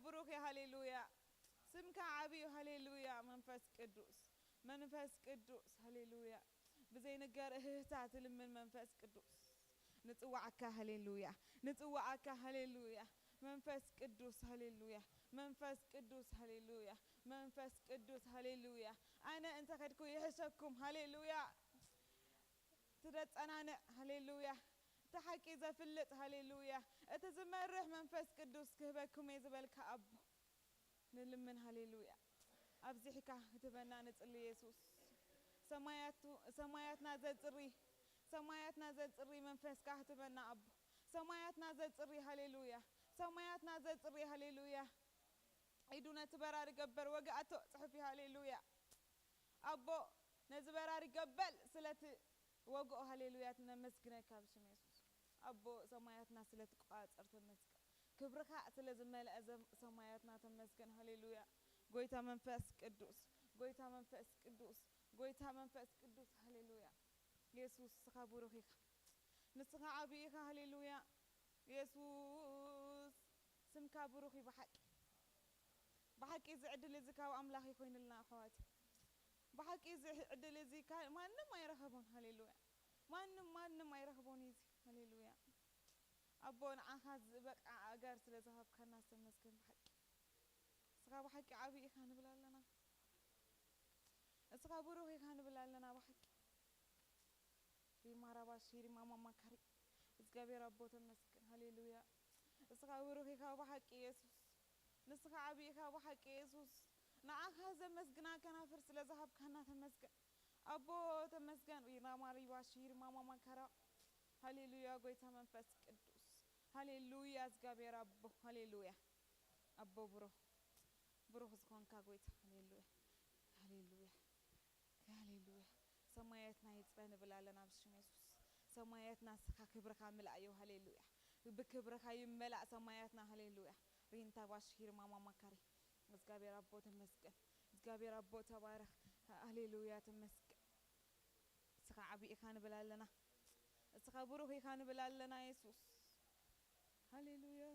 ብሩኽ እዩ። ሃሌሉያ። ስምካ ዓብዩ። ሃሌሉያ። መንፈስ ቅዱስ፣ መንፈስ ቅዱስ። ሃሌሉያ። ብዘይንገር እህህታ ትልምን መንፈስ ቅዱስ። ንጽዋዓካ። ሃሌሉያ። ንጽዋዓካ። ሃሌሉያ። መንፈስ ቅዱስ። ሃሌሉያ። መንፈስ ቅዱስ። ሃሌሉያ። መንፈስ ቅዱስ። ሃሌሉያ። ኣነ እንተ ኸድኩ ይሕሸኩም። ሃሌሉያ። እቲ ዘጸናንዕ። ሃሌሉያ። እቲ ሓቂ ዘፍልጥ። ሃሌሉያ። እቲ ዝመርሕ መንፈስ ቅዱስ ክህበኩም እየ ዝበልካ ኣቦ። ንልምን። ሃሌሉያ። ኣብዚሕካ ክትበና ንጽሊ የሱስ። ሰማያቱ-፣ ሰማያትና ዘጽሪ፣ ሰማያትና ዘጽሪ መንፈስካ ክትበና ኣቦ። ሰማያትና ዘጽሪ። ሃሌሉያ። ሰማያትና ዘጽሪ። ሃሌሉያ። ኢዱ ነቲ በራሪ ገበር ወግኣቶ ጽሑፍ እዩ። ሃሌሉያ። ኣቦ ነዚ በራሪ ገበል ስለቲ ወግኦ። ሃሌሉያ። ነመስግነካ ብሽም የሱስ። ኣቦ ሰማያትና ስለትቆጻጸር ተመስገን። ክብርኻ ስለ ዝመልአ ዘም-፣ ሰማያትና ተመስገን። ሃሌሉያ። ጎይታ መንፈስ ቅዱስ፣ ጎይታ መንፈስ ቅዱስ፣ ጎይታ መንፈስ ቅዱስ። ሃሌሉያ። የሱስ ንስኻ ብሩኽ ኢኻ። ንስኻ ዓብዪ ኢኻ። ሃሌሉያ። የሱስ ስምካ ብሩኽ እዩ ብሓቂ። ብሓቂ እዚ ዕድል እዚ ካብ ኣምላኽ እዩ ኮይኑልና ኣሕዋት። ብሓቂ እዚ ዕድል እዚ ካ-፣ ማንም ኣይረኸቦን። ሃሌሉያ። ማንም፣ ማንም ኣይረኽቦን እዩ እዚ። ሃሌሉያ። ኣቦ ንዓኻ ዝበቅዓ ኣጋር ስለ ዝሃብካና ዝተመስገን ብሓቂ። እስኻ ብሓቂ ዓብዪ ኢኻ ንብል ኣለና። እስኻ ብሩኽ ኢኻ ንብል ኣለና ብሓቂ። ሪማራባሽ ሪማማ ማካሪ። እግዚኣብሔር ኣቦ ተመስገን። ሃሌሉያ። እስኻ ብሩኽ ኢኻ ብሓቂ የሱስ። ንስኻ ዓብዪ ኢኻ ብሓቂ የሱስ። ንዓኻ ዘመስግና ከናፍር ስለ ዝሃብካና ተመስገን። ኣቦ ተመስገን። ሪማማ ሪባሽ ሪማማ ማካራ። ሃሌሉያ ጎይታ መንፈስ ቅዱስ። ሃሌሉያ እግዚኣብሔር ኣቦ። ሃሌሉያ። ኣቦ ብሩኽ፣ ብሩኽ ዝኾንካ ጎይታ። ሃሌሉያ። ሃሌሉያ። ሃሌሉያ። ሰማያትና ይጽረ ንብል ኣለና ብሽም የሱስ። ሰማያትና ንስኻ ክብርኻ ምልኣዮ። ሃሌሉያ። ብክብርኻ ይመላእ ሰማያትና። ሃሌሉያ። ሪንታ ባሽ ሂርማማ ማካሪ። እግዚኣብሔር ኣቦ ተመስገን። እግዚኣብሔር ኣቦ ተባረኽ። ሃሌሉያ ተመስገን። እስኻ ዓቢ ኢኻ ንብል ኣለና። እስኻ ብሩኽ ኢኻ ንብል ኣለና የሱስ። ሃሌሉያ።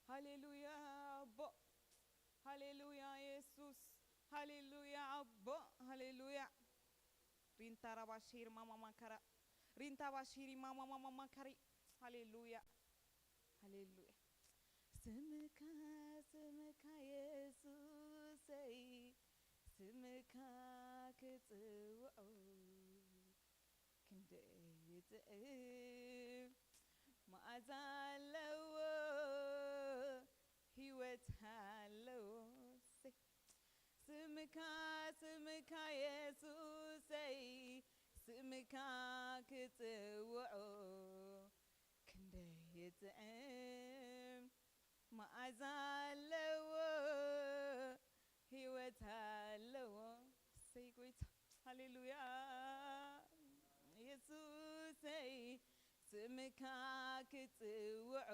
ሃሌሉያ ኣቦ። ሃሌሉያ የሱስ። ሃሌሉያ ኣቦ። ሃሌሉያ። ሪንታ ራባሺር ማማ ማካራ። ሪንታ ባሺሪ ማማ ማማ ማካሪ። ሃሌሉያ። ሃሌሉያ። ስምካ፣ ስምካ የሱሰይ፣ ስምካ ክጽውዖ ክንደይ ይጥዕም፣ መኣዛ ኣለዎ፣ ህይወት ኣለዎ። እሰይ። ስምካ፣ ስምካ የሱሰይ፣ ስምካ ክጽውዖ ክንደይ ይጥዕም፣ መኣዛ ኣለዎ፣ ህይወት ኣለዎ። እሰይ ጎይታ፣ ሃሌሉያ። የሱሰይ፣ ስምካ ክጽውዖ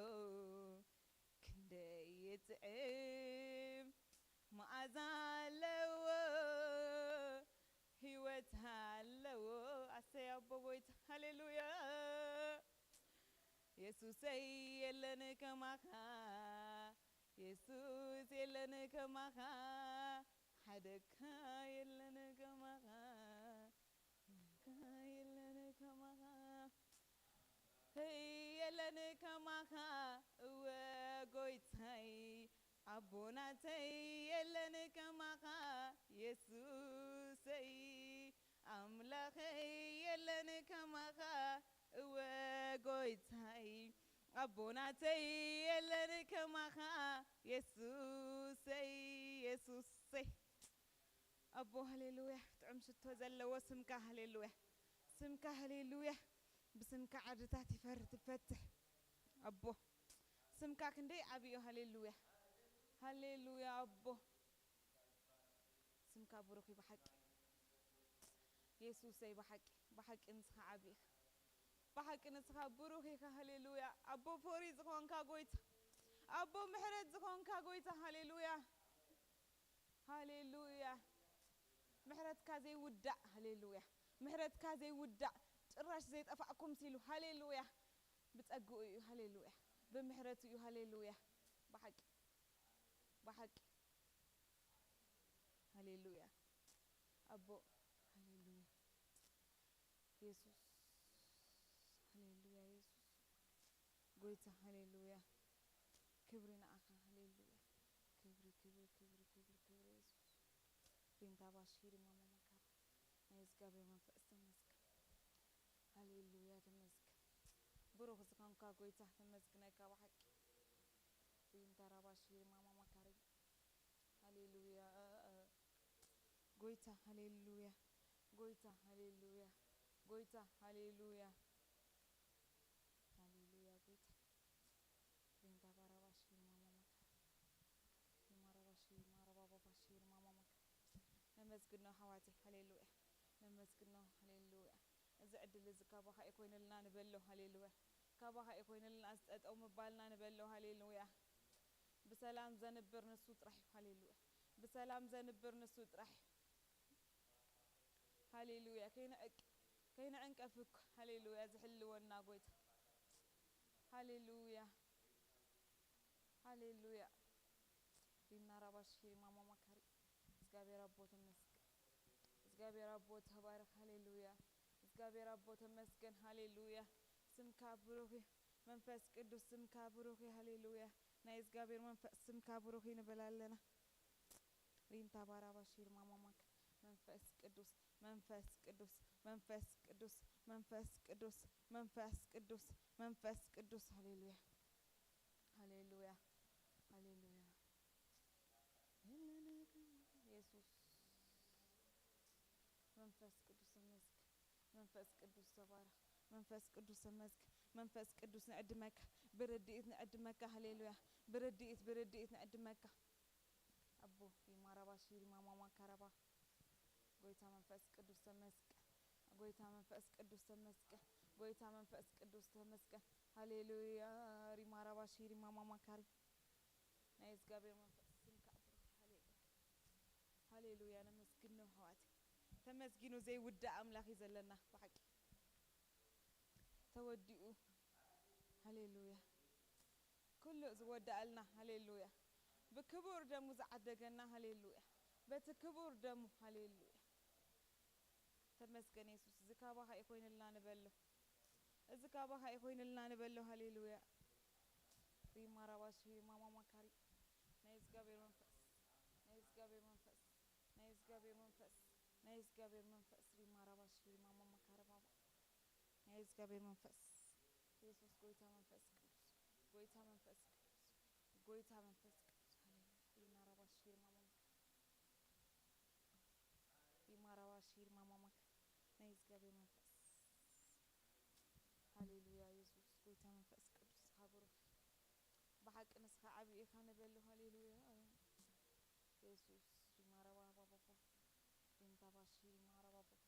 ክንደይ ይጥዕም፣ መኣዛ ኣለዎ፣ ህይወት ኣለዎ። ኣሰይ ኣቦ ጎይታ፣ ሃሌሉያ። የሱሰይ የለን ከማኻ፣ የሱስ የለን ከማኻ፣ ሓደካ የለን ከማኻ፣ የለን ከማኻ፣ የለን ከማኻ፣ እወ ጎይታይ፣ ኣቦ ናተይ የለን ከማኻ፣ የሱሰይ፣ ኣምላኸይ የለን ከማኻ፣ እወ ጎይታይ፣ ኣቦ ናተይ የለን ከማኻ፣ የሱሰይ፣ የሱሰይ። ኣቦ ሃሌሉያ፣ ጥዑም ሽቶ ዘለዎ ስምካ ሃሌሉያ፣ ስምካ ሃሌሉያ፣ ብስምካ ዓድታት ይፈር-፣ ትፈትሕ። ኣቦ ስምካ ክንደይ ዓብዩ፣ ሃሌሉያ፣ ሃሌሉያ ኣቦ። ስምካ ብሩኽ እዩ ብሓቂ። የሱሰይ ብሓቂ፣ ብሓቂ ንስኻ ዓቢ ኢኻ። ብሓቂ ንስኻ ብሩኽ ኢኻ። ሃሌሉያ። ኣቦ ፍቕሪ ዝኾንካ ጎይታ፣ ኣቦ ምሕረት ዝኾንካ ጎይታ፣ ሃሌሉያ፣ ሃሌሉያ። ምሕረትካ ዘይውዳእ፣ ሃሌሉያ። ምሕረትካ ዘይውዳእ፣ ጭራሽ ዘይጠፋእኩም ሲሉ፣ ሃሌሉያ። ብጸግኡ እዩ፣ ሃሌሉያ። ብምሕረቱ እዩ። ሃሌሉያ። ብሓቂ፣ ብሓቂ። ሃሌሉያ። ኣቦ፣ ሃሌሉያ። የሱስ፣ ሃሌሉያ። የሱስ፣ ጎይታ፣ ሃሌሉያ። ክብሪ ንዓኻ፣ ሃሌሉያ። ክብሪ፣ ክብሪ፣ ክብሪ፣ ክብሪ፣ ክብሪ፣ የሱስ። ሪንታ ባሺሪ ማማ ማካራ። ናይ እግዚኣብሔር መንፈስ ተመስገን። ሃሌሉያ፣ ተመስገን። ብሩኽ ዝኾንካ ጎይታ፣ ተመስግነካ ብሓቂ። ሪንታ ራባሺሪ ማማ ማካሪ። ሃሌሉያ። ጎይታ፣ ሃሌሉያ። ጎይታ፣ ሃሌሉያ። ጎይታ፣ ሃሌሉያ። ሃሌሉያ፣ ጎይታ። ሪንታ ባራባሺሪ ማማ ማካሪ። ሪማ ራባሺሪ፣ ማራባባባሺሪ ማማ ማካሪ። ነመስግኖ ኣሕዋተይ፣ ሃሌሉያ። ነመስግኖ፣ ሃሌሉያ። እዚ ዕድል እዚ ካባኻ እዩ ኮይኑልና ንበሎ፣ ሃሌሉያ። ካባኻ እዩ ኮይኑልና፣ እዚ ጠጠው ምባልና ንበሎ፣ ሃሌሉያ። ብሰላም ዘንብር ንሱ ጥራሕ እዩ፣ ሃሌሉያ። ብሰላም ዘንብር ንሱ ጥራሕ እዩ። ሃሌሉያ። ከይንዕቅ-፣ ከይንዕንቀፍ እኮ፣ ሃሌሉያ፣ ዝሕልወና ጎይታ። ሃሌሉያ። ሃሌሉያ። ሪና ራባሺ ማማ ማካሪ። እግዚኣብሔር ኣቦ ተመስገን። እግዚኣብሔር ኣቦ ተባረክ። ሃሌሉያ። እግዚኣብሔር ኣቦ ተመስገን። ሃሌሉያ። ስምካ ብሩክ እዩ። መንፈስ ቅዱስ ስምካ ብሩክ እዩ። ሃሌሉያ። ናይ እግዚኣብሔር መንፈስ ስምካ ብሩክ እዩ ንብል ኣለና። ሪንታ ባራባሺ ማማ ማካ። መንፈስ ቅዱስ፣ መንፈስ ቅዱስ፣ መንፈስ ቅዱስ፣ መንፈስ ቅዱስ፣ መንፈስ ቅዱስ፣ መንፈስ ቅዱስ። ሃሌሉያ። ሃሌሉያ። ሃሌሉያ። የሱስ። መንፈስ ቅዱስ ተመስገን። መንፈስ ቅዱስ ተባረኽ። መንፈስ ቅዱስ ተመስገን። መንፈስ ቅዱስ ንዕድመካ። ብርድኢት ንዕድመካ። ሃሌሉያ። ብርድኢት፣ ብርድኢት ንዕድመካ። ኣቦ፣ ሪማ ራባ ሺሪ ማማ ማካ ራባ። ጎይታ መንፈስ ቅዱስ ተመስገን። ጎይታ መንፈስ ቅዱስ ተመስገን። ጎይታ መንፈስ ቅዱስ ተመስገን። ሃሌሉያ። ሪማ ራባ ሺሪ ማማ ማካሪ። ናይ እግዚኣብሔር መንፈስ ስምካ ብሩክ። ሃሌሉያ። ሃሌሉያ። ነመስግኖ ኣሕዋተይ። ተመስጊኑ ዘይውዳእ ኣምላኽ እዩ ዘለና ብሓቂ። ተወዲኡ። ሃሌሉያ። ኩሉ ዝወዳኣልና። ሃሌሉያ። ብክቡር ደሙ ዝዓደገና። ሃሌሉያ። በቲ ክቡር ደሙ። ሃሌሉያ። ተመስገን የሱስ። እዚ ካባኻ እዩ ኮይንልና ንበሎ። እዚ ካባኻ እዩ ኮይንልና ንበሎ። ሃሌሉያ። ሪማ ራባሺ ማማ ማካሪ። ናይ እግዚኣብሔር መንፈስ፣ ናይ እግዚኣብሔር መንፈስ፣ ናይ እግዚኣብሔር መንፈስ፣ ናይ እግዚኣብሔር መንፈስ። ሪማ ራባሺ ማማ ማካሪ ባባ። ናይ እግዚኣብሔር መንፈስ። የሱስ ጎይታ መንፈስ ቅዱስ፣ ጎይታ መንፈስ ቅዱስ፣ ጎይታ መንፈስ ቅዱስ። ሃሌሉያ። ሪማ ራባሺ ማማ ማካሪ። ሪማ ራባሺ ማማ ማካ። ናይ እግዚኣብሔር መንፈስ። ሃሌሉያ። የሱስ ጎይታ መንፈስ ቅዱስ ሃብሩክ። ብሓቂ ንስኻ ዓቢ ኢኻ ንበሉ። ሃሌሉያ። የሱስ ሪማ ራባ ባባባ። ሪንታ ባሺ ሪማ ራባ ባባ።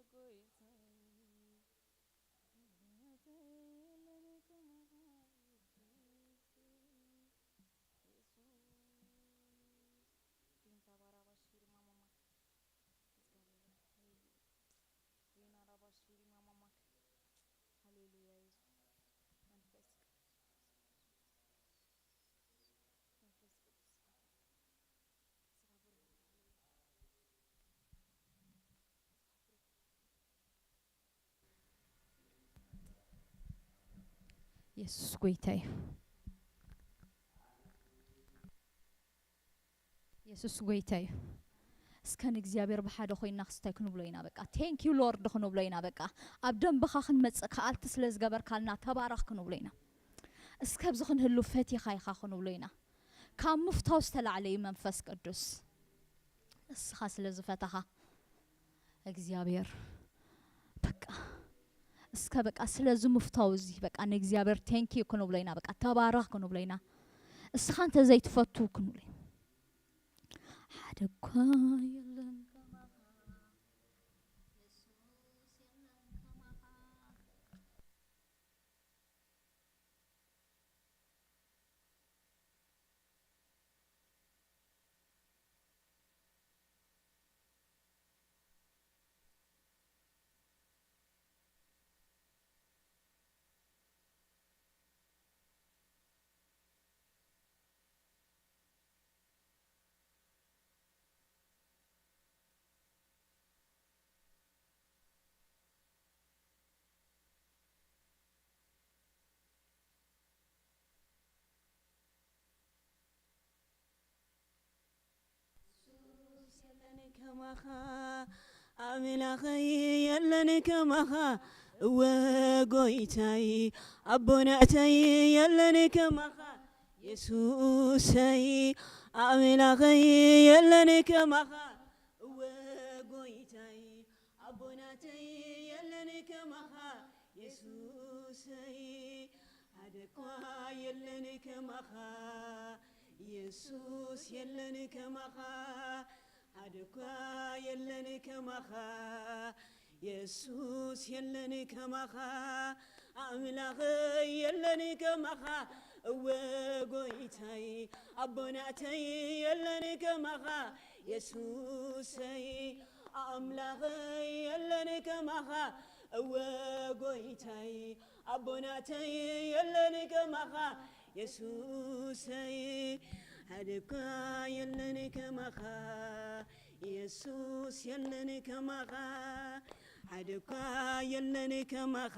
ጎይታዬ፣ ጎይታዬ፣ ለኔ ከማኻ ኢየሱስ። ሪንታ ባራባሺ ሪማ ማማክ። ሪና ራባሺ ሪማ ማማክ። ሃሌሉያ። ኢየሱስ መንፈስ ቅዱስ፣ መንፈስ ቅዱስ። የሱስ ጎይታ እዩ። የሱስ ጎይታ እዩ። እስከ ንእግዚኣብሔር ብሓደ ኮይና ክስታይ ክንብሎ ኢና። በቃ thank you Lord ክንብሎ ኢና። በቃ ኣብ ደንብኻ ክንመጽእ ከኣልቲ ስለ ዝገበርካልና ተባረኽ ክንብሎ ኢና። እስከ ኣብዚ ክንህሉ ፈቲኻ ኢኻ ክንብሎ ኢና። ካብ ምፍታው ዝተላዕለ እዩ መንፈስ ቅዱስ። ንስኻ ስለ ዝፈተኻ እግዚኣብሔር በቃ እስከ በቃ ስለዚ ምፍታው እዚ በቃ ንእግዚኣብሔር thank you ክንብሎ ኢና። በቃ ተባረኽ ክንብሎ ኢና። እስኻ እንተ ዘይትፈቱ ክንብሎ ኢና። ሓደ እኳ የለን ከማኻ፣ የሱስ የለን ከማኻ። ከማኻ ኣምላኸይ የለን ከማኻ፣ እወ ጎይታይ ኣቦናተይ የለን ከማኻ፣ የሱሰይ ኣምላኸይ የለን ከማኻ፣ እወ ጎይታይ ኣቦናተይ የለን ከማኻ፣ የሱሰይ ሓደኳ የለን ከማኻ፣ የሱስ የለን ከማኻ፣ ሓደኳ የለን ከማኻ፣ የሱስ የለን ከማኻ፣ ኣምላኽ የለን ከማኻ፣ እወ ጎይታይ ኣቦናተይ የለን ከማኻ፣ የሱሰይ ኣምላኽ የለን ከማኻ፣ እወ ጎይታይ ኣቦናተይ የለን ከማኻ፣ የሱሰይ ሓደኳ የለን ከማኻ፣ የሱስ የለን ከማኻ፣ ሓደኳ የለን ከማኻ፣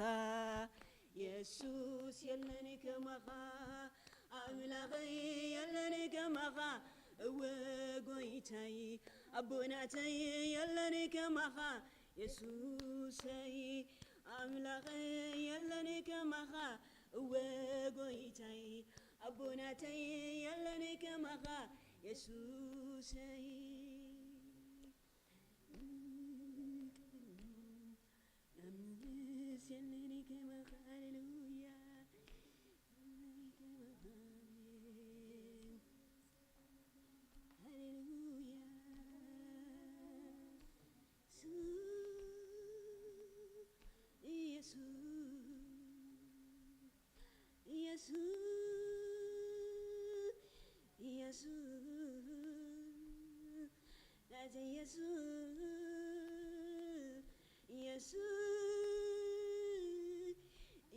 የሱስ የለን ከማኻ፣ ኣምላኸይ የለን ከማኻ፣ እወ ጎይታይ ኣቦናተይ የለን ከማኻ፣ የሱሰይ ኣምላኸይ የለን ከማኻ፣ እወ ጎይታይ ኣቦናተይ የለን ከማኻ፣ የሱሰይ። ኣምልስ የለን ከማኻ፣ ሃሌሉያ። ሃሌሉያ። ኢየሱስ፣ ኢየሱስ፣ ኢየሱስ፣ ናይዘይ ኢየሱስ፣ ኢየሱስ፣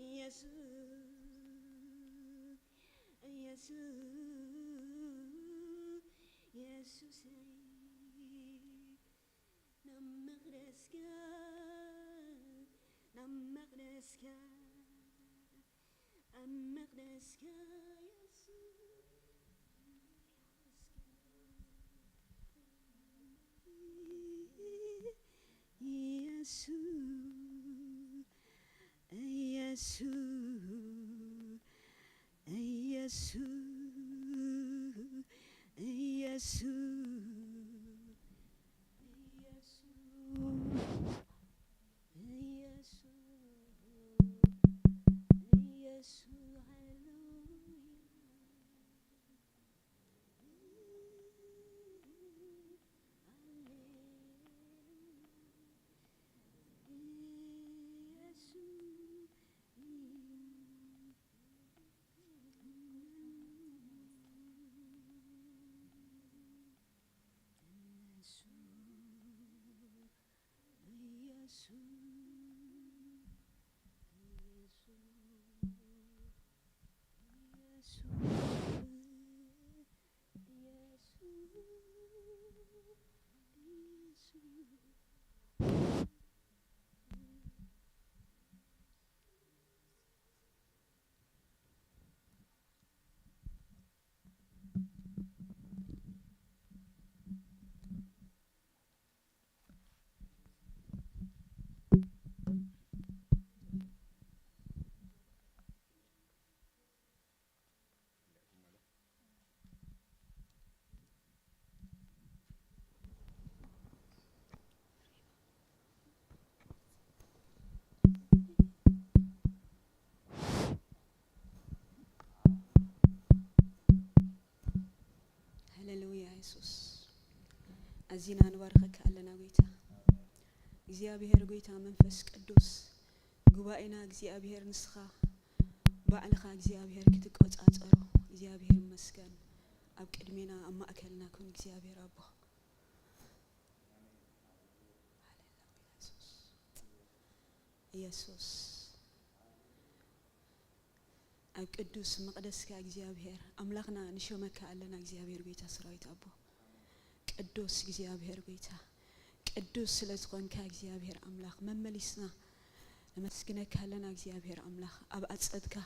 ኢየሱስ፣ ኢየሱስ፣ ኢየሱሰይ፣ ናብ መቕደስካ፣ ናብ መቕደስካ፣ ኣብ መቕደስካ የሱስ፣ የሱስ፣ የሱስ፣ የሱስ፣ የሱስ፣ የሱስ፣ የሱስ፣ ሃሌሉያ። ሃሌሉያ የሱስ፣ ኣዚና ንባርኸካ ኣለና ጎይታ። እግዚኣብሔር ጎይታ መንፈስ ቅዱስ፣ ጉባኤና እግዚኣብሔር ንስኻ ባዕልኻ እግዚኣብሔር ክትቆጻጸሮ እግዚኣብሔር ይመስገን። ኣብ ቅድሜና ኣብ ማእከልና ኩን እግዚኣብሔር ኣቦ። የሱስ፣ ኣብ ቅዱስ መቕደስካ እግዚኣብሔር ኣምላኽና ንሾመካ ኣለና። እግዚኣብሔር ጎይታ ሰራዊት ኣቦ፣ ቅዱስ እግዚኣብሔር ጎይታ፣ ቅዱስ ስለ ዝኾንካ እግዚኣብሔር ኣምላኽ መመሊስና ነመስግነካ ኣለና። እግዚኣብሔር ኣምላኽ ኣብ ኣጸድካ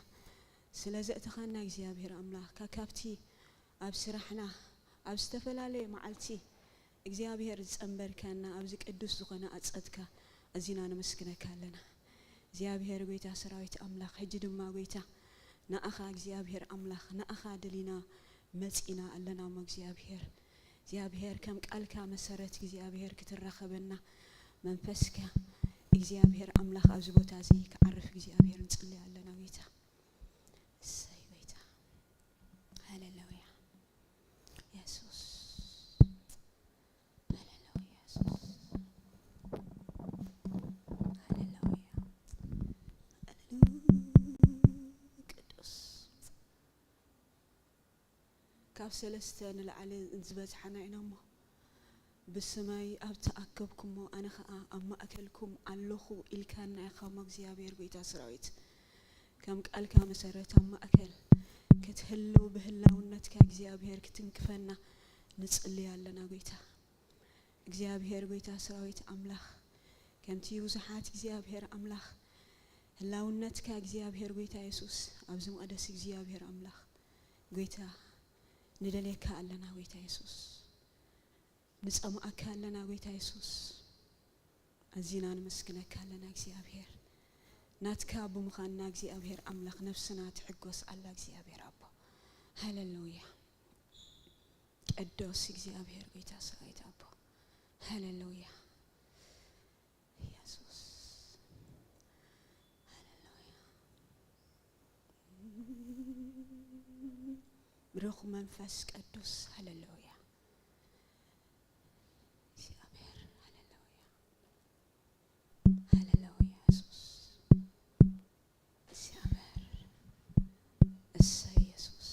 ስለ ዘእተኻና እግዚኣብሔር ኣምላኽ፣ ካብ ካብቲ ኣብ ስራሕና ኣብ ዝተፈላለየ መዓልቲ እግዚኣብሔር ዝጸንበርከና ኣብዚ ቅዱስ ዝኾነ ኣጸድካ ኣዚና ነመስግነካ ኣለና። እግዚኣብሔር ጎይታ ሰራዊት ኣምላኽ፣ ሕጂ ድማ ጎይታ ንኣኻ እግዚኣብሔር ኣምላኽ ንኣኻ ደሊና መጺና ኣለና እሞ እግዚኣብሔር፣ እግዚኣብሔር ከም ቃልካ መሰረት እግዚኣብሔር ክትራኸበና መንፈስካ እግዚኣብሔር ኣምላኽ ኣብዚ ቦታ እዚ ክዓርፍ እግዚኣብሔር ንጽሊ ኣለና ጎይታ። እሰይ ጎይታ። ሃሌሉያ። የሱስ። ሃሌሉያ የሱስ። ሃሌሉያ። ቅዱስ። ካብ ሰለስተ ንላዕሊ ዝበዝሓና ኢና እሞ፣ ብስመይ ኣብ ተኣከብኩሞ ኣነ ኸኣ ኣብ ማእከልኩም ኣለኹ ኢልካና ኢኻ እሞ እግዚኣብሔር ጎይታ ሰራዊት። ከም ቃልካ መሰረት ኣብ ማእከል ክትህልው ብህላውነትካ እግዚኣብሔር ክትንክፈና ንጽሊ ኣለና ጎይታ። እግዚኣብሔር ጎይታ ሰራዊት ኣምላኽ፣ ከምቲ ብዙሓት እግዚኣብሔር ኣምላኽ ህላውነትካ እግዚኣብሔር ጎይታ የሱስ ኣብዚ መቕደስ እግዚኣብሔር ኣምላኽ ጎይታ ንደልየካ ኣለና ጎይታ የሱስ። ንጸምኣካ ኣለና ጎይታ የሱስ። ኣዚና ንመስግነካ ኣለና እግዚኣብሔር። ናትካ ብምዃንና እግዚኣብሔር ኣምላኽ ነፍስና ትሕጎስ ኣላ እግዚኣብሔር ኣቦ። ሃሌሉያ። ቅዱስ እግዚኣብሔር ጎይታ ሰራዊት ኣቦ። ሃሌሉያ። የሱስ። ሃሌሉያ። ብሩኽ መንፈስ ቅዱስ። ሃሌሉያ። እግዚኣብሔር። ሃሌሉያ። ሃሌሉያ የሱስ። እግዚኣብሔር። እሰይ የሱስ።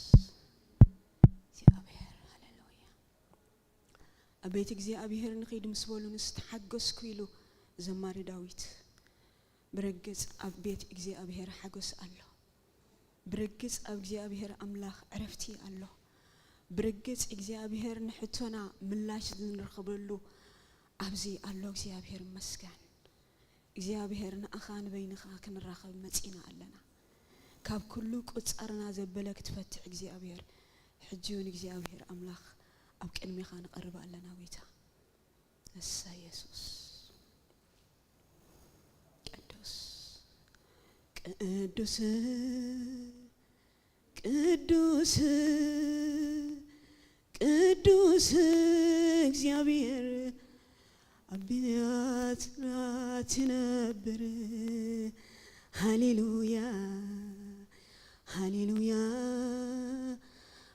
እግዚኣብሔር። ሃሌሉያ። ኣብ ቤት እግዚኣብሔር ንኺድ ምስ በሉንስ ተሓገስኩ ኢሉ ዘማሪ ዳዊት። ብርግጽ ኣብ ቤት እግዚኣብሔር ሓጎስ ኣሎ። ብርግጽ ኣብ እግዚኣብሔር ኣምላኽ ዕረፍቲ ኣሎ። ብርግጽ እግዚኣብሔር ንሕቶና ምላሽ ዝንረኽበሉ ኣብዚ ኣሎ። እግዚኣብሔር ይመስገን። እግዚኣብሔር ንኣኻ ንበይንኻ ክንራኸብ መጺና ኣለና። ካብ ኩሉ ቁጻርና ዘበለ ክትፈትሕ እግዚኣብሔር፣ ሕጂ እውን እግዚኣብሔር ኣምላኽ ኣብ ቅድሜኻ ንቐርብ ኣለና ጎይታ። እሰይ የሱስ። ቅዱስ፣ ቅዱስ፣ ቅዱስ፣ ቅዱስ እግዚኣብሔር ኣብ ቤትና ትነብር። ሃሌሉያ፣ ሃሌሉያ፣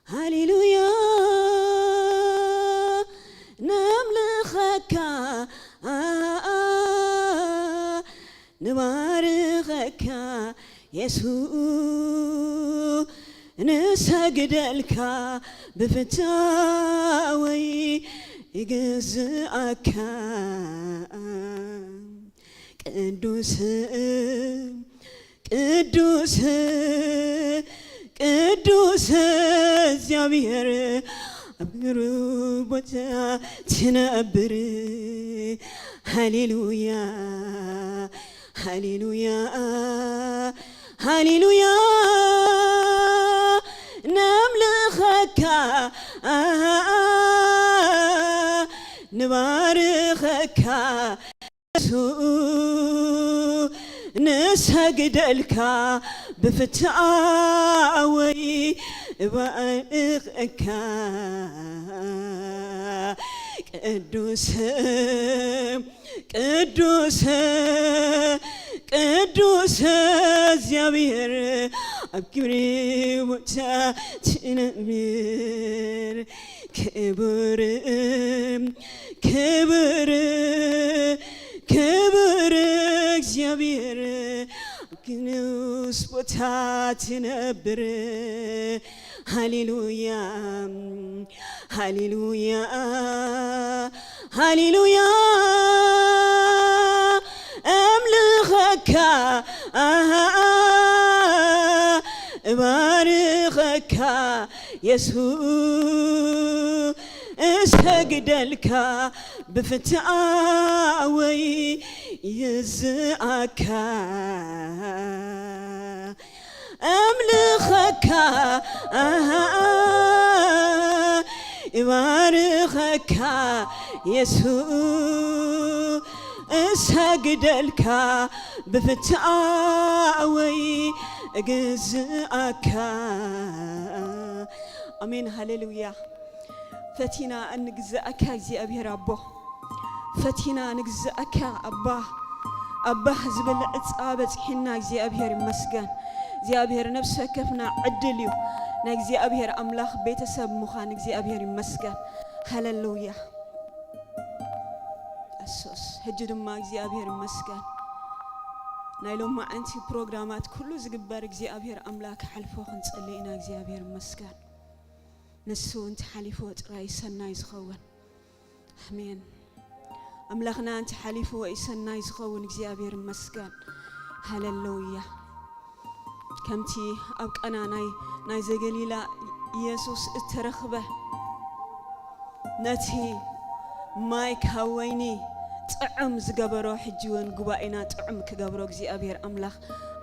ሃሌሉያ፣ ነምልኸካ፣ ንባርኸካ፣ የሱስ፣ ንሰግደልካ፣ ብፍታወይ ይግዝኣካ። ቅዱስ፣ ቅዱስ፣ ቅዱስ እግዚኣብሔር ኣብ ክብሪ ቦታ ትነብር። ሃሌሉያ፣ ሃሌሉያ፣ ሃሌሉያ፣ ነምልኸካ፣ ንባርኸካ፣ ንሱ ንሰግደልካ፣ ብፍትኣወይ እባእኸካ። ቅዱስ፣ ቅዱስ፣ ቅዱስ እግዚኣብሔር ኣብ ክብሪ ቦታ ትነብር። ክቡር፣ ክቡር፣ ክቡር እግዚኣብሔር ኣብ ቅዱስ ቦታ ትነብር። ሃሌሉያ፣ ሃሌሉያ፣ ሃሌሉያ፣ እምልኸካ፣ ኣሃ፣ እባርኸካ፣ የሱስ እሰግደልካ፣ ብፍትኣወይ ይዝኣካ። እምልኸካ፣ ኣሃ፣ እባርኸካ የሱስ፣ እሰግደልካ ብፍትኣወይ እግዝኣካ። ኣሜን፣ ሃሌሉያ። ፈቲና እንግዝኣካ እግዚኣብሔር ኣቦ፣ ፈቲና ንግዝኣካ ኣባ። ኣባ ዝብል ዕፃ በፂሕና እግዚኣብሔር ይመስገን። እግዚኣብሔር ነፍሲ ወከፍና ዕድል እዩ ናይ እግዚኣብሔር ኣምላኽ ቤተሰብ ምዃን። እግዚኣብሔር ይመስገን። ሃሌሉያ። ኣሶስ ሕጂ ድማ እግዚኣብሔር ይመስገን። ናይ ሎማዓንቲ ፕሮግራማት ኩሉ ዝግበር እግዚኣብሔር ኣምላኽ ሓልፎ ክንጽሊ ኢና። እግዚኣብሔር ይመስገን። ንሱ እንተሓሊፎ ጥራይ ሰናይ ዝኸውን። ኣሜን። ኣምላኽና እንተሓሊፍዎ እዩ ሰናይ ዝኸውን። እግዚኣብሔር ይመስገን። ሃሌሉያ። ከምቲ ኣብ ቃና ናይ፣ ናይ ዘገሊላ ኢየሱስ እተረኽበ፣ ነቲ ማይ ካብ ወይኒ ጥዑም ዝገበሮ፣ ሕጂ እውን ጉባኤና ጥዑም ክገብሮ እግዚኣብሔር ኣምላኽ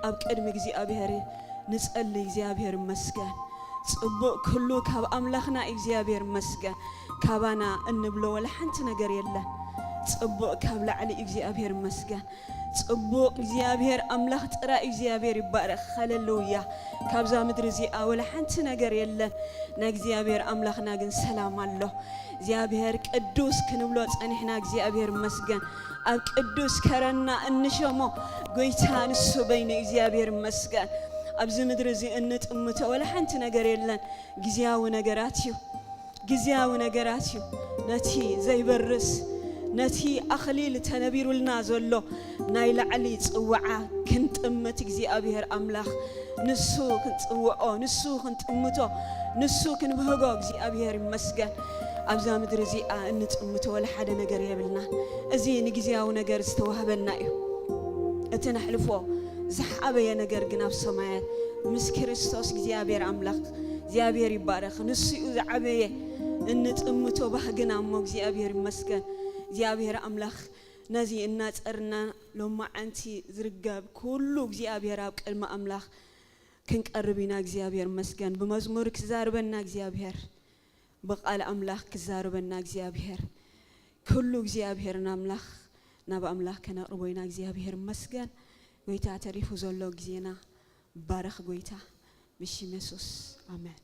ኣብ ቅድሚ እግዚኣብሔር ንጸሊ። እግዚኣብሔር ይመስገን። ጽቡቕ ኩሉ ካብ ኣምላኽና እዩ። እግዚኣብሔር ይመስገን። ካባና እንብሎ ወላ ሓንቲ ነገር የለን። ጽቡቕ ካብ ላዕሊ እዩ። እግዚኣብሔር ይመስገን። ጽቡቕ እግዚኣብሔር ኣምላኽ ጥራይ እዩ። እግዚኣብሔር ይባረኽ። ሃሌሉያ። ካብዛ ምድሪ እዚኣ ወላ ሓንቲ ነገር የለን። ናይ እግዚኣብሔር ኣምላኽና ግን ሰላም ኣሎ። እግዚኣብሔር ቅዱስ ክንብሎ ጸኒሕና። እግዚኣብሔር ይመስገን። ኣብ ቅዱስ ከረና እንሸሞ ጎይታ ንሱ በይኑ። እግዚኣብሔር ይመስገን። ኣብዚ ምድሪ እዚ እንጥምቶ ወላ ሓንቲ ነገር የለን። ግዝያዊ ነገራት እዩ። ግዝያዊ ነገራት እዩ። ነቲ ዘይበርስ፣ ነቲ ኣኽሊል ተነቢሩልና ዘሎ ናይ ላዕሊ ጽውዓ ክንጥምት እግዚኣብሔር ኣምላኽ ንሱ ክንጽውዖ፣ ንሱ ክንጥምቶ፣ ንሱ ክንብህጎ እግዚኣብሔር ይመስገን። ኣብዛ ምድሪ እዚኣ እንጥምቶ ወላ ሓደ ነገር የብልናን። እዚ ንግዝያዊ ነገር ዝተዋህበና እዩ። እቲ ነሕልፎ ዝዓበየ ነገር ግን ኣብ ሰማያት ምስ ክርስቶስ እግዚኣብሔር ኣምላኽ፣ እግዚኣብሔር ይባረኽ። ንሱ እዩ ዝዓበየ እንጥምቶ ባህግና እሞ እግዚኣብሔር ይመስገን። እግዚኣብሔር ኣምላኽ ነዚ እናጸርና ሎማዓንቲ ዝርገብ ኩሉ እግዚኣብሔር ኣብ ቅድሚ ኣምላኽ ክንቀርብ ኢና። እግዚኣብሔር ይመስገን። ብመዝሙር ክዛርበና እግዚኣብሔር፣ ብቃል ኣምላኽ ክዛርበና እግዚኣብሔር፣ ኩሉ እግዚኣብሔር ንኣምላኽ፣ ናብ ኣምላኽ ከነቕርቦ ኢና። እግዚኣብሔር ይመስገን። ጎይታ ተሪፉ ዘሎ ግዜና ባረኽ ጎይታ፣ ብሽም የሱስ ኣሜን።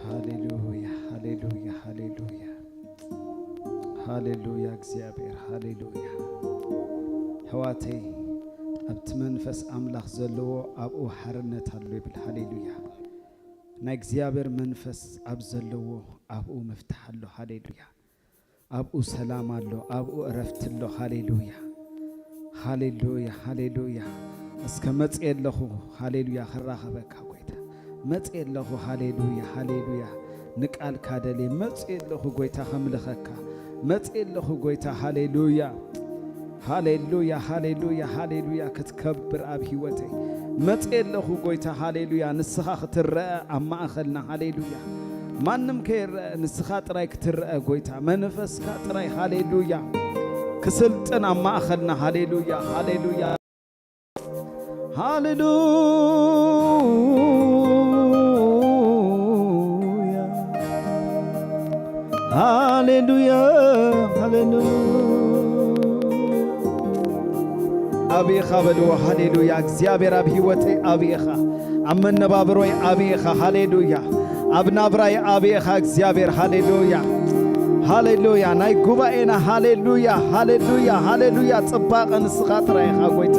ሃሌሉያ፣ ሃሌሉያ፣ ሃሌሉያ፣ ሃሌሉያ፣ እግዚኣብሔር፣ ሃሌሉያ። ኣሕዋተይ፣ ኣብቲ መንፈስ ኣምላኽ ዘለዎ ኣብኡ ሓርነት ኣሎ ይብል። ሃሌሉያ። ናይ እግዚኣብሔር መንፈስ ኣብ ዘለዎ ኣብኡ መፍትሕ ኣሎ። ሃሌሉያ። ኣብኡ ሰላም ኣሎ፣ ኣብኡ እረፍቲ ኣሎ። ሃሌሉያ፣ ሃሌሉያ፣ ሃሌሉያ። እስከ መጽየ ኣለኹ፣ ሃሌሉያ፣ ክራኸበካ ጎይታ። መጽየ ኣለኹ፣ ሃሌሉያ፣ ሃሌሉያ። ንቃልካ ደልየ መጽየ ኣለኹ ጎይታ፣ ከምልኸካ መጽየ ኣለኹ ጎይታ። ሃሌሉያ፣ ሃሌሉያ፣ ሃሌሉያ፣ ሃሌሉያ። ክትከብር ኣብ ህይወተይ መጽየ ኣለኹ ጎይታ። ሃሌሉያ፣ ንስኻ ክትረአ ኣብ ማእኸልና። ሃሌሉያ፣ ማንም ከይረአ ንስኻ ጥራይ ክትረአ ጎይታ፣ መንፈስካ ጥራይ፣ ሃሌሉያ፣ ክስልጥን ኣብ ማእኸልና። ሃሌሉያ፣ ሃሌሉያ፣ ሃሌሉያ፣ ሃሌሉያ፣ ሃሌሉያ። ኣቢ ኢኻ በልዎ። ሃሌሉያ። እግዚኣብሔር ኣብ ህይወተይ ኣቢ ኢኻ፣ ኣብ መነባብሮይ ኣቢ ኢኻ። ሃሌሉያ። ኣብ ናብራይ ኣቢ ኢኻ እግዚኣብሔር። ሃሌሉያ፣ ሃሌሉያ። ናይ ጉባኤና ሃሌሉያ፣ ሃሌሉያ፣ ሃሌሉያ። ጽባቐ ንስኻ ጥራይ ኢኻ ጎይታ።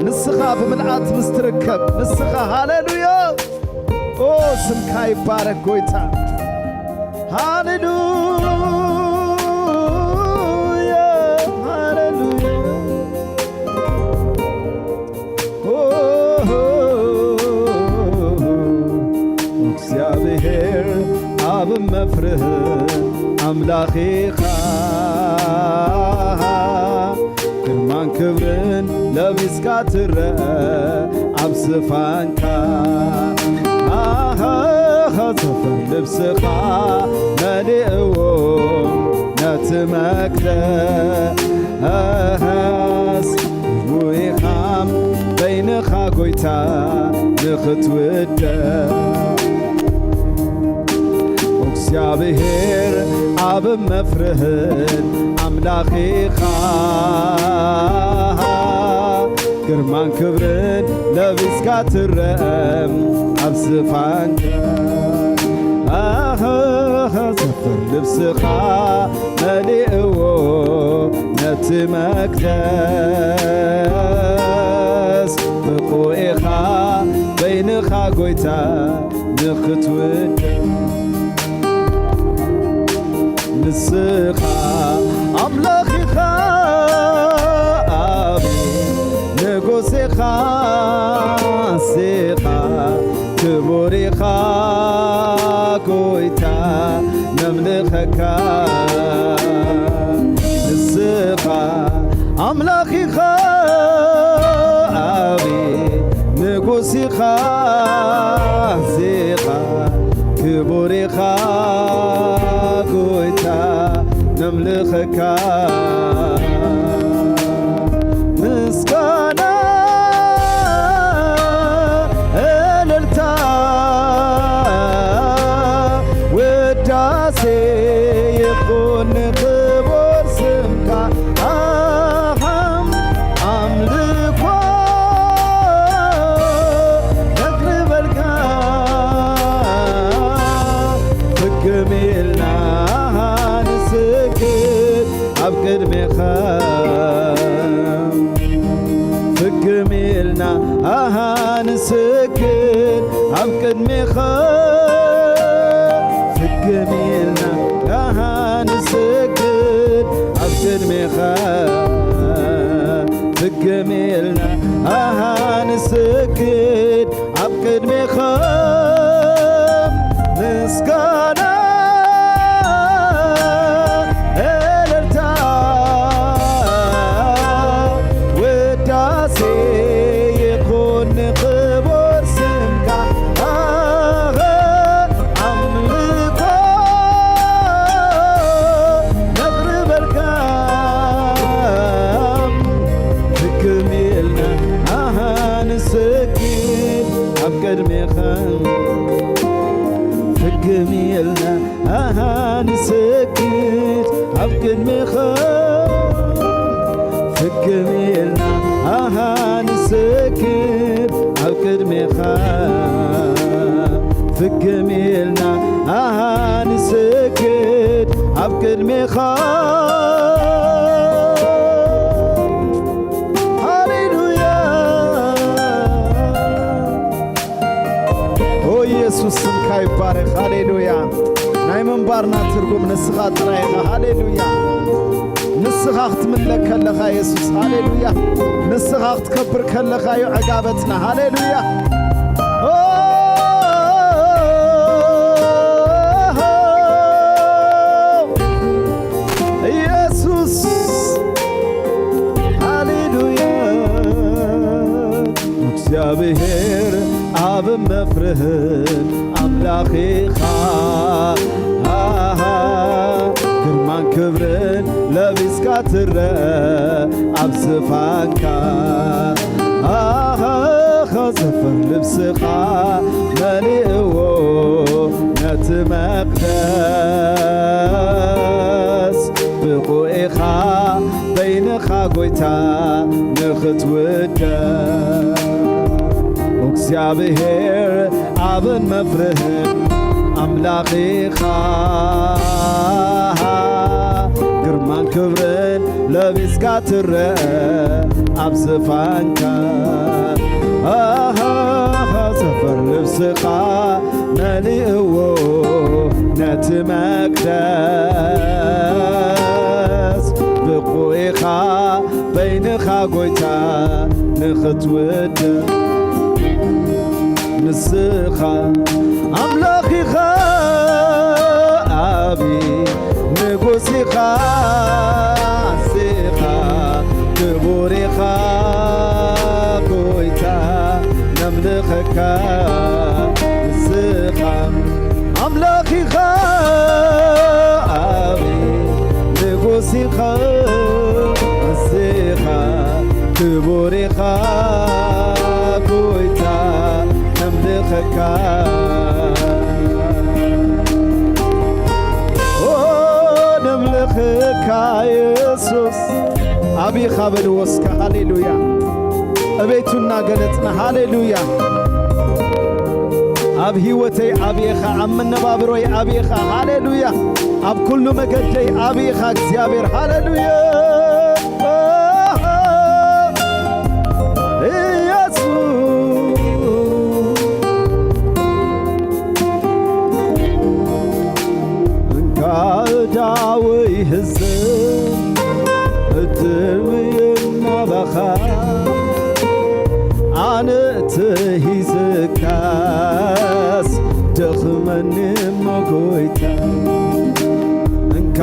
ንስኻ ብምልኣት ምስ ትርከብ ንስኻ። ሃሌሉያ። ኦ፣ ስምካ ይባረክ ጎይታ። ሃሌሉያ፣ ሃሌሉያ። ኦ፣ እግዚኣብሔር ኣብ መፍርህ ኣምላኽ ኢኻ። ግርማን ክብርን ለቢስካ ትረአ ኣብ ዝፋንካ። ኣሃ፣ ዘፈር ልብስኻ መሊእዎ ነቲ መቅደስ። ህቡእ ኢኻ በይንኻ ጎይታ ንኽትውደስ። እግዚኣብሔር ኣብ መፍርህን ኣምላኽ ኢኻ። ግርማን ክብርን ለቢስካ ትረአ ኣብ ዝፋንካ። ኣህ፣ ዘፈር ልብስኻ መሊእዎ ነቲ መቅደስ። ብቑዕ ኢኻ በይንኻ ጎይታ ንኽትውደስ። ንስኻ ኣምላኽ ኢኻ፣ ኣብ ንጉስ ኢኻ፣ ንስኻ ክቡር ኢኻ፣ ጎይታ ነምልኸካ። ንስኻ ኣምላኽ ኢኻ፣ ኣብ ንጉስ ኢኻ፣ ንስኻ ክቡር ኢኻ፣ ጎይታ ነምልኸካ። ምስጋና፣ እልልታ፣ ውዳሴ ይኹን ንኽቡር ስምካ። ኣሃም፣ ኣምልኾ ነቕርበልካ። ፍግም ኢልና ንስግድ ኣብ ቅድሜኻ። ፍግም ኢልና ኣሃ ንስግድ ኣብ ቅድሜኻ። ፍግም ኢልና ኣሃ ንስግድ ኣብ ቅድሜኻ። ፍግም ኢልና ኣሃ ንስግድ ኣብ ቅድሜኻ። ምስጋና፣ እልልታ፣ ውዳሴ ይኹን ንኽቡር ስምካ። ኣምልኾ ነቕርበልካ። ፍግም ኢልና ኣሃ ንስግድ ኣብ ቅድሜኻ። ፍግም ኢልና ኣሃ ንስግድ ኣብ ቅድሜኻ። ፍግም ኢልና ኣሃ ንስግድ ኣብ ቅድሜኻ። ፍግም ኢልና ኣሃ ንስግድ ኣብ ቅድሜኻ። ሃሌሉያ። ኦ ኢየሱስ፣ ስምካ ይባረኽ። ሃሌሉያ። ናይ ምንባርና ትርጉም ንስኻ ጥራይ ኢኻ። ሃሌሉያ። ንስኻ ክትምለክ ከለኻ የሱስ፣ ሃሌሉያ። ንስኻ ክትከብር ከለኻ እዩ ዕጋበትና። ሃሌሉያ። ኦ ኢየሱስ፣ ሃሌሉያ። እግዚኣብሔር ኣብ መፍርህን ኣምላኽ ኢኻ። ኣሃ፣ ግርማን ክብርን ለቢስካ ትረአ ኣብ ዝፋንካ። ኣሃ፣ ዘፈር ልብስኻ መሊእዎ ነቲ መቕደስ። ብቑዕ ኢኻ በይንኻ ጎይታ ንኽትውደስ። እግዚኣብሔር ኣብን መፍርህን ኣምላኽ ኢኻ። ግርማን ክብርን ለቢስካ ትረአ ኣብ ዝፋንካ። ኣሃ፣ ዘፈር ልብስኻ መሊእዎ ነቲ መቅደስ። ብቑዕ ኢኻ በይንኻ ጎይታ ንኽትውደስ። ንስኻ ኣምላኽ ኢኻ፣ ዓቢ ንጉስ ኢኻ፣ ንስኻ ክቡር ኢኻ፣ ጎይታ ነምልኸካ። ንስኻ ኢኻ በልዎ እስከ። ሃሌሉያ። እቤቱ እናገለጽና፣ ሃሌሉያ። ኣብ ህይወተይ ዓቢ ኢኻ፣ ኣብ መነባብሮይ ዓቢ ኢኻ። ሃሌሉያ። ኣብ ኩሉ መገደይ ዓቢ ኢኻ እግዚኣብሔር። ሃሌሉያ። ኢየሱስ። እንካ ዳወይ ህዝብ እትርምየና ባኻ ኣነ ተሂዝካስ ደኽመኒ እሞ ጎይታ። እንካ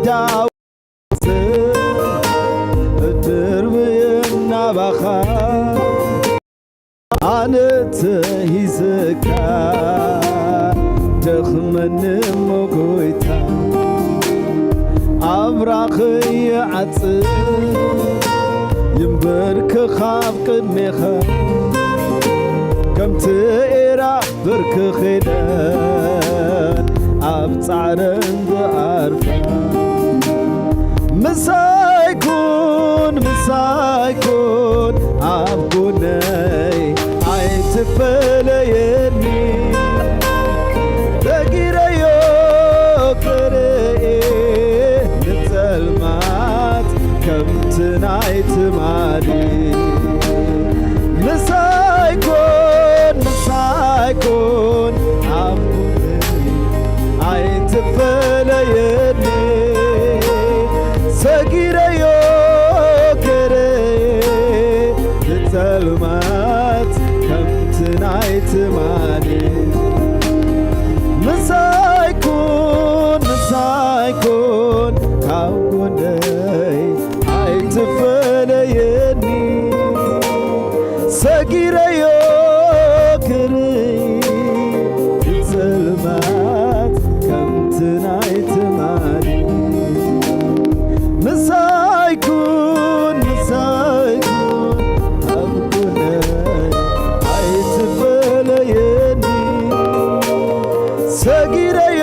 ዳወይ ህዝብ እትርምየና ባኻ ኣነ ተሂዝካ ደኽመኒ እሞ ጎይታ። ኣብራኸይ ይዓጽ ይንበርክኽ ኣብ ቅድሜኻ ከምቲ ኤራ ብርክኽ ኢለን ኣብ ጻዕረን ዝኣርፋ። ምሳይ ኩን፣ ምሳይ ኩን፣ ኣብ ጎነይ ኣይትፈለየኒ። ተጊረዮ ክርኢ ንጸልማት ከምቲ ናይ ትማሊ። ምሳይ ኩን፣ ምሳይ ኩን፣ ኣብ ጎነይ ኣይትፈለየኒ። ሰጊረዮ ክርኢ ንጸልማት ከምቲ ናይ ትማሊ። ምሳይ ኩን፣ ምሳይ ኩን፣ ካብ ጎነይ ኣይትፈለየኒ። ሰጊረዮ ክርኢ ጸልማት ከምቲ ናይ ትማሊ። ምሳይ ኩን፣ ምሳይ ኩን፣ ኣብ ጎነይ ኣይትፈለየኒ። ሰጊረዮ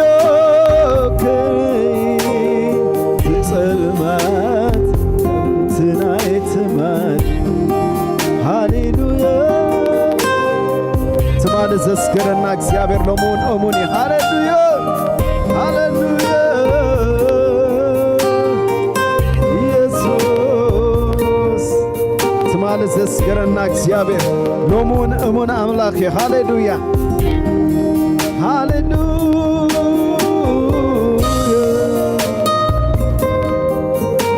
ክርኢ ብጸልማት ከምቲ ናይ ትማሊ። ሃሌሉያ። ትማሊ ዘስገረና እግዚኣብሔር ሎሚ እውን እሙን እዩ። ሃሌሉያ፣ ሃሌሉያ። ኢየሱስ ትማሊ ዘስገረና እግዚኣብሔር ሎሚ እውን እሙን ኣምላኽ እዩ። ሃሌሉያ፣ ሃሌሉያ።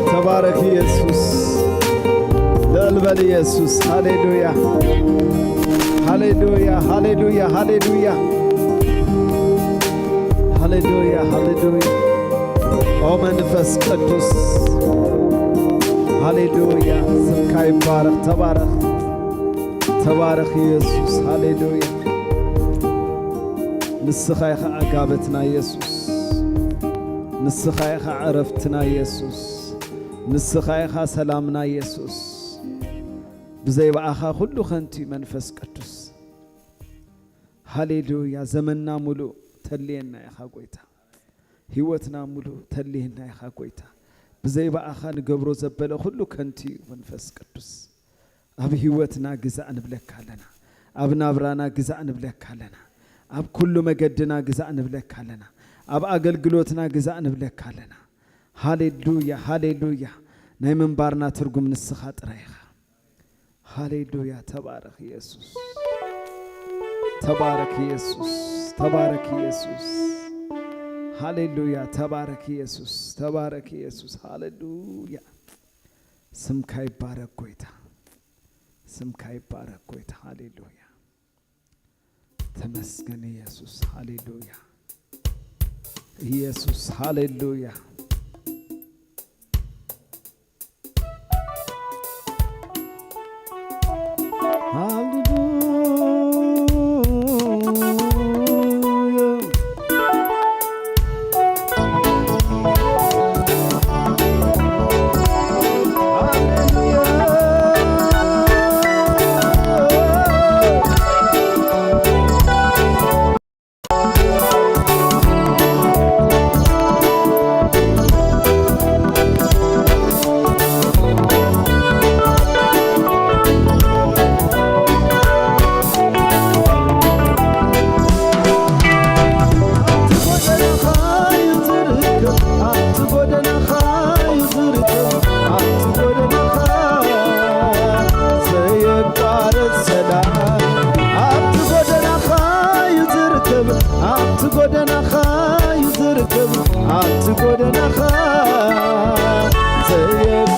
ተባረክ ኢየሱስ። ልዕል በል ኢየሱስ። ሃሌሉያ፣ ሃሌሉያ፣ ሃሌሉያ፣ ሃሌሉያ። ሃሌሉያ፣ ሃሌሉያ። ኦ መንፈስ ቅዱስ፣ ሃሌሉያ። ስምካ ይባረኽ። ተባረኽ፣ ተባረኽ ኢየሱስ። ሃሌሉያ። ንስኻ ኢኻ ዓጋበትና ኢየሱስ። ንስኻ ኢኻ ዕረፍትና ኢየሱስ። ንስኻ ኢኻ ሰላምና ኢየሱስ። ብዘይ ብኣኻ ኩሉ ከንቱ እዩ መንፈስ ቅዱስ። ሃሌሉያ። ዘመንና ሙሉእ ተልየና ኢኻ ጎይታ። ህይወትና ሙሉእ ተልየና ኢኻ ጎይታ። ብዘይ ብኣኻ ንገብሮ ዘበለ ኩሉ ከንቱ እዩ መንፈስ ቅዱስ። ኣብ ህይወትና ግዛእ ንብለካ ኣለና። ኣብ ናብራና ግዛእ ንብለካ ኣለና። ኣብ ኩሉ መገድና ግዛእ ንብለካ ኣለና። ኣብ ኣገልግሎትና ግዛእ ንብለካ ኣለና። ሃሌሉያ፣ ሃሌሉያ። ናይ ምንባርና ትርጉም ንስኻ ጥራይ ኢኻ። ሃሌሉያ። ተባረኽ ኢየሱስ። ተባረኽ ኢየሱስ። ተባረኽ ኢየሱስ። ሃሌሉያ። ተባረኽ ኢየሱስ። ተባረኽ ኢየሱስ። ሃሌሉያ። ስምካ ይባረክ ጎይታ። ስምካ ይባረክ ጎይታ። ሃሌሉያ። ተመስገን ኢየሱስ። ሃሌሉያ። ኢየሱስ። ሃሌሉያ። ሃሌሉያ።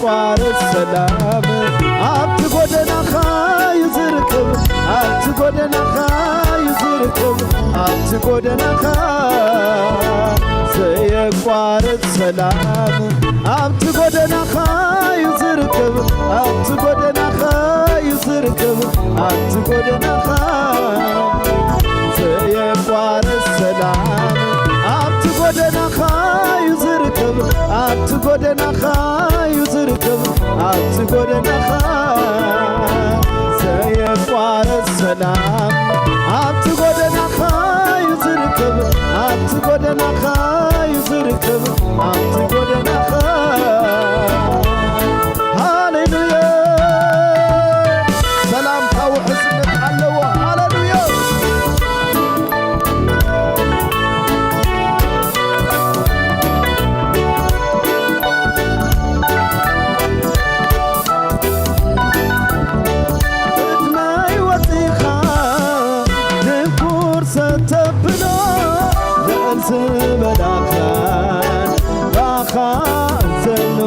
ቃል ሰላም ኣብቲ ጎደናኻ እዩ ዝርከብ፣ ኣብቲ ጎደናኻ እዩ ዝርከብ፣ ኣብቲ ጎደናኻ ዘየቋርጽ ሰላም ኣብቲ ጎደናኻ እዩ ዝርከብ፣ ኣብቲ ጎደናኻ እዩ ዝርከብ፣ ኣብቲ ጎደናኻ ዘየቋርጽ ሰላም ኣብቲ ጎደናኻ እዩ ዝርከብ፣ ኣብቲ ጎደናኻ እዩ ዝርከብ፣ ኣብቲ ጎደናኻ ዘየቋርጽ ሰላም ኣብቲ ጎደናኻ እዩ ዝርከብ፣ ኣብቲ ጎደናኻ እዩ ዝርከብ፣ ኣብቲ ጎደናኻ። ሃሌሉያ! ሰላምታ ውሕስነት ኣለዎ። ሃሌሉያ! ቅድመይ ወጺኻ ንጉር ሰተብሎ ልዕል ዝበላኻ ባኻ ዘሎ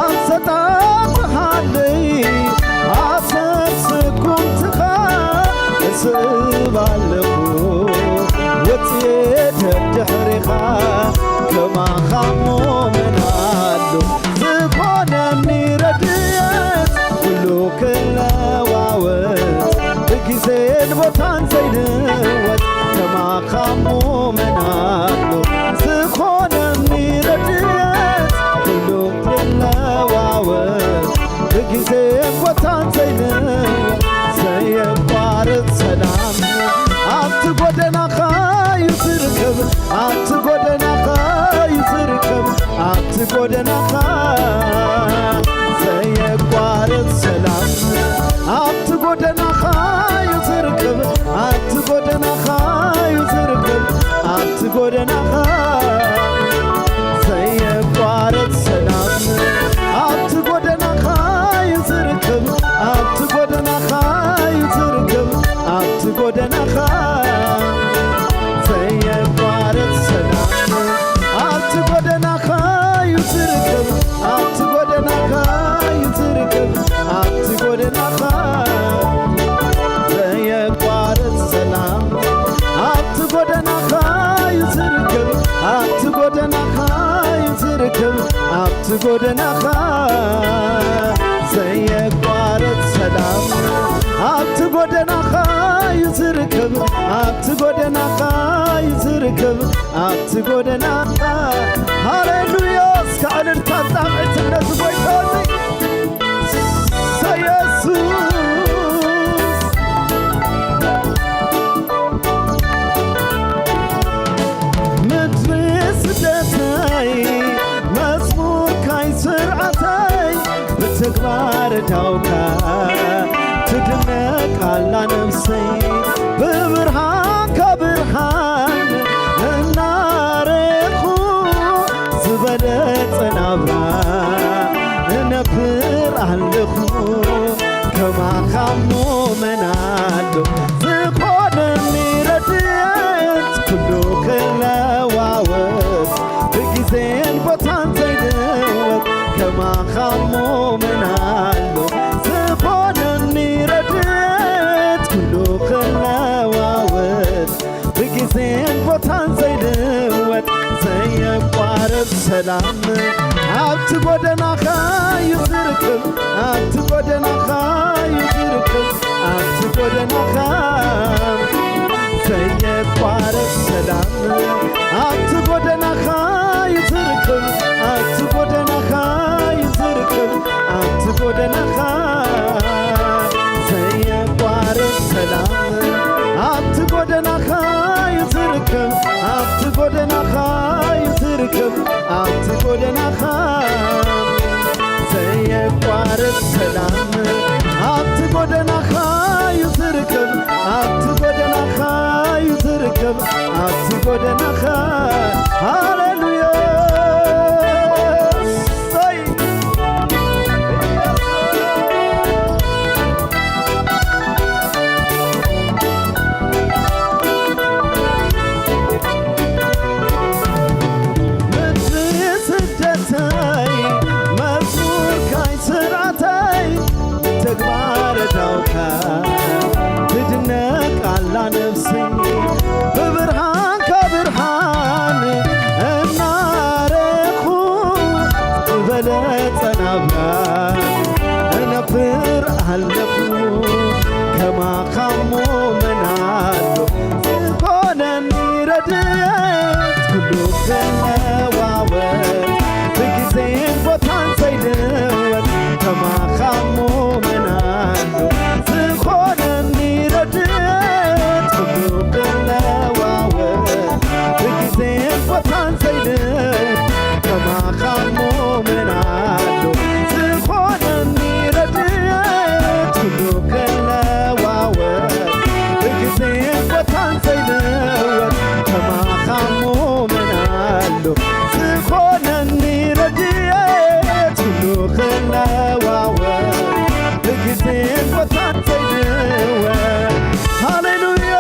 ኣሰጣጥሓለይ ኣሰር ስጉምትኻ እስእብ ኣለኹ ወጽየ ደድሕሪኻ ከማኻ እሞ መን ኣሎ ዝኾነኒ ረድኤት ኩሉ ክለዋወጥ ብግዜን ቦታን ዘይልወጥ ከማኻ እሞ መን ኣሎ ዝኾነኒ ረድኤት ኩሉ ክለዋወጥ ብግዜን ቦታን ዘይልወጥ ዘየቋርጽ ሰላም ኣብቲ ጎደናኻ እዩ ዝርከብ ኣብቲ ጎደናኻ እዩ ዝርከብ ኣብቲ ጎደናኻ ዘየቋርጽ ሰላም ኣብቲ ጎደናኻ እዩ ዝርከብ ኣብቲ ጎደናኻ እዩ ዝርከብ ኣብቲ ጎደናኻ ዘየቋርጽ ሰላም ኣብቲ ጎደናኻ እዩ ዝርከብ ኣብቲ ጎደናኻ እዩ ዝርከብ ኣብቲ ጎደናኻ ዘየቋርጽ ሰላም ኣብቲ ጎደናኻ እዩ ዝርከብ ኣብቲ ጎደናኻ እዩ ዝርከብ ኣብቲ ጎደናኻ ዘየቋርጽ ሰላም ኣብቲ ጎደናኻ እዩ ዝርከብ ኣብቲ ጎደናኻ እዩ ዝርከብ ኣብቲ ጎደናኻ ዘየቋርጽ ሰላም ኣብቲ ጎደናኻ እዩ ዝርከብ ኣብቲ ጎደናኻ እዩ ዝርከብ ኣብቲ ጎደናኻ ሃሌሉያ እስከ ዕልልታን ጣቕዒትን ነዚ ጎይታ እዚ ሰየሱስ ምድሪ ስደተይ መዝሙርካይ ስርዓተይ ብተግባር ዳውካ ትድነቅ ኣላ ነፍሰይ ብብርሃንካ ብርሃን እናረኹ ዝበለጸ ናብራ እነብር ኣለኹ ከማኻ እሞ መን ኣሎ ዝኾነኒ ረድኤት ኩሉ ክለዋወጥ ብግዜን ቦታን ዘይልወጥ ከማኻ እሞ መን ኣሎ ዝኾነኒ ረድኤት ኩሉ ክለዋወጥ ብግዜን ቦታን ዘይልወጥ ዘየቋርጽ ሰላም ኣብቲ ጎደናኻ እዩ ዝርከብ ኣብቲ ጎደናኻ እዩ ዝርከብ ኣብቲ ጎደናኻ ዘየቋርጽ ሰላም ኣብቲ ጎደናኻ እዩ ዝርከብ ኣብቲ ጎደናኻ እዩ ዝርከብ ኣብቲ ጎደናኻ ዘየቋርጽ ሰላም ኣብቲ ጎደናኻ እዩ ዝርከብ ኣብቲ ጎደናኻ እዩ ዝርከብ ኣብቲ ጎደናኻ ዘየቋርጽ ሰላም ኣብቲ ጎደናኻ እዩ ዝርከብ ኣብቲ ጎደናኻ እዩ ዝርከብ ኣብቲ ጎደናኻ ሃሌሉያ ሰይ ምድሪ ስደተይ መዝሙር ለጸናብራ እነፍር ኣለኹ። ከማኻሞ መን ኣሎ ዝኾነኒ ረድኤት? ኩሉ ክለዋወጥ ብግዜን ቦታን ዘይልወጥ ከማኻሞ መን ኣሎ ዝኾነኒ ረድኤት? ኩሉ ክለዋወጥ ብግዜን ቦታን ዘይልወጥ ከማኻሞ መን ኣሎ ዝኾነኒ ረድኤት? ኩሉ ክለዋወጥ ብግዜን ቦታን ዘይልወጥ ከማኻሞ መን ኣሎ ዝኾነኒ ረድኤት? ኩሉ ክለዋወጥ ብግዜን ቦታን ዘይልወጥ። ሃሌሉያ!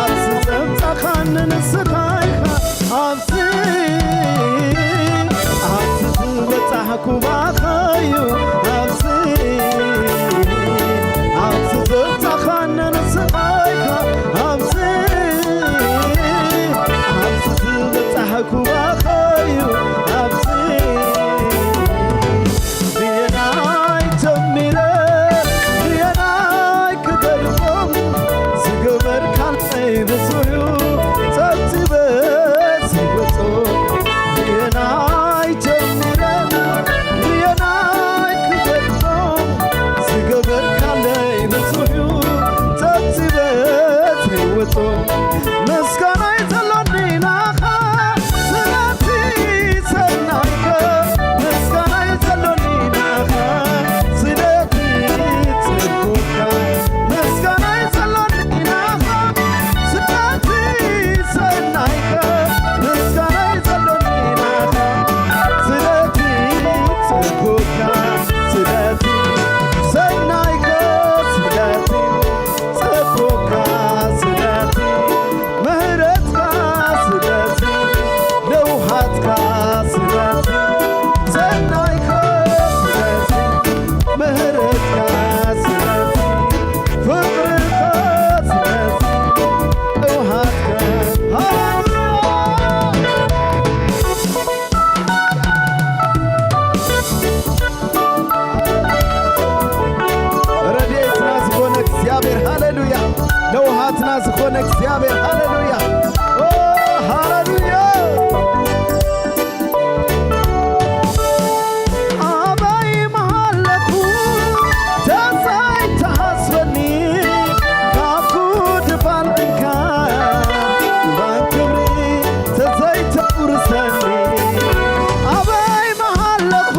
ኣብዚ ዘምጻኻኒ ንስኻ ኢኻ፣ ኣብዚ፣ ኣብዚ ዝበጻሕኩ ባኻ'ዩ፣ ኣብዚ፣ ኣብዚ ዘምጻኻኒ ንስኻ ኢኻ፣ ኣብዚ፣ ኣብዚ ዝበጻሕኩ ባኻ'ዩ፣ ኣብዚ ብየናይ ጀሚረ ብየናይ ክገልጾም ዝገበርካለይ ብዙሕ'ዩ ጸብጺበ ዘይወጾ። ብየናይ ጀሚረ ብየናይ ክገልጾም ዝገበርካለይ ብዙሕ'ዩ ጸብጺበ ዘይወጾ። ምስጋናይ ዘሎኒ ናኻ ስለቲ ሰናይካ፣ ምስጋናይ ዘሎኒ ናኻ ስለቲ ጽቡቕካ፣ ምስጋናይ ዘሎኒ ናኻ ስለቲ ሰናይካ፣ ምስጋናይ ዘሎኒ ናኻ ስለቲ ጽቡቕካ፣ ስለቲ ሰናይካ፣ ስለቲ ጽቡቕካ ስለቲ፣ ምሕረትካ ስለቲ፣ ለውሃትካ ስለቲ፣ ሰናይካ ስለቲ፣ ምሕረትካ ስለቲ፣ ፍቕርካ ስለቲ፣ ለውሃትካ። ሃሌሉያ! ረድኤትና ዝኾነ እግዚኣብሔር፣ ሃሌሉያ። ለውሃትና ዝኾነ እግዚኣብሔር፣ ሃሌሉያ። ኦ፣ ሃሌሉያ። ኣበይ ምሃለኹ ተሳይ ተሃስበኒ ካብ ጉድፋን እንካ ባን ክብሪ ተዘይተውርሰኒ። ኣበይ ምሃለኹ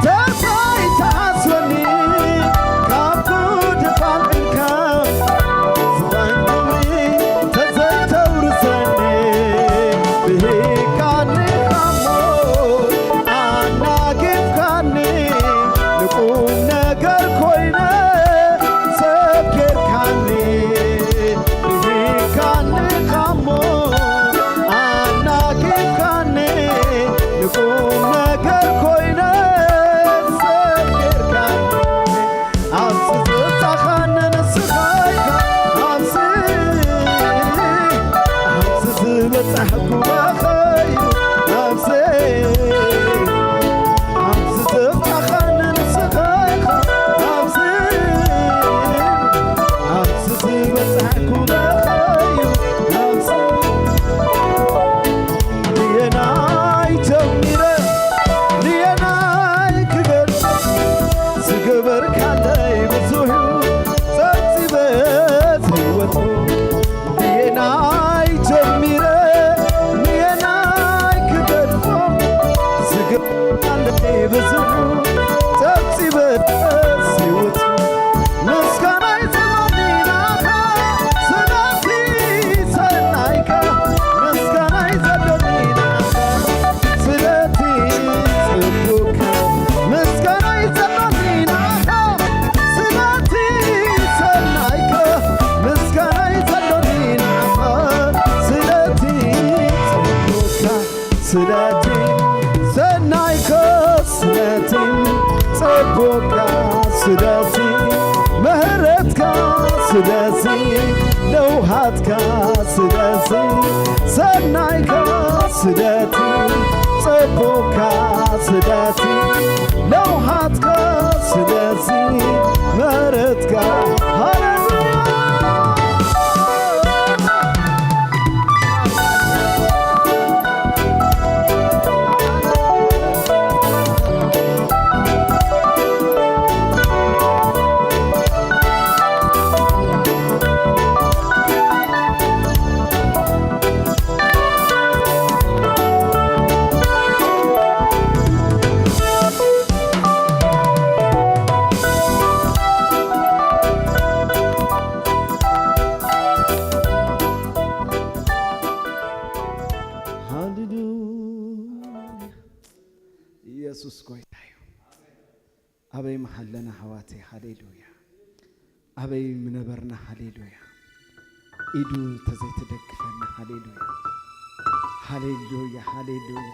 ተሳይ ተሃስበኒ ካብ ጉድፋን እንካ ዝባን ክብሪ ስለዚ ጸቦካ፣ ስለዚ ለውሃትካ፣ ስለዚ ምሕረትካ። ሃሌሉያ። ሃሌሉያ። ኢየሱስ ጎይታ እዩ። ኣበይ ምሃለና ኣሕዋተይ፣ ሃሌሉያ። ኣበይ ምነበርና፣ ሃሌሉያ። ኢዱ ተዘይትደግፈና፣ ሃሌሉያ። ሃሌሉያ፣ ሃሌሉያ፣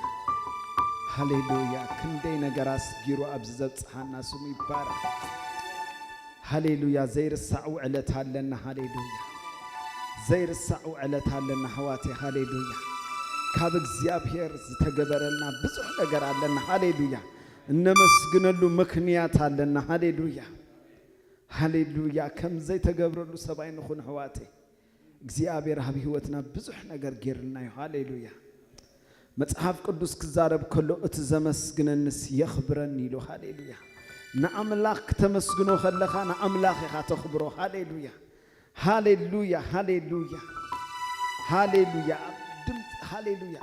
ሃሌሉያ። ክንደይ ነገራት ስጊሩ ኣብዚ ዘብጽሓና ስሙ ይባረክ። ሃሌሉያ። ዘይርሳዕ ውዕለት ኣለና፣ ሃሌሉያ። ዘይርሳዕ ውዕለት ኣለና ኣሕዋተይ፣ ሃሌሉያ። ካብ እግዚኣብሔር ዝተገበረልና ብዙሕ ነገር ኣለና፣ ሃሌሉያ። እነመስግነሉ ምኽንያት ኣለና። ሃሌሉያ፣ ሃሌሉያ። ከም ዘይተገብረሉ ሰብ ኣይንኹን ኣሕዋተይ። እግዚኣብሔር ኣብ ህይወትና ብዙሕ ነገር ጌርልና እዩ። ሃሌሉያ። መጽሓፍ ቅዱስ ክዛረብ ከሎ፣ "እቲ ዘመስግነንስ የኽብረኒ" ኢሉ። ሃሌሉያ። ንኣምላኽ ክተመስግኖ ከለኻ ንኣምላኽ ኢኻ ተኽብሮ። ሃሌሉያ፣ ሃሌሉያ፣ ሃሌሉያ፣ ሃሌሉያ። ድምፅ፣ ሃሌሉያ፣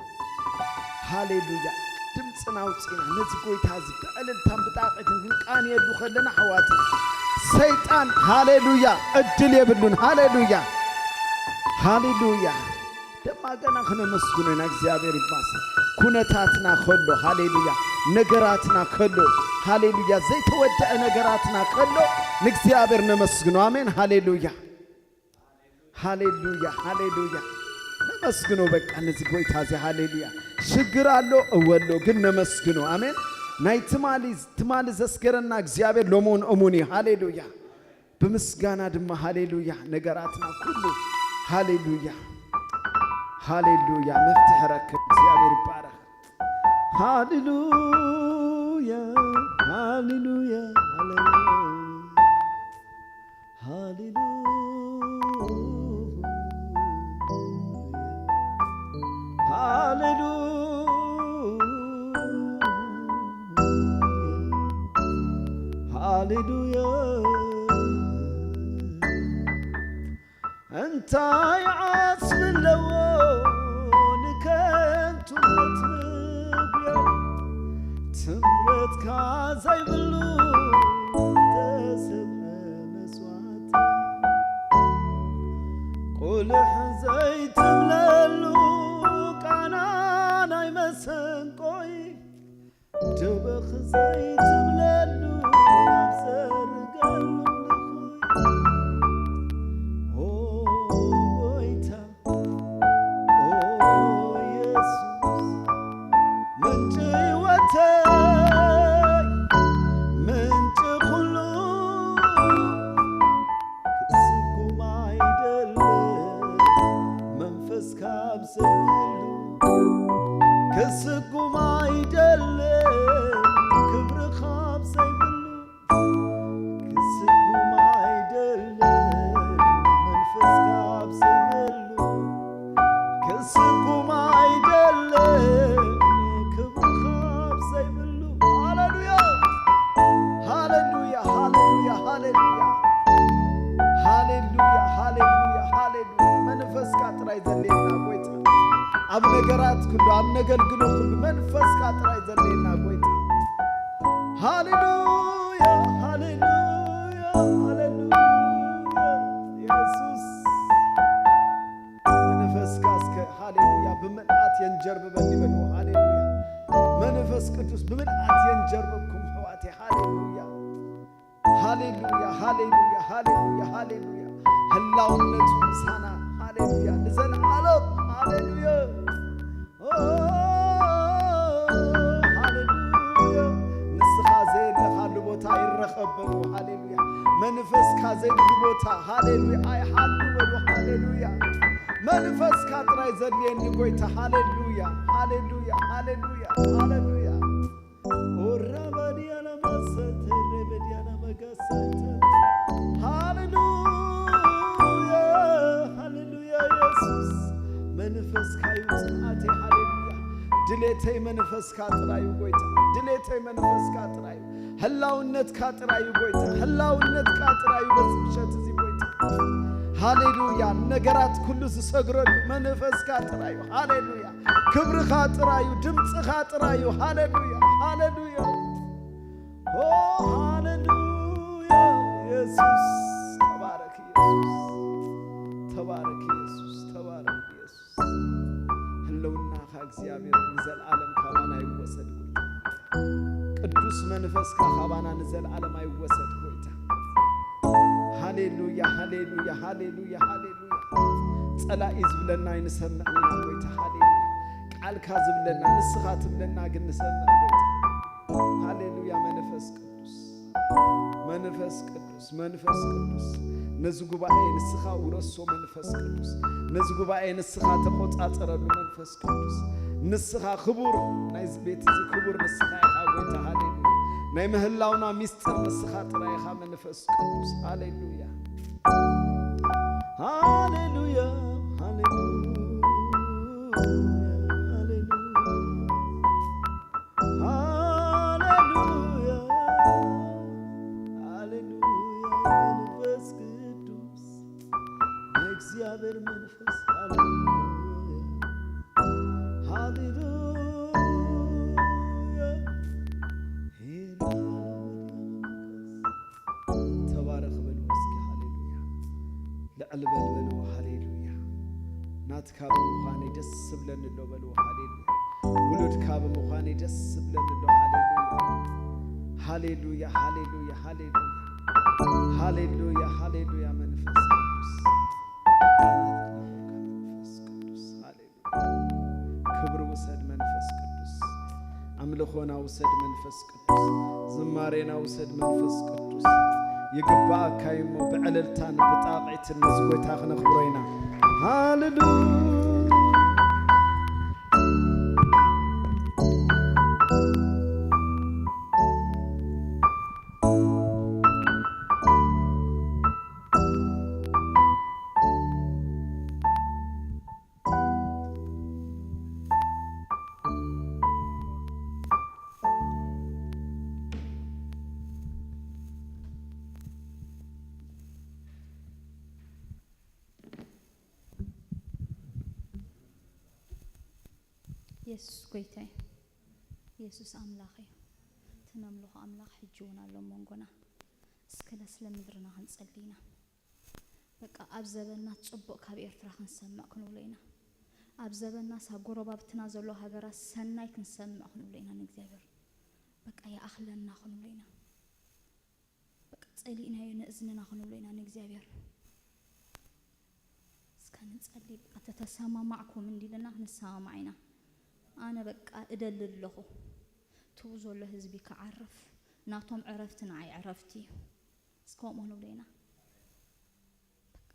ሃሌሉያ። ድምፅና ኣውፂና ነዚ ጎይታ እዚ ብዕልልታን ብጣቂትን ክንቃንየሉ ከለና፣ ኣሕዋት፣ ሰይጣን፣ ሃሌሉያ፣ ዕድል የብሉን። ሃሌሉያ፣ ሃሌሉያ። ደማ ገና ክነመስግኖ ኢና። እግዚኣብሔር ይባስ። ኩነታትና ከሎ፣ ሃሌሉያ፣ ነገራትና ከሎ፣ ሃሌሉያ፣ ዘይተወደአ ነገራትና ከሎ፣ ንእግዚኣብሔር ነመስግኖ። ኣሜን፣ ሃሌሉያ። ሃሌሉያ፣ ሃሌሉያ። ነመስግኖ በቃ ነዚ ጎይታ እዚ። ሃሌሉያ። ሽግር ኣሎ፣ እወ ኣሎ፣ ግን ነመስግኖ። ኣሜን። ናይ ትማሊ፣ ትማሊ ዘስገረና እግዚኣብሔር ሎምውን እሙን እዩ። ሃሌሉያ። ብምስጋና ድማ፣ ሃሌሉያ፣ ነገራትና ኩሉ፣ ሃሌሉያ፣ ሃሌሉያ፣ መፍትሒ ረክብ። እግዚኣብሔር ይባረክ። ሃሌሉያ፣ ሃሌሉያ፣ ሃሌሉያ። ሃሌሉያ፣ ሃሌሉያ፣ ሃሌሉያ። እንታይ ዓስቢ ኣለዎ ንከንቱነት ምጉያይ? ትምረትካ ዘይብሉ ተሰብአ መስዋእቲ፣ ቁልሕ ዘይትብለሉ ቃና ናይ መሰንቆይ፣ ደበኽ ዘይትብለሉ ኣብ ዘርጋሉ ልኾይ። ኦ ጎይታ፣ ኦ የሱስ፣ ምንጪ ህይወተይ፣ ምንጪ ኩሉ፣ ክስጉም ኣይደልን መንፈስካ ኣብ ዘይብሉ፣ ክስጉም ኣይደልን ክብርኻ ኣብ ዘይብሉ፣ ክስጉም ኣይደልን መንፈስካ ኣብ ዘይብሉ፣ ክስጉም ኣይደልን ክብርኻ ኣብ ዘይብሉ። ሃሌሉያ፣ ሃሌሉያ፣ ሃሌሉያ፣ ሃሌሉያ። ሃሌሉያ፣ ሃሌሉያ፣ ሃሌሉያ። መንፈስካ ጥራይ ዘድልየና ጎይታ። ኣብ ነገራት ኩሉ፣ ኣብ ነገልግሎ ኩሉ መንፈስካ ጥራይ ዘድልየና ጎይታ። ሃሌሉያ፣ ሃሌሉያ፣ ሃሌሉያ። የሱስ መንፈስካ እስከ፣ ሃሌሉያ፣ ብምልኣት የንጀርብበኒ በልዎ። ሃሌሉያ። መንፈስ ቅዱስ ብምልኣት የንጀርብብኩም ኣሕዋተይ። ሃሌሉያ። ሃሌሉያ፣ ሃሌሉያ፣ ሃሌሉያ፣ ሃሌሉያ። ህላውነቱ ምሳና። ሃሌሉያ። ንዘለዓለም። ሃሌሉያ። ኦ፣ ሃሌሉያ። ንስኻ ዘየለኻሉ ቦታ ይረኸብ በሉ። ሃሌሉያ። መንፈስካ ዘይብሉ ቦታ፣ ሃሌሉያ፣ ኣይሓሉ በሉ። ሃሌሉያ። መንፈስካ ጥራይ ዘድልየኒ ጎይታ። ሃሌሉያ፣ ሃሌሉያ፣ ሃሌሉያ፣ ሃሌሉያ። ኦራ ባዲያና ማሰተረ በዲያና መጋሳተ። ሃሌሉያ፣ ሃሌሉያ ኢየሱስ። መንፈስካ እዩ ጽንዓተይ። ሃሌሉያ። ድሌተይ መንፈስካ ጥራይ እዩ ጎይታ። ድሌተይ መንፈስካ ጥራይ እዩ። ህላውነትካ ጥራይ እዩ ጎይታ። ህላውነትካ ጥራይ እዩ በዚ ምሸት እዚ ጎይታ። ሃሌሉያ። ነገራት ኩሉ ዝሰግረሉ መንፈስካ ጥራይ እዩ። ሃሌሉያ። ክብርኻ ጥራይ እዩ። ድምፅኻ ጥራይ እዩ። ሃሌሉያ፣ ሃሌሉያ። ኦ ሃሌሉያ። ኢየሱስ ተባረክ። ኢየሱስ ተባረክ። ኢየሱስ ተባረክ። ኢየሱስ ህልውናኻ እግዚኣብሔር ንዘለዓለም ካባና ይወሰድ ጎይታ። ቅዱስ መንፈስካ ካባና ንዘለዓለም ኣይወሰድ ጎይታ። ሃሌሉያ፣ ሃሌሉያ፣ ሃሌሉያ፣ ሃሌሉያ። ጸላኢ ዝብለና ኣይንሰምዕን ኢና ጎይታ። ሃሌሉያ። ቃልካ ዝብለና ንስኻ ትብለና ግን ንሰምዕ ጎይታ። ሃሌሉያ። መንፈስ ቅዱስ፣ መንፈስ ቅዱስ፣ መንፈስ ቅዱስ፣ ነዚ ጉባኤ ንስኻ ውረሶ። መንፈስ ቅዱስ፣ ነዚ ጉባኤ ንስኻ ተቆጻጸረሉ። መንፈስ ቅዱስ፣ ንስኻ ክቡር፣ ናይዚ ቤት እዚ ክቡር ንስኻ ኢኻ ጎይታ። ሃሌሉያ። ናይ ምህላውና ሚስጥር ንስኻ ጥራይ ኢኻ መንፈስ ቅዱስ። ሃሌሉያ፣ ሃሌሉያ፣ ሃሌሉያ፣ ሃሌሉያ፣ ሃሌሉያ፣ ሃሌሉያ። መንፈስ ቅዱስ፣ የእግዚአብሔር መንፈስ። ሃሌሉያ፣ ሃሌሉያ። ተባረኽ በሉ እስኪ። ሃሌሉያ። ልዕል በል በሉ። ሃሌሉያ። ናትካ ብምዃነይ ደስ ዝብለኒ ኣሎ በሉ። ሃሌሉያ። ውሉድካ ብምዃነይ ደስ ዝብለኒ ኣሎ። ሃሌሉያ። ሃሌሉያ፣ ሃሌሉያ፣ ሃሌሉያ። ሃሌሉያ፣ ሃሌሉያ። መንፈስ ቅዱስ፣ መንፈስ ቅዱስ፣ ሃሌሉያ። ክብሪ ውሰድ መንፈስ ቅዱስ። ኣምልኾና ውሰድ መንፈስ ቅዱስ። ዝማሬና ውሰድ መንፈስ ቅዱስ። ይግባኣካ እዩ እሞ ብዕልልታን ብጣቕዒትን ነዚ ጎይታ ክነኽብሮ ኢና። ሃሌሉያ። የሱስ ጎይታ እዩ። የሱስ ኣምላኽ እዩ። እቲ ነምልኾ ኣምላኽ ሕጂ እውን ኣሎ ኣብ መንጎና። እስከ ለስለ ምድርና ክንጸሊ ኢና። በቃ ኣብ ዘበንና ጽቡቕ ካብ ኤርትራ ክንሰምዕ ክንብሎ ኢና። ኣብ ዘበንናስ ኣብ ጎረባብትና ዘሎ ሃገራት ሰናይ ክንሰምዕ ክንብሎ ኢና ንእግዚኣብሔር። በቃ ይኣኽለና ክንብሎ ኢና። በቃ ጸሊእናዮ ንእዝንና ክንብሎ ኢና ንእግዚኣብሔር። እስከ ንጸሊ። በቃ ተተሰማማዕኩም እንዲልና ክንሰማማዕ ኢና። ኣነ በቃ እደሊ ኣለኹ። ትቡ ዘሎ ህዝቢ ክዓርፍ፣ ናቶም ዕረፍቲ ንዓይ ዕረፍቲ እዩ። እስከ ከምኡ ንብሎ ኢና። በቃ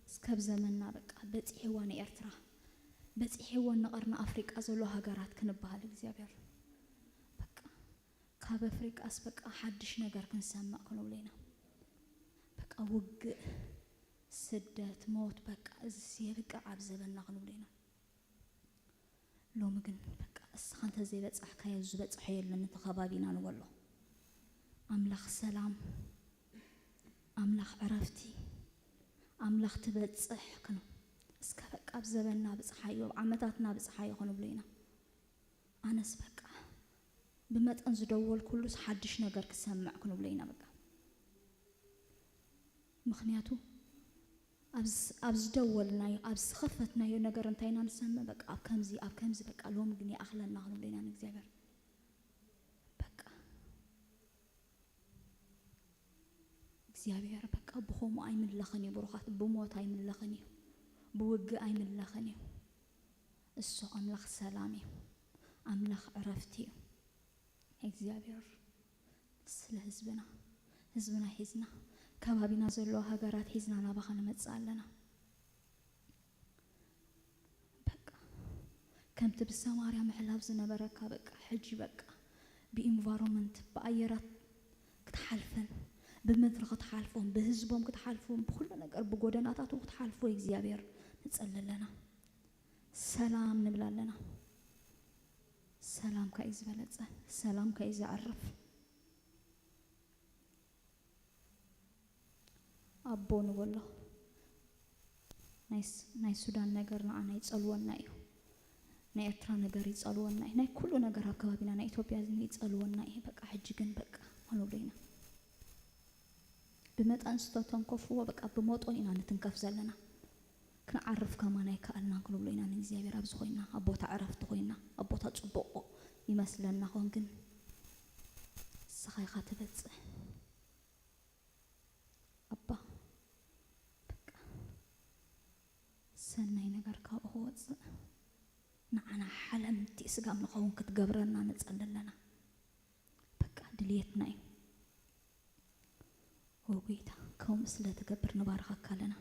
እስከ ኣብ ዘመንና በቃ በጺሕዋ ንኤርትራ፣ በጺሕወን ንቐርኒ ኣፍሪቃ ዘሎ ሃገራት ክንበሃል እግዚኣብሔር። በቃ ካብ ኣፍሪቃስ በቃ ሓድሽ ነገር ክንሰምዕ ክንብሎ ኢና። በቃ ውግእ፣ ስደት፣ ሞት፣ በቃ እዚስ የብቅዕ ኣብ ዘበንና ክንብሎ ኢና። ሎሚ ግን በቃ እስኻ እንተዘይበጻሕካዮ ዝበጽሖ የለን እቲ ከባቢና ንበሎ። ኣምላኽ ሰላም፣ ኣምላኽ ዕረፍቲ፣ ኣምላኽ ትበጽሕ ክኑ-፣ እስከ በቃ ኣብ ዘበንና ብጽሓዮ፣ ኣብ ዓመታትና ብጽሓዮ ክንብሎ ኢና። ኣነስ በቃ ብመጠን ዝደወልኩሉስ ሓድሽ ነገር ክሰምዕ ክንብሎ ኢና በቃ። ምኽንያቱ ኣብ ዝ-፣ ኣብ ዝደወልናዮ፣ ኣብ ዝኸፈትናዮ ነገር እንታይ ኢና ንሰምዕ? በቃ ኣብ ከምዚ፣ ኣብ ከምዚ በቃ ሎሚ ግን ይኣኽለና ክንብሎ ኢና ንእግዚኣብሔር። በቃ እግዚኣብሔር በቃ ብኸምኡ ኣይምለኽን እዩ ብሩኻት፣ ብሞት ኣይምለኽን እዩ፣ ብውግእ ኣይምለኽን እዩ። እሱ ኣምላኽ ሰላም እዩ፣ ኣምላኽ ዕረፍቲ እዩ። እግዚኣብሔር ስለ ህዝብና፣ ህዝብና ሒዝና፣ ከባቢና ዘለዋ ሃገራት ሒዝና ናባኻ ንመጽእ ኣለና። ከምቲ ብሰማርያ ምሕላፍ ዝነበረካ፣ በቃ ሕጂ በቃ ብኢንቫይሮንመንት፣ ብኣየራት ክትሓልፍን፣ ብምድሪ ክትሓልፎም፣ ብህዝቦም ክትሓልፎም፣ ብኩሉ ነገር ብጎደናታቱ ክትሓልፎ እግዚኣብሔር ንጸሊ ኣለና። ሰላም ንብል ኣለና። ሰላምካ እዩ ዝበለጸ፣ ሰላምካ እዩ ዘዕርፍ። ኣቦ ንበሎ። ናይ ስ-፣ ናይ ሱዳን ነገር ንዓና ይጸልወና እዩ። ናይ ኤርትራ ነገር ይጸልወና እዩ። ናይ ኩሉ ነገር ኣብ ከባቢና፣ ናይ ኢትዮጵያ ይጸልወና እዩ። በቃ ሕጂ ግን በቃ ንብሎ ኢና። ብመጠን ዝተተንከፍዎ በቃ ብመጠኑ ኢና ንትንከፍ ዘለና። ክንዓርፍ ከማን ኣይከኣልናን ክንብሎ ኢና ንእግዚኣብሔር። ኣብዚ ኮይና ኣብ ቦታ ዕረፍቲ ኮይና ኣብ ቦታ ጽቡቕ ይመስለና ኾን ግን ንስኻ ኢኻ ትበጽሕ። ኣባ በቃ ሰናይ ነገር ካብኡ ክወጽእ ንዓና ሓለምቲ ስጋብ ንኸውን ክትገብረና ንጸሊ ኣለና። በቃ ድልየትና እዩ። ኦ ጎይታ፣ ከምኡ ስለ ትገብር ንባርኸካ ኣለና።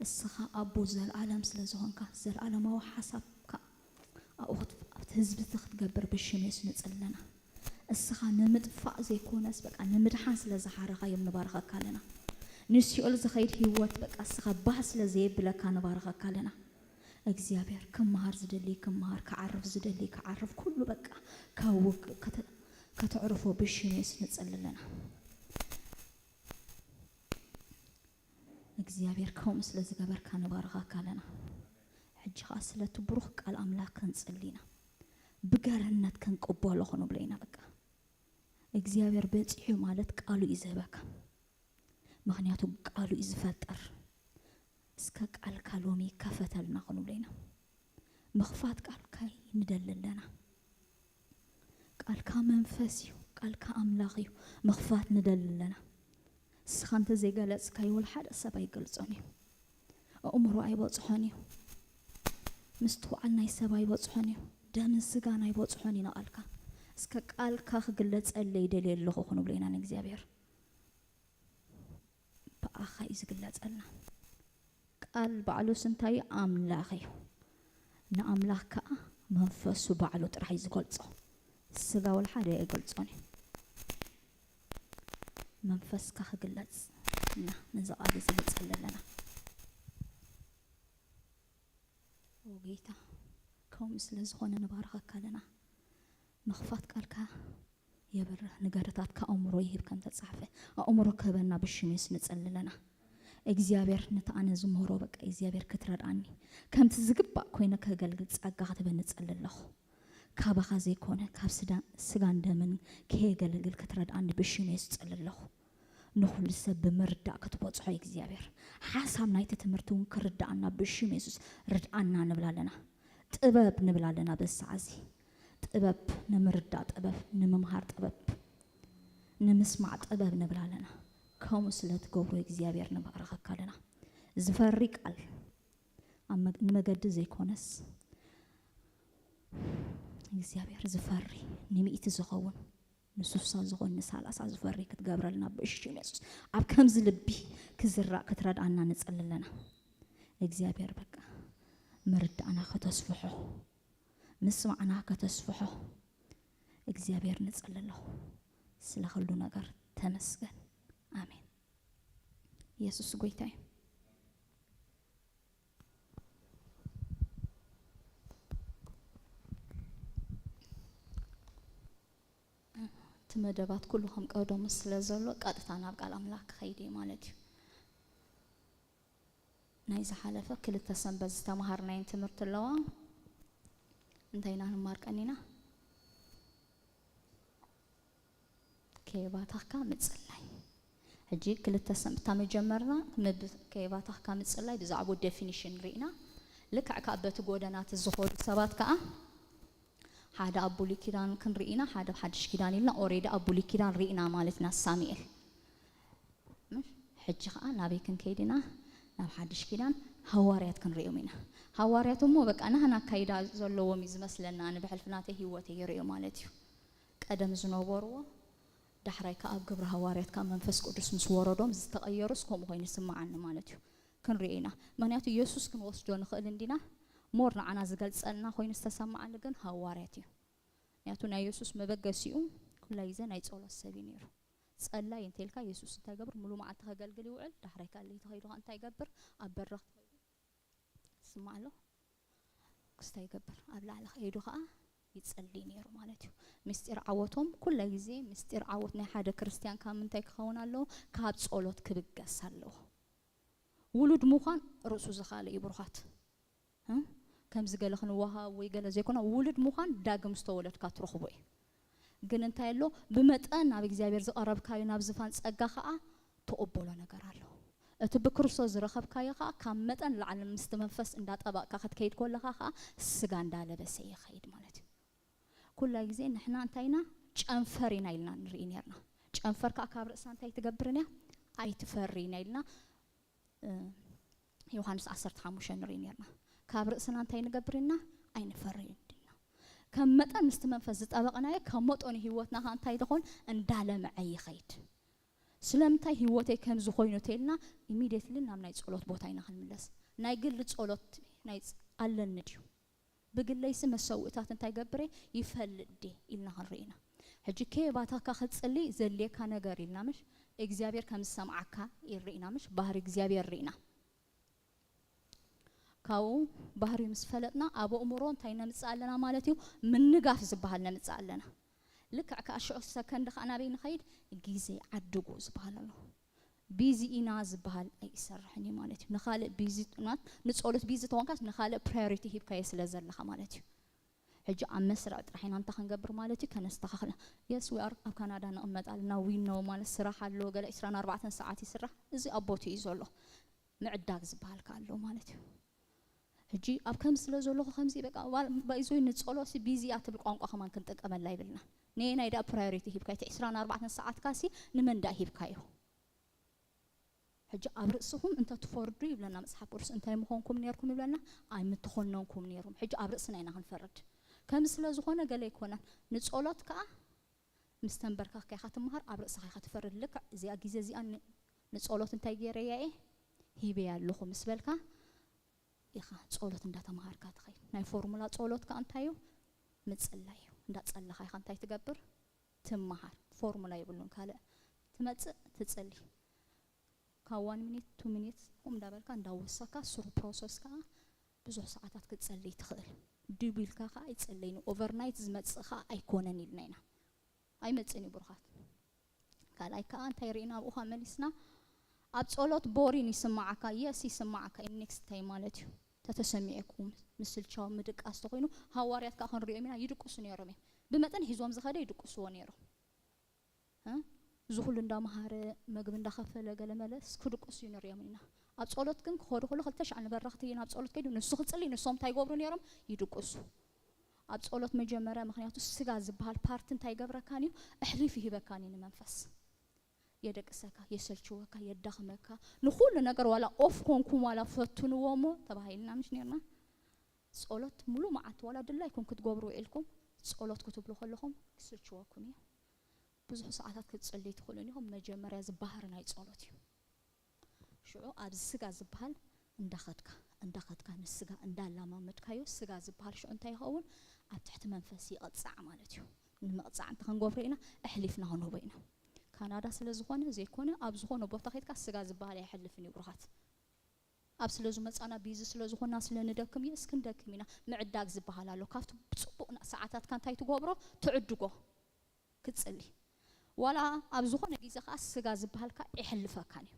እስኻ ኣቦ ዘለኣለም ስለ ዝኾንካ፣ ዘለኣለማዊ ሓሳብካ ኣብኡ ክት-፣ ኣብቲ ህዝቢ እቲ ክትገብር ብሽም የሱስ ንጽሊ ኣለና። እስኻ ንምጥፋእ ዘይኮነስ፣ በቃ ንምድሓን ስለ ዝሓረኻ እዮም ንባርኸካ ኣለና። ንሲኦል ዝኸይድ ህይወት፣ በቃ እስኻ ባህ ስለ ዘየብለካ ንባርኸካ ኣለና። እግዚኣብሔር ክመሃር ዝደሊ ክመሃር፣ ክዓርፍ ዝደሊ ክዓርፍ፣ ኩሉ በቃ ካብ ውግ-፣ ከተ-፣ ከተዕርፎ ብሽም የሱስ ንጸሊ ኣለና። እግዚኣብሔር ከምኡ ስለ ዝገበርካ ንባርኻካ ኣለና። ሕጂ ኸኣ ስለቲ ብሩኽ ቃል ኣምላኽ ክንጽሊ ኢና። ብገርነት ክንቅበሎ ክንብሎ ኢና በቃ። እግዚኣብሔር በጺሑ ማለት ቃሉ እዩ ዝህበካ። ምኽንያቱ ቃሉ እዩ ዝፈጥር። እስከ ቃልካ ሎሚ ከፈተልና ክንብሎ ኢና። ምኽፋት ቃልካ ንደሊ ኣለና። ቃልካ መንፈስ እዩ፣ ቃልካ ኣምላኽ እዩ። ምኽፋት ንደሊ ኣለና። እስኻ እንተ ዘይገለጽካዮ ወላ ሓደ ሰብ ኣይገልጾን እዩ። ኣእምሮ ኣይበጽሖን እዩ። ምስትውዓል ናይ ሰብ ኣይበጽሖን እዩ። ደምን ስጋን ኣይበጽሖን እዩ ንቓልካ። እስከ ቃልካ ክግለጸለይ ይደልየ ኣለኹ ክንብሎ ኢና ንእግዚኣብሔር። ብኣኻ እዩ ዝግለጸልና። ቃል ባዕሉስ እንታይ እዩ? ኣምላኽ እዩ። ንኣምላኽ ከኣ መንፈሱ ባዕሉ ጥራሕ እዩ ዝገልጾ። ስጋ ወላ ሓደ ኣይገልጾን እዩ። መንፈስካ ክግለጽ እና ነዚ ቃል እዚ ንጽሊ ኣለና። ኦ ጌታ፣ ከምኡ ስለ ዝኾነ ንባርኸካ ኣለና። ምኽፋት ቃልካ የብርህ፣ ንገርታትካ ኣእምሮ ይህብ ከም ተጻሕፈ፣ ኣእምሮ ክህበና ብሽም የሱስ ንጸሊ ኣለና። እግዚኣብሔር፣ ነቲ ኣነ ዝምህሮ በቃ እግዚኣብሔር ክትረድኣኒ፣ ከምቲ ዝግባእ ኮይነ ከገልግል ጸጋ ክትበኒ ጸሊ ኣለኹ። ካባኻ ዘይኮነ፣ ካብ ስዳ-፣ ስጋን ደምን ከየገልግል ክትረድኣኒ ብሽም የሱስ ጸሊ ኣለኹ። ንኹሉ ሰብ ብምርዳእ ክትበጽሖ እግዚኣብሔር፣ ሓሳብ ናይቲ ትምህርቲ እውን ክርድኣና ብሽም የሱስ ርድኣና ንብል ኣለና። ጥበብ ንብል ኣለና በዚ ሰዓት እዚ። ጥበብ ንምርዳእ ጥበብ፣ ንምምሃር ጥበብ፣ ንምስማዕ ጥበብ ንብል ኣለና። ከምኡ ስለ ትገብሮ እግዚኣብሔር ንባርኸካ ኣለና። ዝፈሪ ቃል ኣብ መግ-፣ ንመገዲ ዘይኮነስ እግዚኣብሔር ዝፈሪ ንሚእቲ ዝኸውን ንሱሳ ዝኾን ንሳላሳ ዝፈሪ ክትገብረልና ብሽም የሱስ ኣብ ከምዚ ልቢ ክዝራእ ክትረድኣና ንጸሊ ኣለና። እግዚኣብሔር በቃ ምርዳእና ከተስፍሖ፣ ምስማዕና ከተስፍሖ እግዚኣብሔር ንጸሊ ኣለኹ። ስለ ኩሉ ነገር ተመስገን። ኣሜን። የሱስ ጎይታ እዩ። እቲ መደባት ኩሉ ከም ቀደሙ ስለ ዘሎ ቀጥታ ናብ ቃል ኣምላኽ ክኸይድ እየ ማለት እዩ። ናይ ዝሓለፈ ክልተ ሰንበት ዝተምሃርናየን ትምህርቲ ኣለዋ። እንታይ ኢና ንማር ቀኒና? ከየባተኽካ ምጽላይ። ሕጂ ክልተ ሰንበት እታ መጀመርና ምብ-፣ ከየባተኽካ ምጽላይ ብዛዕባኡ ዴፊኒሽን ርኢና። ልክዕ ከኣ በቲ ጎደናት ዝኸዱ ሰባት ከኣ ሓደ ኣብ ብሉይ ኪዳን ክንርኢ ኢና፣ ሓደ ኣብ ሓድሽ ኪዳን ኢልና ኦሬዲ ኣብ ብሉይ ኪዳን ርኢና ማለት ኢና ሳሙኤል። እም፣ ሕጂ ኸኣ ናበይ ክንከይድ ኢና? ናብ ሓድሽ ኪዳን ሃዋርያት ክንርእዮም ኢና። ሃዋርያት እሞ በቃ ናህና ኣካይዳ ዘለዎም እዩ ዝመስለና፣ ኣነ ብሕልፊ ናተይ ህይወተይ ይርእዮ ማለት እዩ። ቀደም ዝነበርዎ ዳሕራይ ከኣ ኣብ ግብሪ ሃዋርያት ከኣ መንፈስ ቅዱስ ምስ ወረዶም ዝተቐየሩስ ከምኡ ኮይኑ ይስምዓኒ ማለት እዩ። ክንርኢ ኢና። ምኽንያቱ የሱስ ክንወስዶ ንኽእል እንዲና፣ ሞር ንዓና ዝገልጸልና ኮይኑ ዝተሰማዓኒ ግን ሃዋርያት እዩ። ምክንያቱ ናይ የሱስ መበገሲኡ ኩላ ግዜ ናይ ጸሎት ሰብ እዩ ነይሩ። ጸላይ እንተልካ የሱስ እንታይ ገብር? ሙሉ መዓልቲ ከገልግል ይውዕል። ዳሕራይ ካል ለይቲ ከይዱ ከኣ እንታይ ይገብር? ኣብ በረኽ ስማ ኣሎ ክስታይ ይገብር፣ ኣብ ላዕሊ ከይዱ ከኣ ይጸሊ ነይሩ ማለት እዩ። ምስጢር ዓወቶም ኩላ ግዜ ምስጢር ዓወት ናይ ሓደ ክርስትያን ካብ ምንታይ ክኸውን ኣለዎ? ካብ ጸሎት ክብገስ ኣለዎ። ውሉድ ምዃን ርእሱ ዝኻለ እዩ ብሩኻት። እ? ከምዚ ገለ ክንወሃብ ወይ ገለ ዘይኮነ፣ ውሉድ ምዃን ዳግም ዝተወለድካ ትረኽቦ እዩ። ግን እንታይ ኣሎ? ብመጠን ናብ እግዚኣብሔር ዝቐረብካዮ ናብ ዝፋን ጸጋ ኸኣ ትቕበሎ ነገር ኣሎ። እቲ ብክርስቶስ ዝረኸብካዮ ኸኣ ካብ መጠን ላዕሊ ምስቲ መንፈስ እንዳጠበቕካ ክትከይድ ከለኻ ኸኣ ስጋ እንዳለበሰ ይኸይድ ማለት እዩ። ኩላ ግዜ ንሕና እንታይ ኢና? ጨንፈር ኢና ኢልና ንርኢ ነርና። ጨንፈር ከኣ ካብ ርእሳ እንታይ ትገብርን እያ? ኣይትፈሪ ኢና ኢልና እ፣ ዮሃንስ ዓሰርተ ሓሙሽተ ንርኢ ነርና። ካብ ርእስና እንታይ ንገብር ኢና? ኣይንፈርይን ኢና። ከም መጠን ምስቲ መንፈስ ዝጠበቕናዮ፣ ከም መጠኑ ህይወትና ኸኣ እንታይ ትኾን? እንዳለምዐ ይኸይድ። ስለምንታይ ህይወተይ ከምዚ ኮይኑ ተልና፣ ኢሚድየትሊ ናብ ናይ ጸሎት ቦታ ኢና ክንምለስ። ናይ ግሊ ጸሎት ናይ ጸ-፣ ኣለኒ ድዩ? ብግለይሲ መሰውእታት እንታይ ገብር እየ? ይፈልጥ ድየ? ኢልና ክንርኢ ኢና። ሕጂ ከየባተኽካ ክትጽሊ ዘድልየካ ነገር ኢልና ምሽ? እግዚኣብሔር ከም ዝሰምዓካ ይርኢና ምሽ? ባህሪ እግዚኣብሔር ርኢና። ካብኡ ባህሪ ምስ ፈለጥና ኣብ ኣእምሮ እንታይ ነምጽእ ኣለና ማለት እዩ? ምንጋፍ ዝበሃል ነምጽእ ኣለና። ልክዕ ከኣ ሽዑ ሰከንድ ከኣ ናበይ ንኸይድ? ግዜ ዓድጉ ዝበሃል ኣሎ። ቢዚ ኢና ዝበሃል ኣይሰርሕን እዩ ማለት እዩ። ንኻልእ ቢዚ ጥናት፣ ንጸሎት ቢዚ ተኾንካስ ንኻልእ ፕራዮሪቲ ሂብካዮ ስለ ዘለኻ ማለት እዩ። ሕጂ ኣብ መስርዕ ጥራሕ ኢና እንታይ ክንገብር ማለት እዩ? ከነስተኻኽል። የስ፣ ዊ ኣር ኣብ ካናዳ ንቕመጥ ኣለና። ዊ ኖ ማለት ስራሕ ኣሎ፣ ገለ ዕስራን ኣርባዕተን ሰዓት ይስራሕ። እዚ ኣብ ቦትኡ እዩ ዘሎ። ምዕዳግ ዝበሃል ከኣ ኣሎ ማለት እዩ። ሕጂ ኣብ ከምዚ ስለ ዘለኹ ከምዚ በቃ ዋል-፣ ባይዞይ ንጸሎሲ ቢዚ እያ ትብል ቋንቋ ከማን ክንጥቀመላ ይብልና። ነየናይ ደኣ ፕራዮሪቲ ሂብካዮ? እቲ ዕስራን ኣርባዕተን ሰዓትካሲ ንመን ደኣ ሂብካዮ? ሕጂ ኣብ ርእስኹም እንተ ትፈርዱ ይብለና መጽሓፍ ቅዱስ። እንታይ ምኾንኩም ነርኩም ይብለና? ኣይምትኾነንኩም ነይሩም። ሕጂ ኣብ ርእስና ኢና ክንፈርድ። ከምዚ ስለ ዝኾነ ገለ ኣይኮነን። ንጸሎት ከኣ ምስ ተንበርካኽካ ኢኻ ትመሃር፣ ኣብ ርእስኻ ኢኻ ትፈርድ። ልክዕ እዚኣ ግዜ እዚኣ ን-፣ ንጸሎት እንታይ ገይረያ እየ? ሂበያ ኣለኹ ምስ በልካ ኢኻ ጸሎት እንዳተማሃርካ ትኸይድ። ናይ ፎርሙላ ጸሎት ከኣ እንታይ እዩ? ምጽላይ እዩ። እንዳጸለኻ ኢኻ እንታይ ትገብር? ትመሃር። ፎርሙላ የብሉን ካልእ። ትመጽእ፣ ትጽሊ። ካብ ዋን ሚኒት፣ ቱ ሚኒት፣ ከምኡ እንዳበልካ እንዳወሰካ ስሩ ፕሮሰስ ከኣ ብዙሕ ሰዓታት ክትጸልይ ትኽእል። ድው ኢልካ ከኣ ኣይጸለይን፣ ኦቨርናይት ዝመጽእ ከኣ ኣይኮነን ኢልና ኢና። ኣይመጽእን እዩ ብሩኻት። ካልኣይ ከኣ እንታይ ርኢና ኣብኡ ከኣ መሊስና? ኣብ ጸሎት ቦሪን ይስምዓካ፣ የስ ይስምዓካ እዩ፣ ኔክስት እንታይ ማለት እዩ? ተተሰሚዕኩም ምስልቻው ምድቃስ ተኾይኑ፣ ሃዋርያት ከኣ ክንሪኦም ኢና፣ ይድቅሱ ነይሮም እዮም። ብመጠን ሒዞም ዝኸደ ይድቅስዎ ነይሮም። እ? እዚ ኩሉ እንዳመሃረ፣ መግቢ እንዳኸፈለ፣ ገለ መለስ ክድቅሱ እዩ ንሪኦም ኢና። ኣብ ጸሎት ግን ክኸዱ ከሎ ክልተ ሻዕ ንበረኽቲ ናብ ጸሎት ከይዱ ንሱ ክጽሊ፣ ንሶም እንታይ ይገብሩ ነይሮም? ይድቅሱ። ኣብ ጸሎት መጀመርያ፣ ምኽንያቱ ስጋ ዝበሃል ፓርት እንታይ ይገብረካን እዩ? ኣሕሊፉ ይህበካን እዩ ንመንፈስ። የደቅሰካ፣ የሰልችወካ፣ የዳኽመካ። ንኹሉ ነገር ዋላ ኦፍ ኮንኩም ዋላ ፈትንዎ እሞ ተባሂልና ምሽ ነርና? ጸሎት ሙሉ መዓልቲ ዋላ ድላይኩም ክትገብሩ ውዒልኩም ጸሎት ክትብሉ ከለኹም ክስልችወኩም እዩ። ብዙሕ ሰዓታት ክትጽልዩ ትኽእሉ ኢኹም። መጀመርያ እዚ ባህሪ ናይ ጸሎት እዩ። ሽዑ ኣብዚ ስጋ ዝበሃል እንዳኸድካ፣ እንዳኸድካ ንስጋ እንዳላማመድካዮ ስጋ ዝበሃል ሽዑ እንታይ ይኸውን? ኣብ ትሕቲ መንፈስ ይቕጻዕ ማለት እዩ። ንምቕጻዕ እንተ ክንገብሮ ኢና፣ ኣሕሊፍና ክንህቦ ኢና። ካናዳ ስለ ዝኾነ ዘይኮነ፣ ኣብ ዝኾነ ቦታ ኸይድካ ስጋ ዝበሃል ኣይሕልፍን እዩ ብሩኻት። ኣብ ስለ ዝመጻና ቢዚ ስለ ዝኾና ስለ ንደክም፣ የስ ክንደክም ኢና። ምዕዳግ ዝበሃል ኣሎ። ካብቲ ብጽቡቕ ና-፣ ሰዓታትካ እንታይ ትገብሮ? ትዕድጎ። ክትጽሊ። ዋላ ኣብ ዝኾነ ግዜ ከኣ ስጋ ዝበሃል ከኣ ይሕልፈካን እዩ።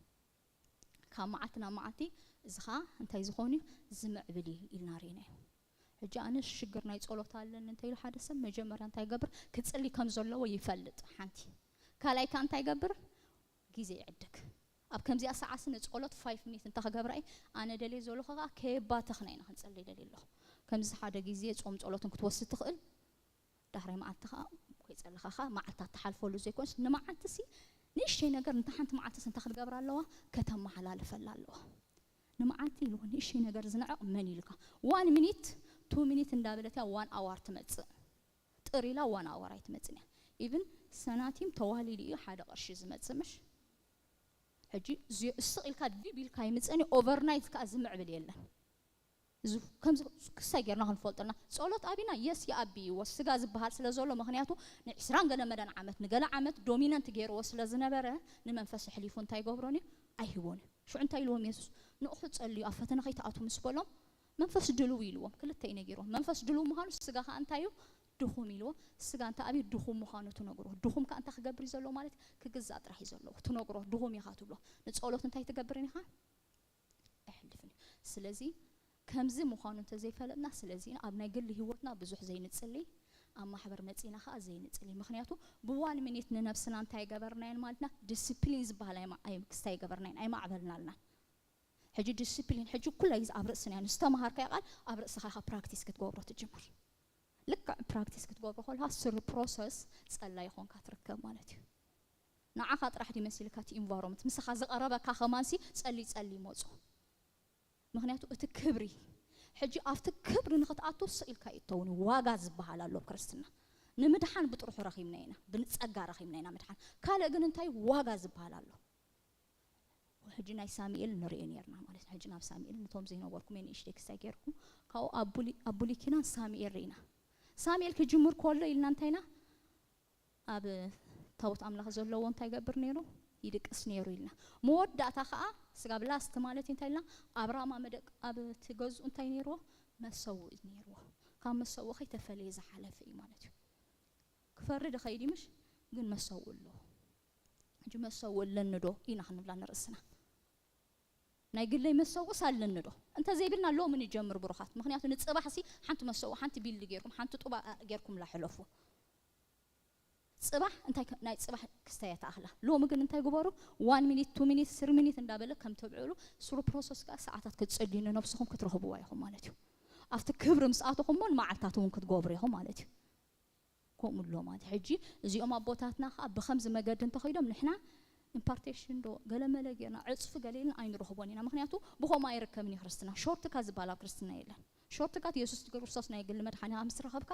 ካብ መዓልቲ ናብ መዓልቲ እዚ ከኣ እንታይ ዝኾን እዩ? ዝምዕብል እዩ ኢልና ርኢናዮ። ሕጂ ኣነ ሽግር ናይ ጸሎት ኣለኒ እንተ ኢሉ ሓደ ሰብ መጀመርያ እንታይ ይገብር? ክጽሊ ከም ዘለዎ ይፈልጥ ሓንቲ። ካልኣይ ከኣ እንታይ ይገብር? ግዜ ይዕድግ። ኣብ ከምዚኣ ሰዓሲ ንጸሎት ፋይቭ ሚኒት እንተ ክገብራ እየ፣ ኣነ ደልየ ዘለኹ ከኣ ከየባተኽና ኢና ክንጸሊ ደልየ ኣለኹ። ከምዚ ሓደ ግዜ ጾም ጸሎትን ክትወስድ ትኽእል። ዳሕራይ መዓልቲ ከኣ ከይጸለኻ ከኣ መዓልታት ትሓልፈሉ ዘይኮንስ፣ ንመዓልትሲ ንእሽተይ ነገር እንተ ሓንቲ መዓልትስ እንታይ ክትገብር ኣለዋ? ከተመሓላልፈላ ኣለዋ። ንመዓልቲ ኢሉ ንእሽተይ ነገር ዝንዕቕ መን ኢልካ? ዋን ሚኒት፣ ቱ ሚኒት እንዳበለት እያ ዋን ኣዋር ትመጽእ። ጥር ኢላ ዋን ኣወር ኣይትመጽን እያ። ኢቭን ሰናቲም ተዋሊዱ እዩ ሓደ ቅርሺ ዝመጽእ ምሽ። ሕጂ እዚ-፣ ስቕ ኢልካ ድብ ኢልካ ይምጸን እዩ፣ ኦቨርናይት ከኣ ዝምዕብል የለን። እዚ ከምዚ ክሳይ ጌርና ክንፈልጠልና ጸሎት ኣቢና የስ ይኣብይዎ ስጋ ዝበሃል ስለ ዘሎ፣ ምኽንያቱ ንዕስራን ገለ መደን ዓመት ንገለ ዓመት ዶሚነንት ገይርዎ ስለ ዝነበረ፣ ንመንፈስ ኣሕሊፉ እንታይ ይገብሮን እዩ? ኣይህቦን እዩ። ሽዑ እንታይ ኢልዎም የሱስ? ንእኹ ጸልዩ ኣብ ፈተነ ከይትኣትዉ ምስ በሎም መንፈስ ድልው ኢልዎም። ክልተ እዩ ነጊርዎም። መንፈስ ድልው ምዃኑ፣ ስጋ ኸኣ እንታይ እዩ? ድኹም ኢልዎ። ስጋ እንተ ኣብዩ ድኹም ምዃኑ ትነግሮ። ድኹም ከኣ እንታይ ክገብር እዩ ዘለዎ ማለት? ክግዛእ ጥራሕ እዩ ዘለዎ። ትነግሮ፣ ድኹም ኢኻ ትብሎ። ንጸሎት እንታይ ትገብርን ኢኻ? ኣይሕልፍን እዩ። ስለዚ ከምዚ ምዃኑ እንተዘይፈለጥና፣ ስለዚ ኣብ ናይ ግሊ ህይወትና ብዙሕ ዘይንጽሊ፣ ኣብ ማሕበር መጺና ኸኣ ዘይንጽሊ። ምኽንያቱ ብዋን ሚኒት ንነብስና እንታይ ገበርናየን ማለትና? ዲስፕሊን ዝበሃል ኣይማ-፣ ኣይ-፣ ክስታይ ገበርናየን፣ ኣይማዕበልናልናን። ሕጂ ዲስፕሊን፣ ሕጂ ኩላ ግዜ ኣብ ርእስና እያ። ዝተምሃርካዮ ቃል ኣብ ርእስኻ ኢኻ ፕራክቲስ ክትገብሮ ትጅምር። ልክዕ ፕራክቲስ ክትገብሮ ከለኻ ስሩ ፕሮሰስ ጸላይ ኾንካ ትርከብ ማለት እዩ። ንዓኻ ጥራሕ ድዩ መሲልካ እቲ ኢንቫይሮንመንት? ምሳኻ ዝቐረበካ ከማንሲ ጸሊ ጸሊ ይመጾ። ምኽንያቱ እቲ ክብሪ፣ ሕጂ ኣብቲ ክብሪ ንኽትኣቱ ስቕ ኢልካ ኣይእተውን እዩ። ዋጋ ዝበሃል ኣሎ ኣብ ክርስትና። ንምድሓን ብጥርሑ ረኺብና ኢና፣ ብጸጋ ረኺብና ኢና ምድሓን። ካልእ ግን እንታይ ዋጋ ዝበሃል ኣሎ? ሕጂ ናይ ሳሙኤል ንሪኦ ኔርና ማለት ነው። ሕጂ ናብ ሳሙኤል፣ ነቶም ዘይነበርኩም ንእሽተይ ክስታይ ጌርኩም፣ ካብኡ ኣብ ብሉይ፣ ኣብ ብሉይ ኪዳን ሳሙኤል ርኢና። ሳሙኤል ክጅምር ከሎ ኢልና እንታይ ኢና? ኣብ ታቦት ኣምላኽ ዘለዎ እንታይ ይገብር ነይሩ? ይድቅስ ነይሩ ኢልና። መወዳእታ ኸኣ ስጋብ ላስት ማለት እዩ እንታይ ኢልና? ኣብ ራማ መደቅ፣ ኣብ እቲ ገዝኡ እንታይ ነይርዎ? መሰውኢ ነይርዎ። ካብ መሰውኢ ከይተፈለየ ዝሓለፈ እዩ ማለት እዩ። ክፈርድ ኸይዲ ምሽ፣ ግን መሰውኢ ኣለዎ። ሕጂ መሰውኢ ኣለኒ ዶ ኢና ክንብላ ንርእስና። ናይ ግለይ መሰውእስ ኣለኒ ዶ? እንተ ዘይብልና ሎሚ ንጀምር ብሩኻት። ምኽንያቱ ንጽባሕሲ ሓንቲ መሰውኢ፣ ሓንቲ ቢልድ ጌርኩም፣ ሓንቲ ጡባ ጌርኩምላ ሕለፉ። ጽባሕ እንታይ ከ-፣ ናይ ጽባሕ ክስታይ እያ ትኣኽላ። ሎሚ ግን እንታይ ግበሩ? ዋን ሚኒት፣ ቱ ሚኒት፣ ስሪ ሚኒት እንዳበለ ከም ተብዕሉ ስሩ ፕሮሰስ ከኣ ሰዓታት ክትጸልዩ ንነብስኹም ክትረኽብዋ ኢኹም ማለት እዩ። ኣብቲ ክብሪ ምስ ኣተኹም እውን መዓልታት እውን ክትገብሩ ኢኹም ማለት እዩ። ከምኡ ኣሎ ማለት እዩ። ሕጂ እዚኦም ኣቦታትና ከኣ ብኸምዚ መገዲ እንተኸይዶም ንሕና ኢምፓርቴሽን ዶ ገለ መለ ጌርና ዕጽፊ ገለ ኢልና ኣይንረኽቦን ኢና። ምኽንያቱ ብኸምኡ ኣይርከብን እዩ ክርስትና። ሾርትካት ዝበሃል ኣብ ክርስትና የለን። ሾርትካት የሱስ ክርስቶስ ናይ ግሊ መድሓኒኻ ምስ ረኸብካ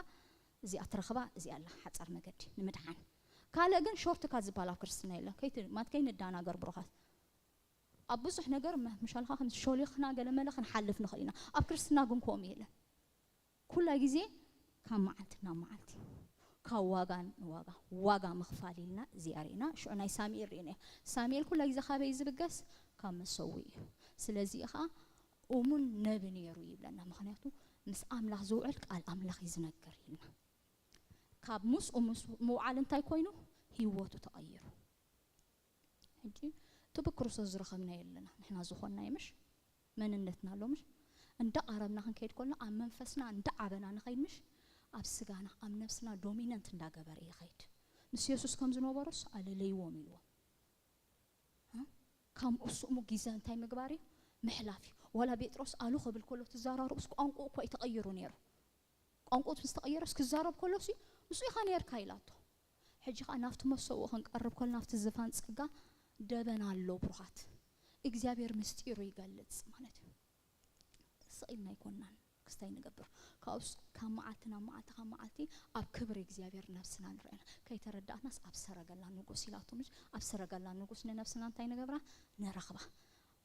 እዚኣ ትረኽባ፣ እዚኣ ኣላ ሓጻር መገዲ ንምድሓን። ካልእ ግን ሾርትካት ዝበሃል ኣብ ክርስትና የለን። ከይቲ-፣ ማለት ከይንዳናገር ብሩኻት። ኣብ ብዙሕ ነገር መ-፣ ምሻልኻ ከም ሾሊኽና ገለ መለ ክንሓልፍ ንኽእል ኢና። ኣብ ክርስትና ግን ከምኡ የለን። ኩላ ግዜ ካብ መዓልቲ ናብ መዓልቲ፣ ካብ ዋጋ ንዋጋ፣ ዋጋ ምኽፋል ኢልና እዚኣ ርኢና። ሽዑ ናይ ሳሙኤል ርኢና። ሳሙኤል ኩላ ግዜ ካበይ ዝብገስ? ካብ መሰውኢ እዩ። ስለዚ ኸኣ እሙን ነቢ ነይሩ ይብለና። ምኽንያቱ ምስ ኣምላኽ ዝውዕል ቃል ኣምላኽ እዩ ዝነግር ኢልና። ካብ ምስኡ ምስ ምውዓል እንታይ ኮይኑ? ህይወቱ ተቐይሩ። ሕጂ እቲ ብክርስቶስ ዝረኸብናዮ ኣለና። ንሕና ዝኾንናዮ ምሽ? መንነትና ኣሎ ምሽ? እንዳቐረብና ክንከይድ ከለና ኣብ መንፈስና እንዳዓበና ንኸይድ ምሽ? ኣብ ስጋና፣ ኣብ ነብስና ዶሚነንት እንዳገበረ ይኸይድ። ምስ የሱስ ከም ዝነበሮስ ኣለለይዎም ኢልዎም። እ? ካብ ምስኡ ግዜ እንታይ ምግባር እዩ? ምሕላፍ እዩ። ዋላ ጴጥሮስ ኣሉ ክብል ከሎ ትዛራርቡስ ቋንቋኡ እኮ እዩ ተቐይሩ ነይሩ። ቋንቋኡ ምስ ተቐየረስ ክዛረብ ከሎስ እዩ፣ ምስኡ ኢኻ ነይርካ ኢላቶ። ሕጂ ኸኣ ናብቲ መሰውኡ ክንቀርብ ከሎ ናብቲ ዝፋን ጸጋ ደበና ኣሎ ብሩኻት። እግዚኣብሔር ምስጢሩ ይገልጽ ማለት እዩ። ስቕ ኢልና ኣይኮንናን ክስታይ ንገብር። ካብኡስ ካብ መዓልቲ ናብ መዓልቲ፣ ካብ መዓልቲ ኣብ ክብሪ እግዚኣብሔር ነብስና ንርእየና። ከይተረዳእናስ ኣብ ሰረገላ ንጉስ ኢላቶ ምሽ፣ ኣብ ሰረገላ ንጉስ ንነብስና እንታይ ንገብራ? ንረኽባ።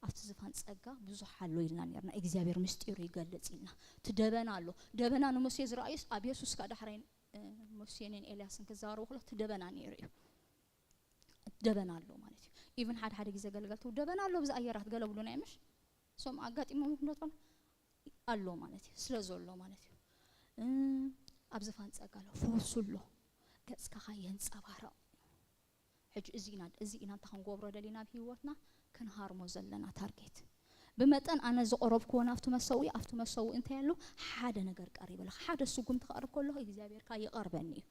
ኣብቲ ዝፋን ጸጋ ብዙሕ ኣሎ ኢልና ነርና። እግዚኣብሔር ምስጢሩ ይገልጽ ኢልና። እቲ ደበና ኣሎ። ደበና ንሙሴ ዝረኣዩስ ኣብ የሱስ ከኣ ዳሕራይ፣ እ፣ ሙሴንን ኤልያስን ክዛረቡ ከሎ እቲ ደበና ነይሩ እዩ። ደበና ኣሎ ማለት እዩ። ኢቭን ሓደ ሓደ ግዜ ገለገልቱ ደበና ኣሎ ብዚ ኣየራት ገለ ብሉና እዩ ምሽ? እሶም ኣጋጢሞም ይኹን ዶ ትኾኑ? ኣሎ ማለት እዩ። ስለ ዘሎ ማለት እዩ። እ፣ ኣብ ዝፋን ጸጋ ኣሎ። ፈውሱ ኣሎ። ገጽካ ኸኣ የንጸባርቕ። ሕጂ እዚ ኢና፣ እዚ ኢና እንተ ክንገብሮ ደሊና ኣብ ህይወትና ክንሃርሞ ዘለና ታርጌት። ብመጠን ኣነ ዝቐረብክዎ ናብቲ መሰውኢ፣ ኣብቲ መሰውኢ እንታይ ኣሎ? ሓደ ነገር ቀሪበ ኣለኹ። ሓደ ስጉምቲ ከቕርብ ከለኹ እግዚኣብሔር ከኣ ይቐርበኒ እዩ።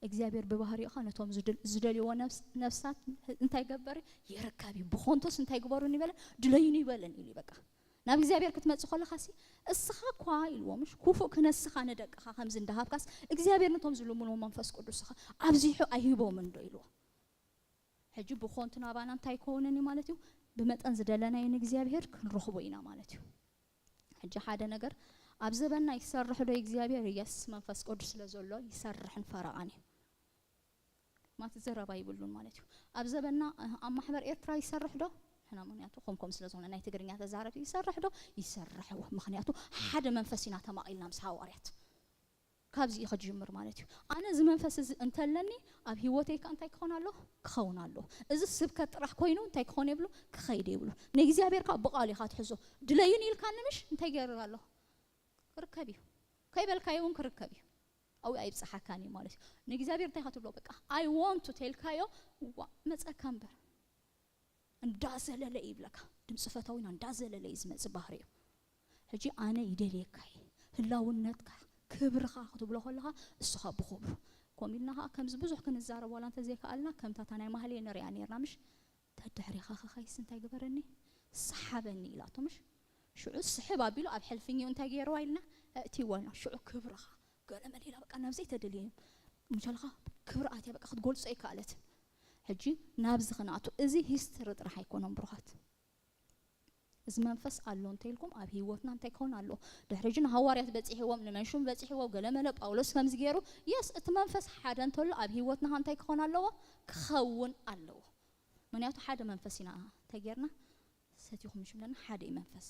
እግዚኣብሔር ብባህሪኡ ኸኣ ነቶም ዝድል-፣ ዝደልይዎ ነብስ-፣ ነብሳት እንታይ ይገብር? ይርከብ እዩ። ብኾንቶስ እንታይ ግበሩኒ ይበለን? ድለዩኒ ይበለን ኢሉ እዩ በቃ። ናብ እግዚኣብሔር ክትመጽእ ከለኻሲ፣ እስኻ እኳ ኢልዎ፣ ምሽ? ክፉእ ክነስኻ ንደቅኻ ከምዚ እንዳሃብካስ፣ እግዚኣብሔር ነቶም ዝልምንዎ መንፈስ ቅዱስኻ ኣብዚሑ ኣይህቦምን ዶ ኢልዎ? ሕጂ ብኾንቱ ናባና እንታይ ይከውንን እዩ ማለት እዩ? ብመጠን ዝደለናዮ ንእግዚኣብሔር ክንረኽቦ ኢና ማለት እዩ። ሕጂ ሓደ ነገር ኣብ ዘበንና ይሰርሕ ዶ እግዚኣብሔር? የስ፣ መንፈስ ቅዱስ ስለ ዘሎ ይሰርሕን ፈረቓን እዩ። ማለት ዘረባ ይብሉን ማለት እዩ። ኣብ ዘበንና፣ እ፣ ኣብ ማሕበር ኤርትራ ይሰርሕ ዶ? ንሕና ምኽንያቱ ከምከም ስለ ዝኾነ ናይ ትግርኛ ተዛረብ ይሰርሕ ዶ ይሰርሕዎ። ምኽንያቱ ሓደ መንፈስ ኢና ተማቒልና ምስ ሃዋርያት። ካብዚ እዩ ክጅምር ማለት እዩ። ኣነ እዚ መንፈስ እዚ እንተለኒ ኣብ ህይወተይ ከ እንታይ ክኾን ኣሎ? ክኸውን ኣሎ። እዚ ስብከት ጥራሕ ኮይኑ እንታይ ክኾን የብሉ? ክኸይድ የብሉ። ንእግዚኣብሔር ከ ብቓሉ ኢኻ ትሕዞ። ድለዩን ኢልካኒ ምሽ እንታይ ገይር ኣሎ? ክርከብ እዩ። ከይበልካዮ እውን ክርከብ እዩ። ኣብኡ ኣይብጽሓካን እዩ ማለት እዩ። ንእግዚኣብሔር እንታይ ኢኻ ትብሎ? በቃ I want to ተልካዮ ዋ መጸካ እምበር እንዳዘለለ ይብለካ። ድምፂ ፈታዊና እንዳዘለለ እዩ ዝመፅእ ባህሪ እዩ። ሕጂ ኣነ ይደልየካ እየ። ህላውነትካ ክብርኻ ክትብሎ ከለኻ እስኻ ብኽብሩ ከምኡ ኢልና ከዓ ከምዚ ብዙሕ ክንዛረብ ዋላ እንተዘይከኣልና ከምታ እታ ናይ ማህሌ ንሪኣ ነርና ምሽ ተድሕሪኻ ከኻይስ እንታይ ግበረኒ ሰሓበኒ ኢላቶ ምሽ ሽዑ ስሕብ ኣቢሉ ኣብ ሕልፍኝኡ እንታይ ገይርዋ ኢልና ኣእትይዋ ኢልና ሽዑ ክብርኻ ገለ መለ ኢላ በቃ ናብ ዘይተደልየ ምሻልኻ ክብሪ ኣትያ በቃ ክትገልጾ ኣይከኣለትን። ሕጂ ናብዚ ክንኣቱ እዚ ሂስትሪ ጥራሕ ኣይኮነን ብሩኻት። እዚ መንፈስ ኣሎ እንተኢልኩም ኣብ ህይወትና እንታይ ክኸውን ኣለዎ? ድሕሪ ሕጂ ንሃዋርያት በፂሕዎም ንመንሹም በፂሕዎ ገለመለ ጳውሎስ ከምዚ ገይሩ የስ እቲ መንፈስ ሓደ እንተሎ ኣብ ህይወትና እንታይ ክኸውን ኣለዎ? ክኸውን ኣለዎ። ምክንያቱ ሓደ መንፈስ ኢና ተጌርና ሰቲኹም ሽምለና ሓደ እዩ መንፈስ።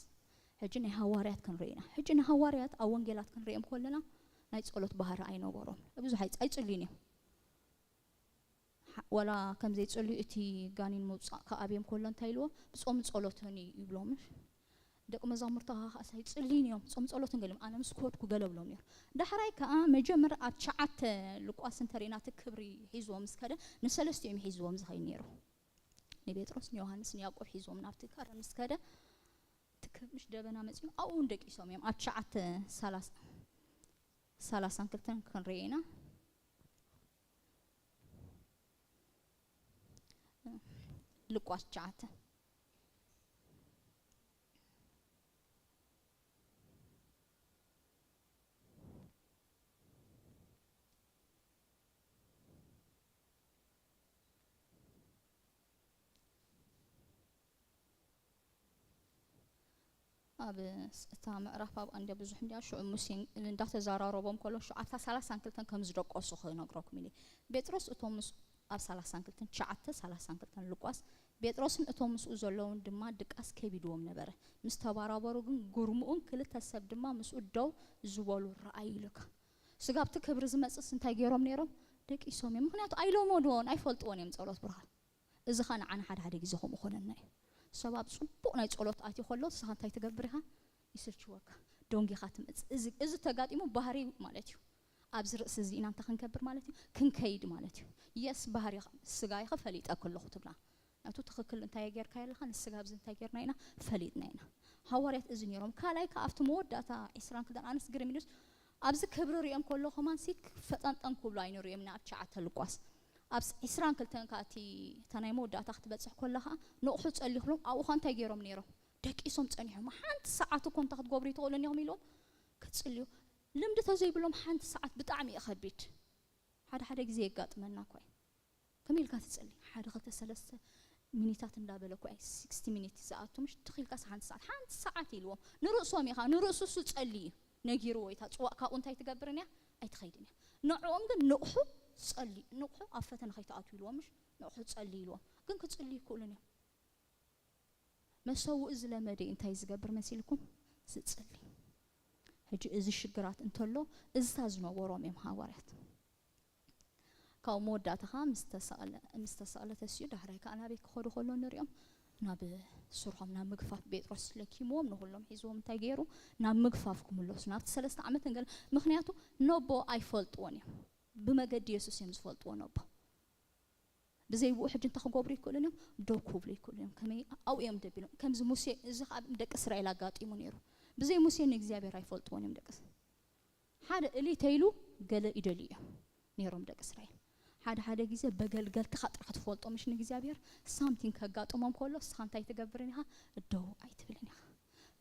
ሕጂ ናይ ሃዋርያት ክንርኢ ኢና። ሕጂ ንሃዋርያት ኣብ ወንጌላት ክንሪኦም ከለና ናይ ጸሎት ባህሪ ኣይነበሮም። ብዙሕ ኣይጽ- ኣይጽልዩን እዮም። ሓ- ዋላ ከም ዘይጽልዩ እቲ ጋኒን ምውጻእ ከኣብዮም ከሎ እንታይ ኢልዎ? ብጾም ጸሎትን እዩ ይብሎም። ደቂ መዛሙርታ ከኣ ኣይጽልዩን እዮም። ጾም ጸሎትን ገሊኦም ኣነ ምስ ኮድኩ ገለ ብሎም ነይሩ። ዳሕራይ ከኣ መጀመር ኣብ ትሽዓተ ሉቃስ እንተሪእና እቲ ክብሪ ሒዝዎም ምስ ከደ ንሰለስቲኦም ሒዝዎም ዝኸይድ ነይሩ። ንጴጥሮስ ንዮሃንስ ንያዕቆብ ሒዝዎም ናብቲ ከረ ምስ ከደ እቲ ክብሪ ምሽ ደበና መጺኡ ኣብኡ እውን ደቂሶም እዮም። ኣብ ትሽዓተ ሰላሳ ሰላሳን ክልተን ክንርኢ ኢና። ልቋስ ትሽዓተ ኣብ ስ- እታ ምዕራፍ ኣብኣ እንድያ ብዙሕ እንድያ ሽዑ ሙሴ እንዳተዘራረቦም ከሎ ሽዑ ኣብታ ሰላሳን ክልተን ከም ዝደቀሱ ክነግረኩም ኢለ ጴጥሮስ እቶም ምስ ኣብ ሰላሳን ክልተን ትሽዓተ ሰላሳን ክልተን ሉቃስ ጴጥሮስን እቶም ምስኡ ዘለውን ድማ ድቃስ ከቢድዎም ነበረ ምስ ተባራበሩ ግን ግርምኡን ክልተ ሰብ ድማ ምስኡ ደው ዝበሉ ረኣዩ ኢሉካ ስጋብቲ ክብሪ ዝመፅስ እንታይ ገይሮም ነይሮም ደቂሶም እዮም ምክንያቱ ኣይለመድዎን ኣይፈልጥዎን እዮም ፀሎት ብርሃን እዚ ኸ ንዓና ሓደ ሓደ ግዜ ከምኡ ኾነና እዩ። ሰብ ኣብ ጽቡቕ ናይ ጸሎት ኣትዩ ከሎ ንስኻ እንታይ ትገብር ኢኻ? ይስልችወካ። ደንጊኻ ትመጽእ። እዚ እዚ ተጋጢሙ ባህሪ ማለት እዩ። ኣብዚ ርእሲ እዚ ኢና እንታይ ክንገብር ማለት እዩ? ክንከይድ ማለት እዩ። የስ ባህሪ ስጋይ ኸ ፈሊጠ ከለኹ ትብላ። ናቱ ትኽክል እንታይ ጌርካ ኣለኻ ንስጋ ኣብዚ እንታይ ጌርና ኢና ፈሊጥና ኢና። ሃዋርያት እዚ ነይሮም። ካልኣይ ከኣ ኣብቲ መወዳእታ ዕስራን ክልተን ኣነስ ግርም ኢሉስ ኣብዚ ክብሪ ሪኦም ከሎ ከማን ሲ ፈጠንጠን ክብሉ ኣይንሪኦም ኢና ኣብ ትሽዓተ ሉቃስ ኣብ ዕስራን ክልተን ከኣ እቲ እታ ናይ መወዳእታ ክትበጽሕ ከላ ከኣ ንቑሑ ጸልዩ ክብሎም ኣብኡ ከ እንታይ ገይሮም ነይሮም ደቂሶም ጸኒሖም ሓንቲ ሰዓት እኮ እንተ ክትገብሩ ይትኽእሉን ኢኹም ኢልዎም ክጽልዩ ልምዲ ተዘይብሎም ሓንቲ ሰዓት ብጣዕሚ እዩ ከቢድ ሓደ ሓደ ግዜ የጋጥመና እኳ እዩ ከመይ ኢልካ ትጽሊ ሓደ ክልተ ሰለስተ ሚኒታት እንዳበለ እኳ እዩ ስክስቲ ሚኒት ዝኣቱ ምሽ ትኺልካስ ሓንቲ ሰዓት ሓንቲ ሰዓት ኢልዎም ንርእሶም ኢኻ ንርእሱ እሱ ጸሊ እዩ ነጊርዎ እዩ እታ ጽዋእ ካብኡ እንታይ ትገብርን እያ ኣይትኸይድን እያ ንዕኦም ግን ንቕሑ ጸሊ ንቕሑ ኣብ ፈተነ ከይትኣትው ኢልዎም ምሽ ንቕሑ ጸሊ ኢልዎም ግን ክጽሊ ይክእሉን እዮም መሰውእ ዝለመደ እንታይ ዝገብር መሲልኩም ዝጽሊ ሕጂ እዚ ሽግራት እንተሎ እዝታ ዝነበሮም እዮም ሃዋርያት ካብ መወዳእታ ከዓ ምስ ተሰቕለ ምስ ተሰቕለ ተሲኡ ዳሕራይ ከዓ ናበይ ክኸዱ ከሎ ንሪኦም ናብ ስርሖም ናብ ምግፋፍ ጴጥሮስ ለኪምዎም ንኩሎም ሒዝዎም እንታይ ገይሩ ናብ ምግፋፍ ክምለሱ ናብቲ ሰለስተ ዓመት ንገለ ምክንያቱ ነቦ ኣይፈልጥዎን እዮም ብመገዲ የሱስ እዮም ዝፈልጥዎ ነቦ ብዘይ ብኡ ሕጂ እንታይ ክገብሩ ይክእሉን እዮም ደው ክብሉ ይክእሉ እዮም ከመይ ኣብኡ እዮም ደቢሎም ከምዚ ሙሴ እዚ ከዓ ደቂ እስራኤል ኣጋጢሙ ነይሩ ብዘይ ሙሴ ንእግዚኣብሔር ኣይፈልጥዎን እዮም ደቂ ሓደ እሊ ተይሉ ገለ ይደልዩ እዮም ነይሮም ደቂ እስራኤል ሓደ ሓደ ግዜ በገልገልትኻ ጥራሕ ክትፈልጦ ምሽ ንእግዚኣብሔር ሳምቲንግ ከጋጥሞም ከሎ እስኻ እንታይ ትገብርን ኢኻ ደው ኣይትብልን ኢኻ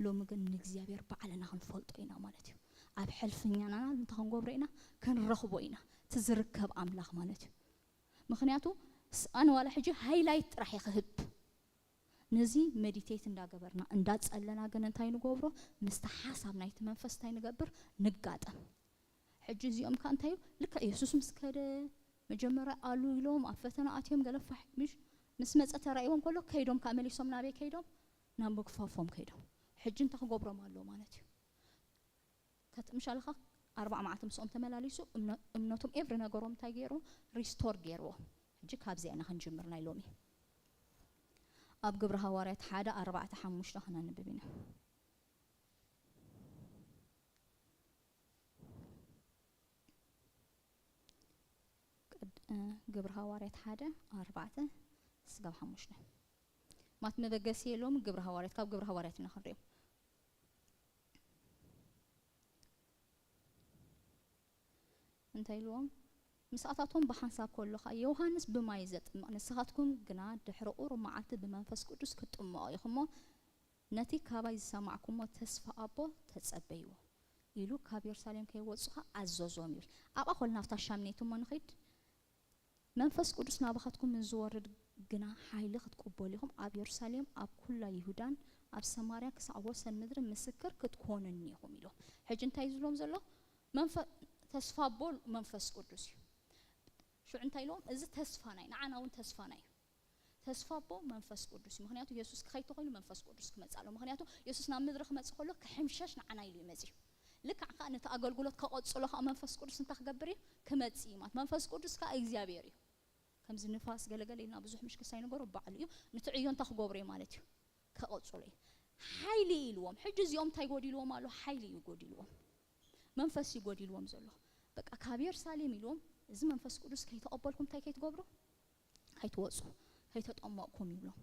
ሎሚ ግን ንእግዚኣብሔር ባዕልና ክንፈልጦ ኢና ማለት እዩ ኣብ ሕልፍኛና እንታይ ክንገብሮ ኢና ክንረኽቦ ኢና እቲ ዝርከብ ኣምላኽ ማለት እዩ ምኽንያቱ ኣነ ዋላ ሕጂ ሃይላይት ጥራሕ እየ ክህብ ነዚ መዲቴት እንዳገበርና እንዳጸለና ግን እንታይ ንገብሮ ምስቲ ሓሳብ ናይቲ መንፈስ እንታይ ንገብር ንጋጠም ሕጂ እዚኦም ከ እንታይ እዩ ልክዕ የሱስ ምስ ከደ መጀመርያ ኣሉ ኢሎም ኣብ ፈተና ኣትዮም ገለ ፋሕ ምሽ ምስ መጸ ተራእይዎም ከሎ ከይዶም፣ ከዓ መሊሶም ናበይ ከይዶም? ናብ ምግፋፎም ከይዶም። ሕጂ እንታይ ክገብሮም ኣለዎ ማለት እዩ? ከት-፣ ምሻልኻ ኣርባዕ መዓልቲ ምስኦም ተመላሊሱ፣ እምነ-፣ እምነቶም፣ ኤቭሪ ነገሮም እንታይ ገይሩ? ሪስቶር ገይርዎ። ሕጂ ካብዚኣ ኢና ክንጅምር ናይ ሎሚ። ኣብ ግብሪ ሃዋርያት ሓደ ኣርባዕተ ሓሙሽተ ክነንብብ ኢና። ቅድ-፣ እ፣ ግብሪ ሃዋርያት ሓደ ኣርባዕተ ስጋብ ሓሙሽተ። ማት መበገሲ የለውም። ግብሪ ሃዋርያት፣ ካብ ግብሪ ሃዋርያት ኢና ክንሪኦም። እንታይ ኢልዎም? ምስኣታቶም ብሓንሳብ ከሎ ኸኣ፣ ዮሃንስ ብማይ ዘጥምቕ፣ ንስኻትኩም ግና ድሕሪ ቁሩብ መዓልቲ ብመንፈስ ቅዱስ ክትጥመቑ ኢኹም እሞ፣ ነቲ ካባይ ዝሰማዕኩሞ ተስፋ ኣቦ ተጸበይዎ ኢሉ ካብ የሩሳሌም ከይወጹ ኸኣ ኣዘዞም ይብል። ኣብኣ ኾልና ኣብታ ሻምኔት እሞ ንኺድ። መንፈስ ቅዱስ ናባኻትኩም ምስ ዝወርድ ግና ሓይሊ ክትቅበሉ ኢኹም፣ ኣብ የሩሳሌም፣ ኣብ ኩላ ይሁዳን ኣብ ሰማርያ ክሳዕ ወሰን ምድሪ ምስክር ክትኮኑኒ ኢኹም ኢሎም። ሕጂ እንታይ እዩ ዝብሎም ዘሎ? መንፈ-፣ ተስፋ ኣቦ መንፈስ ቅዱስ እዩ። ሽዑ እንታይ ኢሎም? እዚ ተስፋና እዩ፣ ንዓና እውን ተስፋና እዩ። ተስፋ ኣቦ መንፈስ ቅዱስ እዩ። ምኽንያቱ የሱስ ክኸይድ ተኾይኑ መንፈስ ቅዱስ ክመጽእ ኣለዎ። ምኽንያቱ የሱስ ናብ ምድሪ ክመጽእ ከሎ ክሕምሸሽ ንዓና ኢሉ እዩ መጺኡ። ልክዕ ከኣ ነቲ ኣገልግሎት ከቐጽሎ ከኣ መንፈስ ቅዱስ እንታይ ክገብር እዩ? ክመጽእ እዩ ማለት። መንፈስ ቅዱስ ከኣ እግዚኣብሔር እዩ። ከምዚ ንፋስ ገለገለ ኢልና ብዙሕ ምሽክስ ኣይንገሮ፣ ባዕሉ እዩ። ነቲ ዕዮ እንታይ ክገብሮ እዩ ማለት እዩ? ከቐጽሎ እዩ። ሓይሊ እዩ ኢልዎም። ሕጂ እዚኦም እንታይ ጎዲልዎም ኣሎ? ሓይሊ እዩ ጎዲልዎም። መንፈስ እዩ ጎዲልዎም ዘሎ። በቃ ካብ የሩሳሌም ኢልዎም፣ እዚ መንፈስ ቅዱስ ከይተቐበልኩም እንታይ ከይትገብሩ? ከይትወጹ፣ ከይተጠመቕኩም ይብሎም።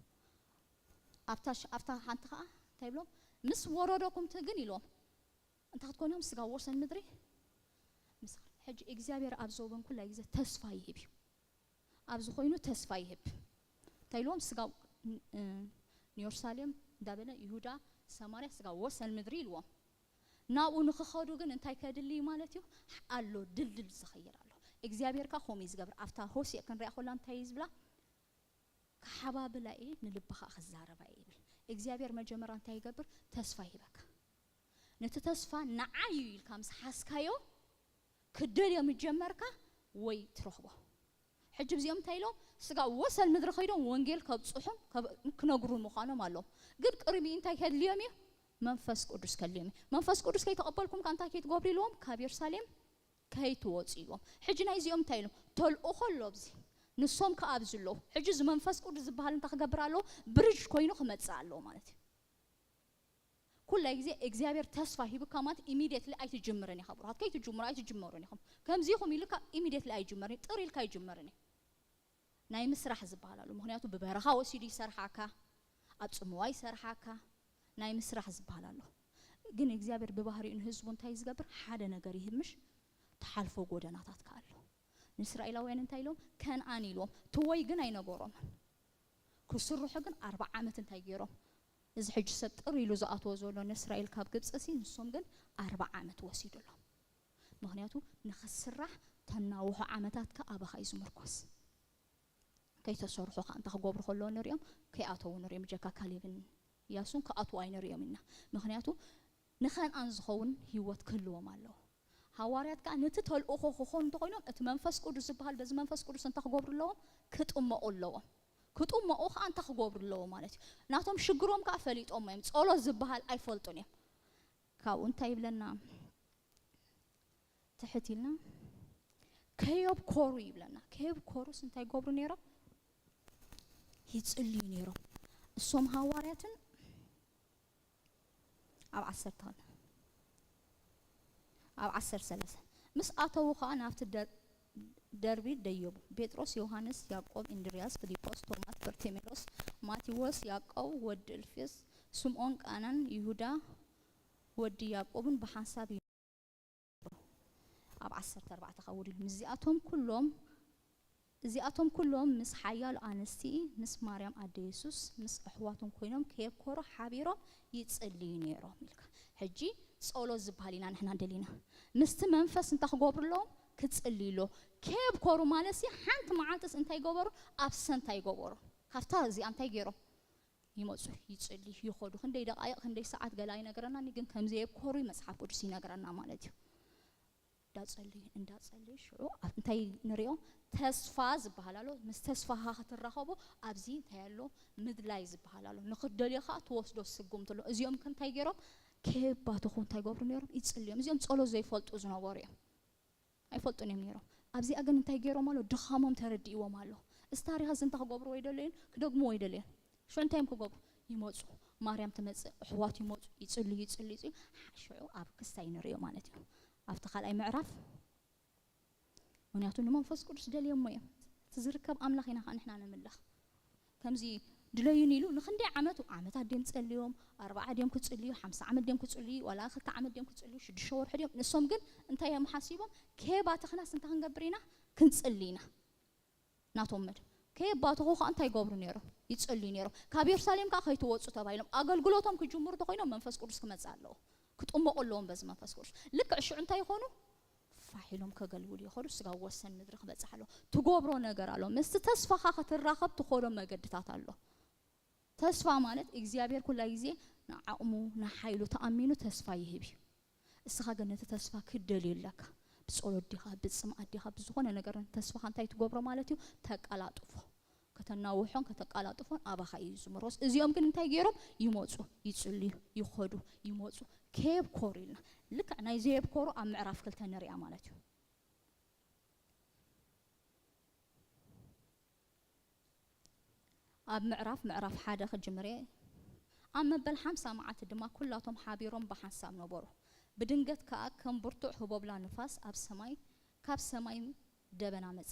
ኣብታ ሽ-፣ ኣብታ ሓንቲ ኸዓ እንታይ ይብሎም? ምስ ወረደኩም ት-፣ ግን ኢልዎም፣ እንታይ ክትኮኑ እዮም? ስጋ ወሰን ምድሪ። ምስ-፣ ሕጂ እግዚኣብሔር ኣብ ዘበን ኩላይ ግዜ ተስፋ ይህብ እዩ። ኣብዚ ኮይኑ ተስፋ ይህብ። እንታይ ኢልዎም? ስጋ ን-፣ እ፣ ንየሩሳሌም እንዳበለ ይሁዳ፣ ሰማርያ፣ ስጋ ወሰን ምድሪ ኢልዎም። ናብኡ ንኽኸዱ ግን እንታይ ከድሊ እዩ ማለት እዩ? ኣሎ፣ ድልድል ዝኽይር ኣሎ። እግዚኣብሔር ከኣ ከምኡ እዩ ዝገብር። ኣብታ ሆሴዕ ክንሪኣ ከላ እንታይ እዩ ዝብላ? ክሓባብላ እየ፣ ንልብኻ ክዛረባ እየ ይብል። እግዚኣብሔር መጀመርያ እንታይ ይገብር? ተስፋ ይህበካ። ነቲ ተስፋ ንዓይ እዩ ኢልካ ምስ ሓዝካዮ፣ ክትደልዮ ምስ ጀመርካ ወይ ትረኽቦ። ሕጂ እዚኦም እንታይ ኢሎም? ስጋ ወሰን ምድሪ ከይዶም ወንጌል ከብጽሑን ከብ-፣ ክነግሩን ምዃኖም ኣለዎም። ግን ቅድሚኡ እንታይ ከድልዮም እዩ? መንፈስ ቅዱስ ከድልዮም እዩ። መንፈስ ቅዱስ ከይተቐበልኩም ከ እንታይ ከይትገብሩ ኢልዎም? ካብ የሩሳሌም ከይትወጹ ኢልዎም። ሕጂ ናይ እዚኦም እንታይ ኢሎም? ተልእኾ ኣሎ ኣብዚ። ንሶም ከኣ ኣብዚ ኣለዉ። ሕጂ እዚ መንፈስ ቅዱስ ዝበሃል እንታይ ክገብር ኣለዎ? ብሪጅ ኮይኑ ክመጽእ ኣለዎ ማለት እዩ። ኩላይ ግዜ እግዚኣብሔር ተስፋ ሂቡካ ማለት ኢሚድየትሊ ኣይትጅምርን ኢኻ ብሩኻት። ከይትጅምሩ ኣይትጅመሩን ኢኹም። ከምዚ ኢኹም ኢሉካ ኢሚድየትሊ ኣይጅመርን እዩ። ጥር ኢልካ ኣይጅመርን እዩ። ናይ ምስራሕ ዝበሃል ኣሎ። ምኽንያቱ ብበረኻ ወሲዱ ይሰርሓካ፣ ኣብ ጽምዋ ይሰርሓካ። ናይ ምስራሕ ዝበሃል ኣሎ። ግን እግዚኣብሔር ብባህሪኡ ንህዝቡ እንታይ ዝገብር? ሓደ ነገር ይህብ ምሽ? ትሓልፎ ጎደናታት ከኣ ኣሎ። ንእስራኤላውያን እንታይ ኢሎም? ከነኣን ኢልዎም። ትወይ ግን ኣይነገሮምን። ክስርሑ ግን ኣርብዓ ዓመት እንታይ ገይሮም? እዚ ሕጂ ሰብ ጥር ኢሉ ዝኣትዎ ዘሎ ንእስራኤል ካብ ግብጺ ሲ፣ ንሶም ግን ኣርብዓ ዓመት ወሲዱሎም። ምኽንያቱ ንኽስራሕ ተናውሖ ዓመታትካ ኣባኻ እዩ ዝምርኮስ። ከይተሰርሑ ከኣ እንታይ ክገብሩ ከለዉ ንሪኦም? ከይኣተዉ ንሪኦም። ብጀካ ካሌብን ኢያሱን ክኣትዉ ኣይንሪኦም ኢና። ምኽንያቱ ንኸነኣን ዝኸውን ህይወት ክህልዎም ኣለዎ። ሃዋርያት ከኣ ነቲ ተልእኾ ክኾኑ እንተኾይኖም፣ እቲ መንፈስ ቅዱስ ዝበሃል በዚ መንፈስ ቅዱስ እንታይ ክገብሩ ኣለዎም? ክጥመቑ ኣለዎም። ክጥመቑ ከኣ እንታይ ክገብሩ ኣለዎም ማለት እዩ? ናቶም ሽግሮም ከኣ ፈሊጦም እዮም። ጸሎት ዝበሃል ኣይፈልጡን እዮም። ካብኡ እንታይ ይብለና? ትሕት ኢልና ከየብኮሩ ይብለና። ከየብኮሩስ እንታይ ይገብሩ ነይሮም? ይጽልዩ ነይሮም። እሶም ሃዋርያትን ኣብ ዓሰርተ ክልተ፣ ኣብ ዓሰርተ ሰለስተ ምስ ኣተዉ ኸኣ ናብቲ ደ-፣ ደርቢ ደየቡ። ጴጥሮስ፣ ዮሃንስ፣ ያዕቆብ፣ እንድርያስ፣ ፊልጶስ፣ ቶማስ፣ በርቴሜሎስ፣ ማቴዎስ፣ ያዕቆብ ወዲ እልፍዮስ፣ ስምዖን ቃናን፣ ይሁዳ ወዲ ያዕቆብን ብሓንሳብ ኣብ ዓሰርተ ኣርባዕተ ከኣ ውዲሉ፣ ምስዚኣቶም ኩሎም፣ እዚኣቶም ኩሎም ምስ ሓያሎ ኣንስቲ፣ ምስ ማርያም ኣደ የሱስ፣ ምስ ኣሕዋቶም ኮይኖም ከየብኮሩ ሓቢሮም ይጽልዩ ነይሮም ኢልካ። ሕጂ ጸሎት ዝበሃል ኢና ንሕና ደሊና። ምስቲ መንፈስ እንታይ ክገብሩ ኣለዎም? ክጽልዩ ኣለዎም። ከየብኮሩ ማለት ሲ ሓንቲ መዓልትስ እንታይ ገበሩ? ኣብሰንት ኣይገበሩ። ካብታ እዚኣ እንታይ ገይሮም? ይመጹ፣ ይጽልዩ፣ ይኸዱ። ክንደይ ደቃይቕ፣ ክንደይ ሰዓት ገለ ኣይነግረናን እዩ፣ ግን ከም ዘየብኮሩ መጽሓፍ ቅዱስ ይነግረና ማለት እዩ። እንዳጸለዩ እንዳጸለዩ ሽዑ ኣብ እንታይ ንሪኦ? ተስፋ ዝበሃል ኣሎ። ምስ ተስፋኻ ክትራኸቦ ኣብዚ እንታይ ኣሎ? ምድላይ ዝበሃል ኣሎ። ንኽትደልዮ ከዓ ትወስዶ ስጉምቲ ኣሎ። እዚኦም ከ እንታይ ገይሮም? ከየባተኹ እንታይ ገብሩ ነይሮም? ይጽልዮም። እዚኦም ጸሎት ዘይፈልጡ ዝነበሩ እዮም። ኣይፈልጡን እዮም ነይሮም። ኣብዚኣ ግን እንታይ ገይሮም ኣሎ? ድኻሞም ተረዲእዎም ኣሎ። እዚ ታሪኽ እዚ እንታይ ክገብሩ ወይ ደለዩን ክደግሙ ወይ ደለዩን ሽዑ እንታይ እዮም ክገብሩ? ይመፁ። ማርያም ትመፅእ፣ ኣሕዋት ይመፁ፣ ይፅልዩ፣ ይፅልዩ፣ ይፅልዩ። ሽዑ ኣብ ክስታይ ንሪኦ ማለት እዩ። ኣብቲ ካልኣይ ምዕራፍ ምክንያቱ ንመንፈስ ቅዱስ ደልዮሞ እዮም። እቲ ዝርከብ ኣምላኽ ኢና ከዓ ንሕና ንምለኽ። ከምዚ ድለዩን ኢሉ ንክንደይ ዓመቱ ዓመታት ድዮም ጸልዮም፣ ኣርባዓ ድዮም ክጽልዩ፣ ሓምሳ ዓመት ድዮም ክጽልዩ፣ ዋላ ክልተ ዓመት ድዮም ክጽልዩ፣ ሽዱሽተ ወርሒ ድዮም። ንሶም ግን እንታይ እዮም ሓሲቦም? ከየባተኽናስ እንታይ ክንገብር ኢና? ክንጽሊ ኢና። ናቶም መድ ከየባተኹ ከዓ እንታይ ይገብሩ ነይሮም? ይጽልዩ ነይሮም። ካብ የሩሳሌም ከዓ ከይትወጹ ተባሂሎም ኣገልግሎቶም ክጅምሩ ተኮይኖም መንፈስ ቅዱስ ክመጽእ ኣለዎ። ክጥመቁ ኣለዎም በዚ መንፈስ ቅዱስ። ልክዕ ሽዑ እንታይ ይኾኑ? ፋሕ ኢሎም ከገልግሉ ይኸዱ። ስጋ ወሰን ምድሪ ክበጽሕ ኣለዎ። ትገብሮ ነገር ኣሎ። ምስቲ ተስፋኻ ክትራኸብ ትኸዶ መገድታት ኣሎ። ተስፋ ማለት እግዚኣብሔር ኩላ ግዜ ንዓቕሙ ንሓይሉ ተኣሚኑ ተስፋ ይህብ እዩ። እስኻ ግን ነቲ ተስፋ ክትደልዩ ኣለካ። ብጸሎት ዲኻ፣ ብጽምኣት ዲኻ፣ ብዝኾነ ነገር ተስፋኻ እንታይ ትገብሮ ማለት እዩ? ተቀላጥፎ። ከተናውሖን ከተቀላጥፎን ኣባኻ እዩ ዝምሮስ። እዚኦም ግን እንታይ ገይሮም? ይመጹ፣ ይጽልዩ፣ ይኸዱ፣ ይመጹ። ከየብኮሩ ኢልና። ልክዕ ናይ ዘየብኮሩ ኣብ ምዕራፍ ክልተ ንሪኣ ማለት እዩ። ኣብ ምዕራፍ፣ ምዕራፍ ሓደ ክጅምር እየ። ኣብ መበል ሓምሳ መዓልቲ ድማ ኩላቶም ሓቢሮም ብሓንሳብ ነበሩ። ብድንገት ከኣ ከም ብርቱዕ ህቦብላ ንፋስ ኣብ ሰማይ፣ ካብ ሰማይ ደበና መጸ።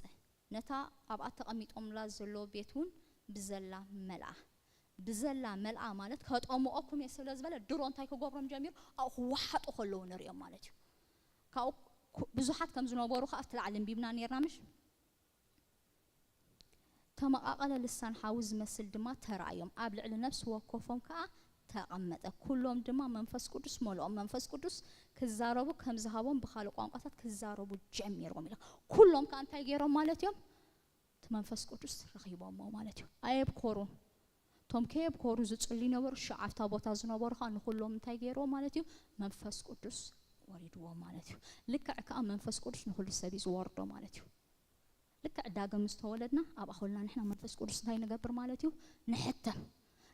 ነታ ኣብኣ ተቐሚጦምላ ዘሎ ቤት እውን ብዘላ መልኣ። ብዘላ መልኣ ማለት ከጠምኦኩም እየ ስለ ዝበለ ድሮ እንታይ ክገብሮም ጀሚሩ? ኣብኡ ክወሓጡ ከለዉ ንሪኦም ማለት እዩ። ካብኡ ኩ-፣ ብዙሓት ከም ዝነበሩ ከኣ ኣብቲ ላዕሊ ኣንቢብና ነይርና ምሽ? ተመቓቐለ ልሳን ሓዊ ዝመስል ድማ ተራእዮም፣ ኣብ ልዕሊ ነፍሲ ወከፎም ከኣ ተቐመጠ። ኩሎም ድማ መንፈስ ቅዱስ መለኦም። መንፈስ ቅዱስ ክዛረቡ ከም ዝሃቦም ብኻልእ ቋንቋታት ክዛረቡ ጀሚሮም ኢለ። ኩሎም ከኣ እንታይ ገይሮም ማለት እዮም? እቲ መንፈስ ቅዱስ ረኺቦሞ ማለት እዩ። ኣየብኮሩን። እቶም ከየብኮሩ ዝጽልዩ ነበሩ፣ ሽዑ ኣብታ ቦታ ዝነበሩ ከኣ ንኹሎም እንታይ ገይርዎ ማለት እዩ? መንፈስ ቅዱስ ወሪድዎ ማለት እዩ። ልክዕ ከኣ መንፈስ ቅዱስ ንኹሉ ሰብ እዩ ዝወርዶ ማለት እዩ። ልክዕ ዳግም ዝተወለድና ኣብኣ ኮልና ንሕና መንፈስ ቅዱስ እንታይ ንገብር ማለት እዩ? ንሕተም።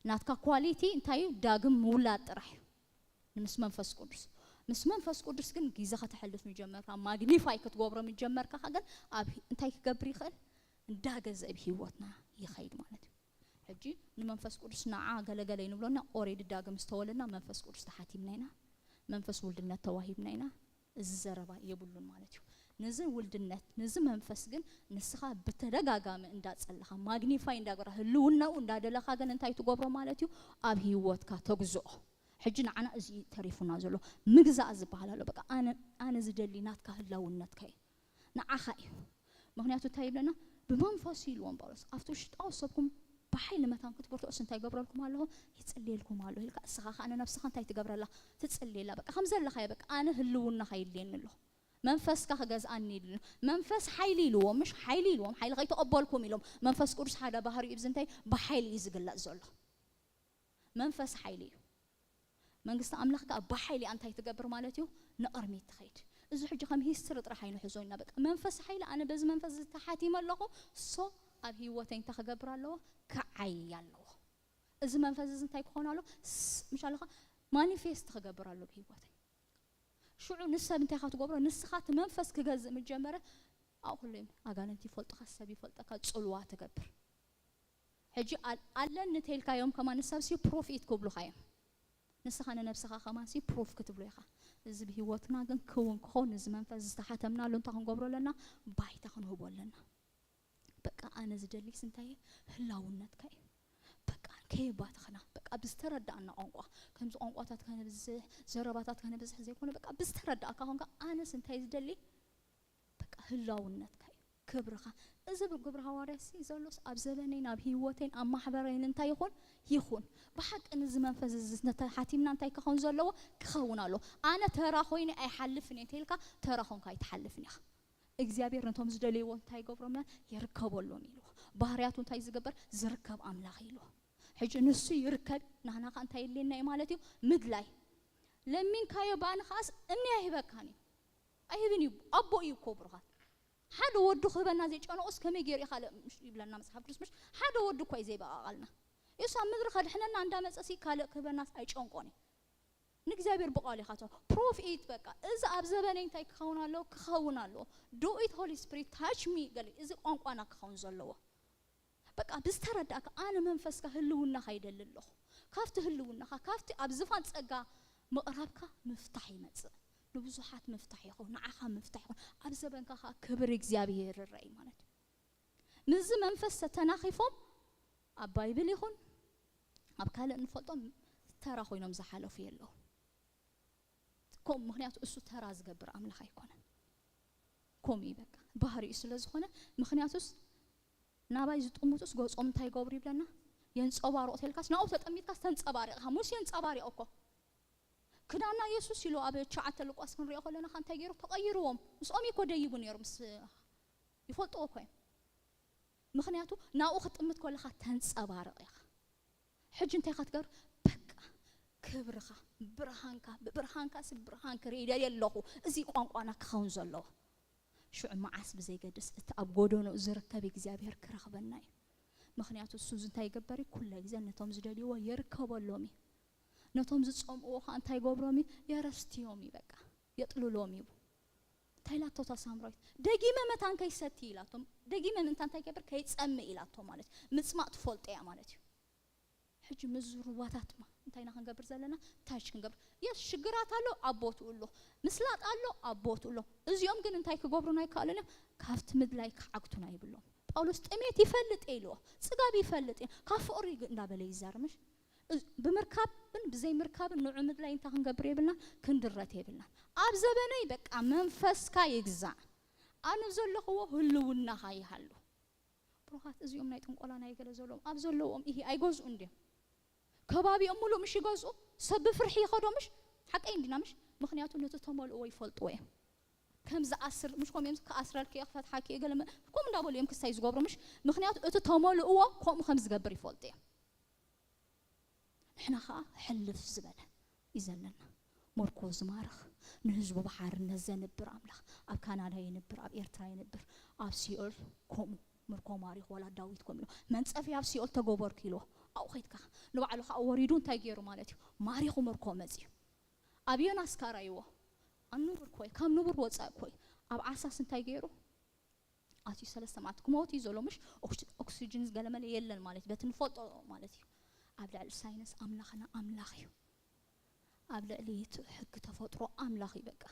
ናትካ ኳሊቲ እንታይ እዩ? ዳግም ምውላድ ጥራሕ እዩ። ምስ መንፈስ ቅዱስ። ምስ መንፈስ ቅዱስ ግን ግዜ ከተሕልፍ ምጀመርካ፣ ማግኒፋይ ክትገብሮ ምጀመርካ ከ ግን ኣብ ሂ-፣ እንታይ ክገብር ይኽእል? እንዳገዘ ኣብ ህይወትና ይኸይድ ማለት እዩ። ሕጂ ንመንፈስ ቅዱስ ንዓ ገለገለ ይንብሎና፣ ኦሬዲ ዳግም ዝተወለድና መንፈስ ቅዱስ ተሓቲምና ኢና። መንፈስ ውልድነት ተዋሂብና ኢና። እዚ ዘረባ የብሉን ማለት እዩ። ነዚ ውልድነት፣ ነዚ መንፈስ ግን ንስኻ ብተደጋጋሚ እንዳጸለኻ፣ ማግኒፋይ እንዳገራ፣ ህልውናኡ እንዳደለኻ ግን እንታይ ትገብሮ ማለት እዩ? ኣብ ህይወትካ ተግዝኦ። ሕጂ ንዓና እዚ እዩ ተሪፉና ዘሎ። ምግዛእ ዝበሃል ኣሎ። በቃ ኣነ፣ ኣነ ዝደሊ ናትካ ህላውነትካ እዩ። ንዓኻ እዩ። ምክንያቱ እንታይ ይብለና? ብመንፈሱ ኢልዎም ጳውሎስ። ኣብቲ ውሽጣዊ ሰብኩም ብሓይሊ መታን ክትብርትዑስ እንታይ ይገብረልኩም ኣለኹ? ይጽልየልኩም ኣለኹ ኢልካ፣ እስኻ ኸኣ ንነብስኻ እንታይ ትገብረላ? ትጽልየላ። በቃ ከም ዘለኻዮ፣ በቃ ኣነ ህልውናኻ የድልየኒ ኣሎ። መንፈስካ ክገዝኣኒ ይድሊ። መንፈስ ሓይሊ ኢልዎም፣ ምሽ ሓይሊ ኢልዎም፣ ሓይሊ ከይተቐበልኩም ኢሎም። መንፈስ ቅዱስ ሓደ ባህሪኡ ብዚ እንታይ ብሓይሊ እዩ ዝግለጽ ዘሎ። መንፈስ ሓይሊ እዩ። መንግስቲ ኣምላኽ ከኣ ብሓይሊ እንታይ ትገብር ማለት እዩ? ንቕድሚት ትኸይድ። እዚ ሕጂ ከም ሂስትሪ ጥራሕ ኣይንሕዞ ኢና። በቃ መንፈስ ሓይሊ፣ ኣነ በዚ መንፈስ ዝተሓቲመ ኣለኹ፣ ሶ ኣብ ህይወተይ እንታይ ክገብር ኣለዎ? ክዓይ ኣለዎ። እዚ መንፈስ እዚ እንታይ ክኾን ኣለዎ? ስ-፣ ምሽ ኣለኻ ማኒፌስት ክገብር ኣለዎ ብህይወተይ። ሽዑ ንሰብ እንታይ ኢኻ ትገብሮ? ንስኻ እቲ መንፈስ ክገዝእ ምጀመረ፣ ኣብኡ ኩሉ እዮም ኣጋንንቲ ይፈልጡኻ፣ ሰብ ይፈልጠካ፣ ጽልዋ ትገብር። ሕጂ ኣል-፣ ኣለኒ ተይልካዮም ከማን ንሰብ ሲ ፕሩፍ ኢት ክብሉኻ እዮም። ንስኻ ንነብስኻ ከማን ሲ ፕሩፍ ክትብሎ ኢኻ። እዚ ብህይወትና ግን ክውን ክኸውን፣ እዚ መንፈስ ዝተሓተምናሉ እንታይ ክንገብሮ ኣለና? ባይታ ክንህቦ ኣለና። በቃ ኣነ ዝደሊስ እንታይ እዩ? ህላውነትካ እዩ። በቃ ከየባተኽና፣ በቃ ብዝተረዳእና ቋንቋ፣ ከምዚ ቋንቋታት ከነብዝሕ፣ ዘረባታት ከነብዝሕ ዘይኮነ፣ በቃ ብዝተረዳእካ ኮንካ፣ ኣነስ እንታይ ዝደሊ? በቃ ህላውነትካ እዩ፣ ክብርኻ። እዚ ብግብሪ ሃዋርያ ሲ ዘሎስ ኣብ ዘበነይን ኣብ ህይወተይን ኣብ ማሕበረይን እንታይ ይኹን? ይኹን። ብሓቂ ንዚ መንፈስ እዚ ተሓቲምና እንታይ ክኸውን ዘለዎ? ክኸውን ኣለዎ። ኣነ ተራ ኮይነ ኣይሓልፍን እየ እንተኢልካ፣ ተራ ኮንካ ኣይትሓልፍን ኢኻ። እግዚኣብሔር ነቶም ዝደለይዎ እንታይ ይገብሮም? ይርከበሎም ኢልዎ። ባህርያቱ እንታይ ዝገብር? ዝርከብ ኣምላኽ ኢልዎ። ሕጂ ንሱ ይርከብ፣ ናህና ኸ እንታይ የድልየና እዩ ማለት እዩ? ምድላይ። ለሚንካዮ ባኒ ኸኣስ እምኒ ኣይህበካን እዩ። ኣይህብን እዩ። ኣቦ እዩ እኮ ብሩኻት። ሓደ ወዱ ክህበና ዘይጨነቑስ ከመይ ገይሩ እዩ ካልእ ምሽ ይብለና መጽሓፍ ቅዱስ? ምሽ ሓደ ወዱ እኳ እዩ ዘይበቓቓልና። ኢየሱስ ኣብ ምድሪ ከድሕነና እንዳመጸሲ ካልእ ክህበናስ ኣይጨንቆን እዩ። ንእግዚኣብሔር ብቓሉ ኢኻ ትህቦ። Prove it በቃ። እዚ ኣብ ዘበነይ እንታይ ክኸውን ኣለዎ? ክኸውን ኣለዎ። Do it Holy Spirit, touch me ገለ። እዚ ቋንቋና ክኸውን ዘለዎ። በቃ ብዝተረዳእካ፣ ኣነ መንፈስካ ህልውናኻ ይደሊ ኣለኹ። ካብቲ ህልውናኻ፣ ካብቲ ኣብ ዝፋን ጸጋ ምቕራብካ ምፍታሕ ይመጽእ። ንብዙሓት ምፍታሕ ይኹን፣ ንዓኻ ምፍታሕ ይኹን። ኣብ ዘበንካ ኸኣ ክብሪ እግዚኣብሔር ይረኣይ ማለት እዩ። ምስዚ መንፈስ ተተናኺፎም ኣብ ባይብል ይኹን ኣብ ካልእ እንፈልጦም ተራ ኮይኖም ዝሓለፉ የለዉ። ከምኡ ምኽንያቱ እሱ ተራ ዝገብር ኣምላኽ ኣይኮነን። ከምኡ እዩ በቃ ባህሪኡ ስለ ዝኾነ። ምኽንያቱስ ናባይ ዝጥምቱስ ገጾም እንታይ ይገብሩ ይብለና? የንጸባርቑ ተልካስ ናብኡ ተጠሚትካስ ተንጸባሪቕኻ። ሙሴ የንጸባሪቑ እኮ። ክዳና ኢየሱስ ኢሉ ኣብ ትሽዓተ ሉቃስ ክንሪኦ ከለና ከ እንታይ ገይሩ? ተቐይርዎም። ምስኦም እዩ እኮ ደይቡ ነይሩ። ምስ ይፈልጥዎ እኮ እዮም። ምኽንያቱ ናብኡ ክትጥምት ከለኻ ተንጸባርቕ ኢኻ። ሕጂ እንታይ ኢኻ ትገብር? በቃ ክብርኻ፣ ብርሃንካ፣ ብብርሃንካ ሲ ብርሃን ክርኢ ደልየ ኣለኹ። እዚ ቋንቋና ክኸውን ዘለዎ። ሽዑ መዓስ ብዘይገድስ እቲ ኣብ ጎደኖ ዝርከብ እግዚኣብሔር ክረኽበና እዩ። ምኽንያቱ እሱ እዚ እንታይ ይገበር እዩ? ኩለ ግዜ ነቶም ዝደልይዎ የርከበሎም እዩ። ነቶም ዝጸምእዎ ኸኣ እንታይ ይገብሮም እዩ? የረስትዮም እዩ በቃ። የጥልሎም እዩ። እንታይ ኢላቶ እታ ሳምራዊት? ደጊመ መታን ከይሰቲ ኢላቶም። ደጊመ ምእንታ እንታይ ይገብር? ከይጸምእ ኢላቶ ማለት እዩ። ምጽማእ ትፈልጦ እያ ማለት እዩ። ሕጂ ምስዚ ሩባታትማ እንታይ ኢና ክንገብር ዘለና? ታች ክንገብር። የስ ሽግራት ኣሎ፣ ኣብ ቦትኡ ኣሎ። ምስላጥ ኣሎ፣ ኣብ ቦትኡ ኣሎ። እዚኦም ግን እንታይ ክገብሩና ኣይከኣሉን እዮም? ካብቲ ምድላይ ክዓግቱና ይብሎም። ጳውሎስ ጥሜት ይፈልጥ እየ ኢልዎ። ጽጋብ ይፈልጥ እየ። ካብ ፍቕሪ ግ-፣ እንዳበለ ይዛረብ፣ ምሽ? እዝ-፣ ብምርካብን ብዘይምርካብን ንዑ ምድላይ እንታይ ክንገብር የብልና? ክንድረት የብልና። ኣብ ዘበነይ በቃ መንፈስካ ይግዛእ። ኣነ ዘለኽዎ ህልውናኻ ይሃሉ። ብሩኻት፣ እዚኦም ናይ ጥንቆላ ናይ ገለ ዘለዎም ኣብ ዘለዎም ኢሂ ኣይገዝኡን ድዮም? ከባቢኦም ሙሉእ ምሽ ይገዝኡ? ሰብ ብፍርሒ ይኸዶ ምሽ? ሓቀይ እንዲና ምሽ? ምኽንያቱ ነቲ ተመልእዎ ይፈልጥዎ እዮም። ከም ዝኣስር፣ ምሽ ከምኡ እዮም ክኣስረልኪ እየ፣ ክፈትሓኪ እየ፣ ገለ መ-፣ ከምኡ እንዳበሉ እዮም ክስታይ ዝገብሩ ምሽ? ምኽንያቱ እቲ ተመልእዎ ከምኡ ከም ዝገብር ይፈልጡ እዮም። ንሕና ኸኣ ሕልፍ ዝበለ እዩ ዘለና። ምርኮ ዝማርኽ፣ ንህዝቡ ብሓርነት ዘንብር ኣምላኽ፣ ኣብ ካናዳ የንብር፣ ኣብ ኤርትራ የንብር፣ ኣብ ሲኦል ከምኡ ምርኮ ማሪኹ፣ ዋላ ዳዊት ከምኡ ኢሉ፣ መንጸፊ ኣብ ሲኦል ተገበርኩ ኢልዎ። ኣብኡ ኸይድካ ንባዕሉ ኸኣ ወሪዱ እንታይ ገይሩ ማለት እዩ? ማሪኹ ምርኮ መጺኡ። ኣብ ዮናስ ካራይዎ፣ ኣብ ንቡር ኮይ፣ ካብ ንቡር ወጻእ ኮይ፣ ኣብ ዓሳስ እንታይ ገይሩ? ኣትዩ ሰለስተ መዓልቲ ክመውት እዩ ዘሎ፣ ምሽ? ኦክሲ-፣ ኦክሲጅን ገለመለ የለን ማለት እዩ፣ በቲ ንፈልጦ ማለት እዩ። ኣብ ልዕሊ ሳይንስ ኣምላኽና ኣምላኽ እዩ። ኣብ ልዕሊ እቲ ሕጊ ተፈጥሮ ኣምላኽ እዩ በቃ።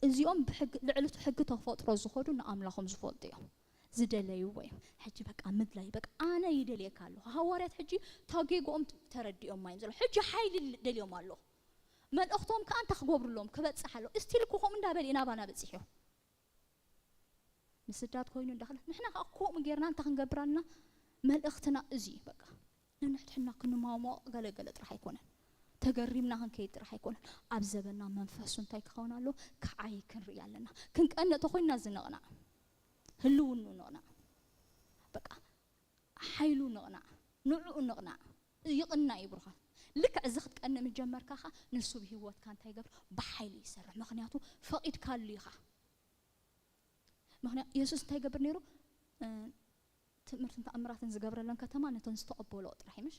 እዚኦም ብሕጊ፣ ልዕሊ እቲ ሕጊ ተፈጥሮ ዝኸዱ ንኣምላኾም ዝፈልጡ እዮም። ዝደለይዎ እዮም። ሕጂ በቃ ምድላይ፣ በቃ ኣነ ይደልየካ ኣለኹ። ሃዋርያት ሕጂ ታጌግኦም ተረዲኦም እዮም ዘለዉ። ሕጂ ሓይሊ ደልዮም ኣለዉ። መልእኽቶም ከኣ እንታይ ክገብሩ ኣለዎም? ክበጽሕ ኣለዎ። ስቲል እኮ ከምኡ እንዳበለ እዩ ናባና በጺሑ። ምስዳድ ኮይኑ እንዳኸለ፣ ንሕና ከኣ ከምኡ ጌርና እንታይ ክንገብር ኣለና? መልእኽትና እዚ እዩ በቃ። ነንሕድሕድና ክንማሞቕ ገለገለ ጥራሕ ኣይኮነን። ተገሪምና ክንከይድ ጥራሕ ኣይኮነን። ኣብ ዘበና መንፈሱ እንታይ ክኸውን ኣለዎ? ክዓይ ክንርኢ ኣለና። ክንቀንእ ተኾይንና እዚ ንቕናዕ። ህልውኑ ንቕናዕ። በቃ ሓይሉ ንቕናዕ። ንዕኡ ንቕናዕ። ይቕናእ እዩ ብሩኻት። ልክዕ እዚ ክትቀንእ ምስ ጀመርካ ኸኣ ንሱ ብህይወትካ እንታይ ይገብር? ብሓይሊ ይሰርሕ። ምኽንያቱ ፈቒድካሉ ኢኻ። ምኽንያቱ የሱስ እንታይ ይገብር ነይሩ? እ፣ ትእምርትን ተኣምራትን ዝገብረለን ከተማ ነተን ዝተቐበልኦ ጥራሕ እዩ፣ ምሽ?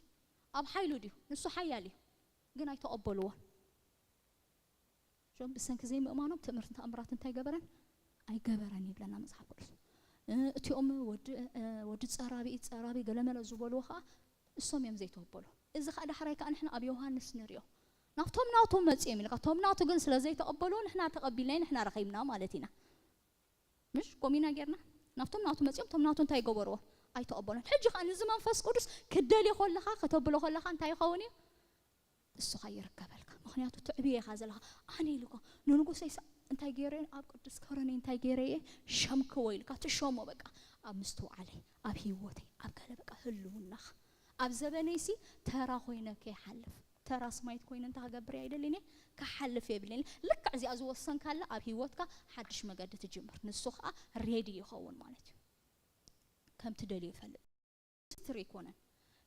ኣብ ሓይሉ ድዩ? ንሱ ሓያል እዩ፣ ግን ኣይተቐበልዎን። እዞም ብሰንኪ ዘይምእማኖም ትእምርትን ተኣምራትን እንታይ ገበረን? ኣይገበረን ይብለና መጽሓፍ ቅዱስ። እ፣ እቲኦም ወዲ፣ እ፣ ወዲ ጸራቢ፣ ጸራቢ ገለመለ ዝበልዎ ኸኣ እሶም እዮም ዘይተቐበሉ። እዚ ኸኣ ዳሕራይ ከኣ ንሕና ኣብ ዮሃንስ ንርእዮ። ናብቶም ናቱ መጺኦም ኢልካ፣ እቶም ናቱ ግን ስለ ዘይተቐበልዎ ንሕና ተቐቢልናዮ፣ ንሕና ረኺብና ማለት ኢና። ምሽ? ኮሚና ጌርና ናብቶም ናቱ መጺኦም፣ እቶም ናቱ እንታይ ገበርዎ? ኣይተቐበሉን። ሕጂ ኸኣ ንዚ መንፈስ ቅዱስ ክደልዮ ከለኻ፣ ከተብሎ ከለኻ እንታይ ይኸውን እዩ? እሱ ኸኣ ይርከበልካ። ምኽንያቱ ትዕብዮ ኢኻ ዘለኻ። ኣነ ኢሉ እኮ ንንጉሰይ ሳ-፣ እንታይ ገይረ እየ? ኣብ ቅዱስ ከረነይ እንታይ ገይረ እየ? ሸምክዎ ኢልካ ትሸሞ በቃ። ኣብ ምስትውዓለይ፣ ኣብ ህይወተይ፣ ኣብ ገለ በቃ ህልውናኻ። ኣብ ዘበነይሲ ተራ ኮይነ ከይሓልፍ፣ ተራ ስማይት ኮይነ እንታይ ክገብር እየ ኣይደልን እየ? ክሓልፍ የብልን እየ። ልክዕ እዚኣ ዝወሰንካላ ኣብ ህይወትካ ሓድሽ መገዲ ትጅምር። ንሱ ኸኣ ሬዲ ይኸውን ማለት እዩ። ከም ትደልዮ ይፈልጥ። ሂስትሪ ኣይኮነን።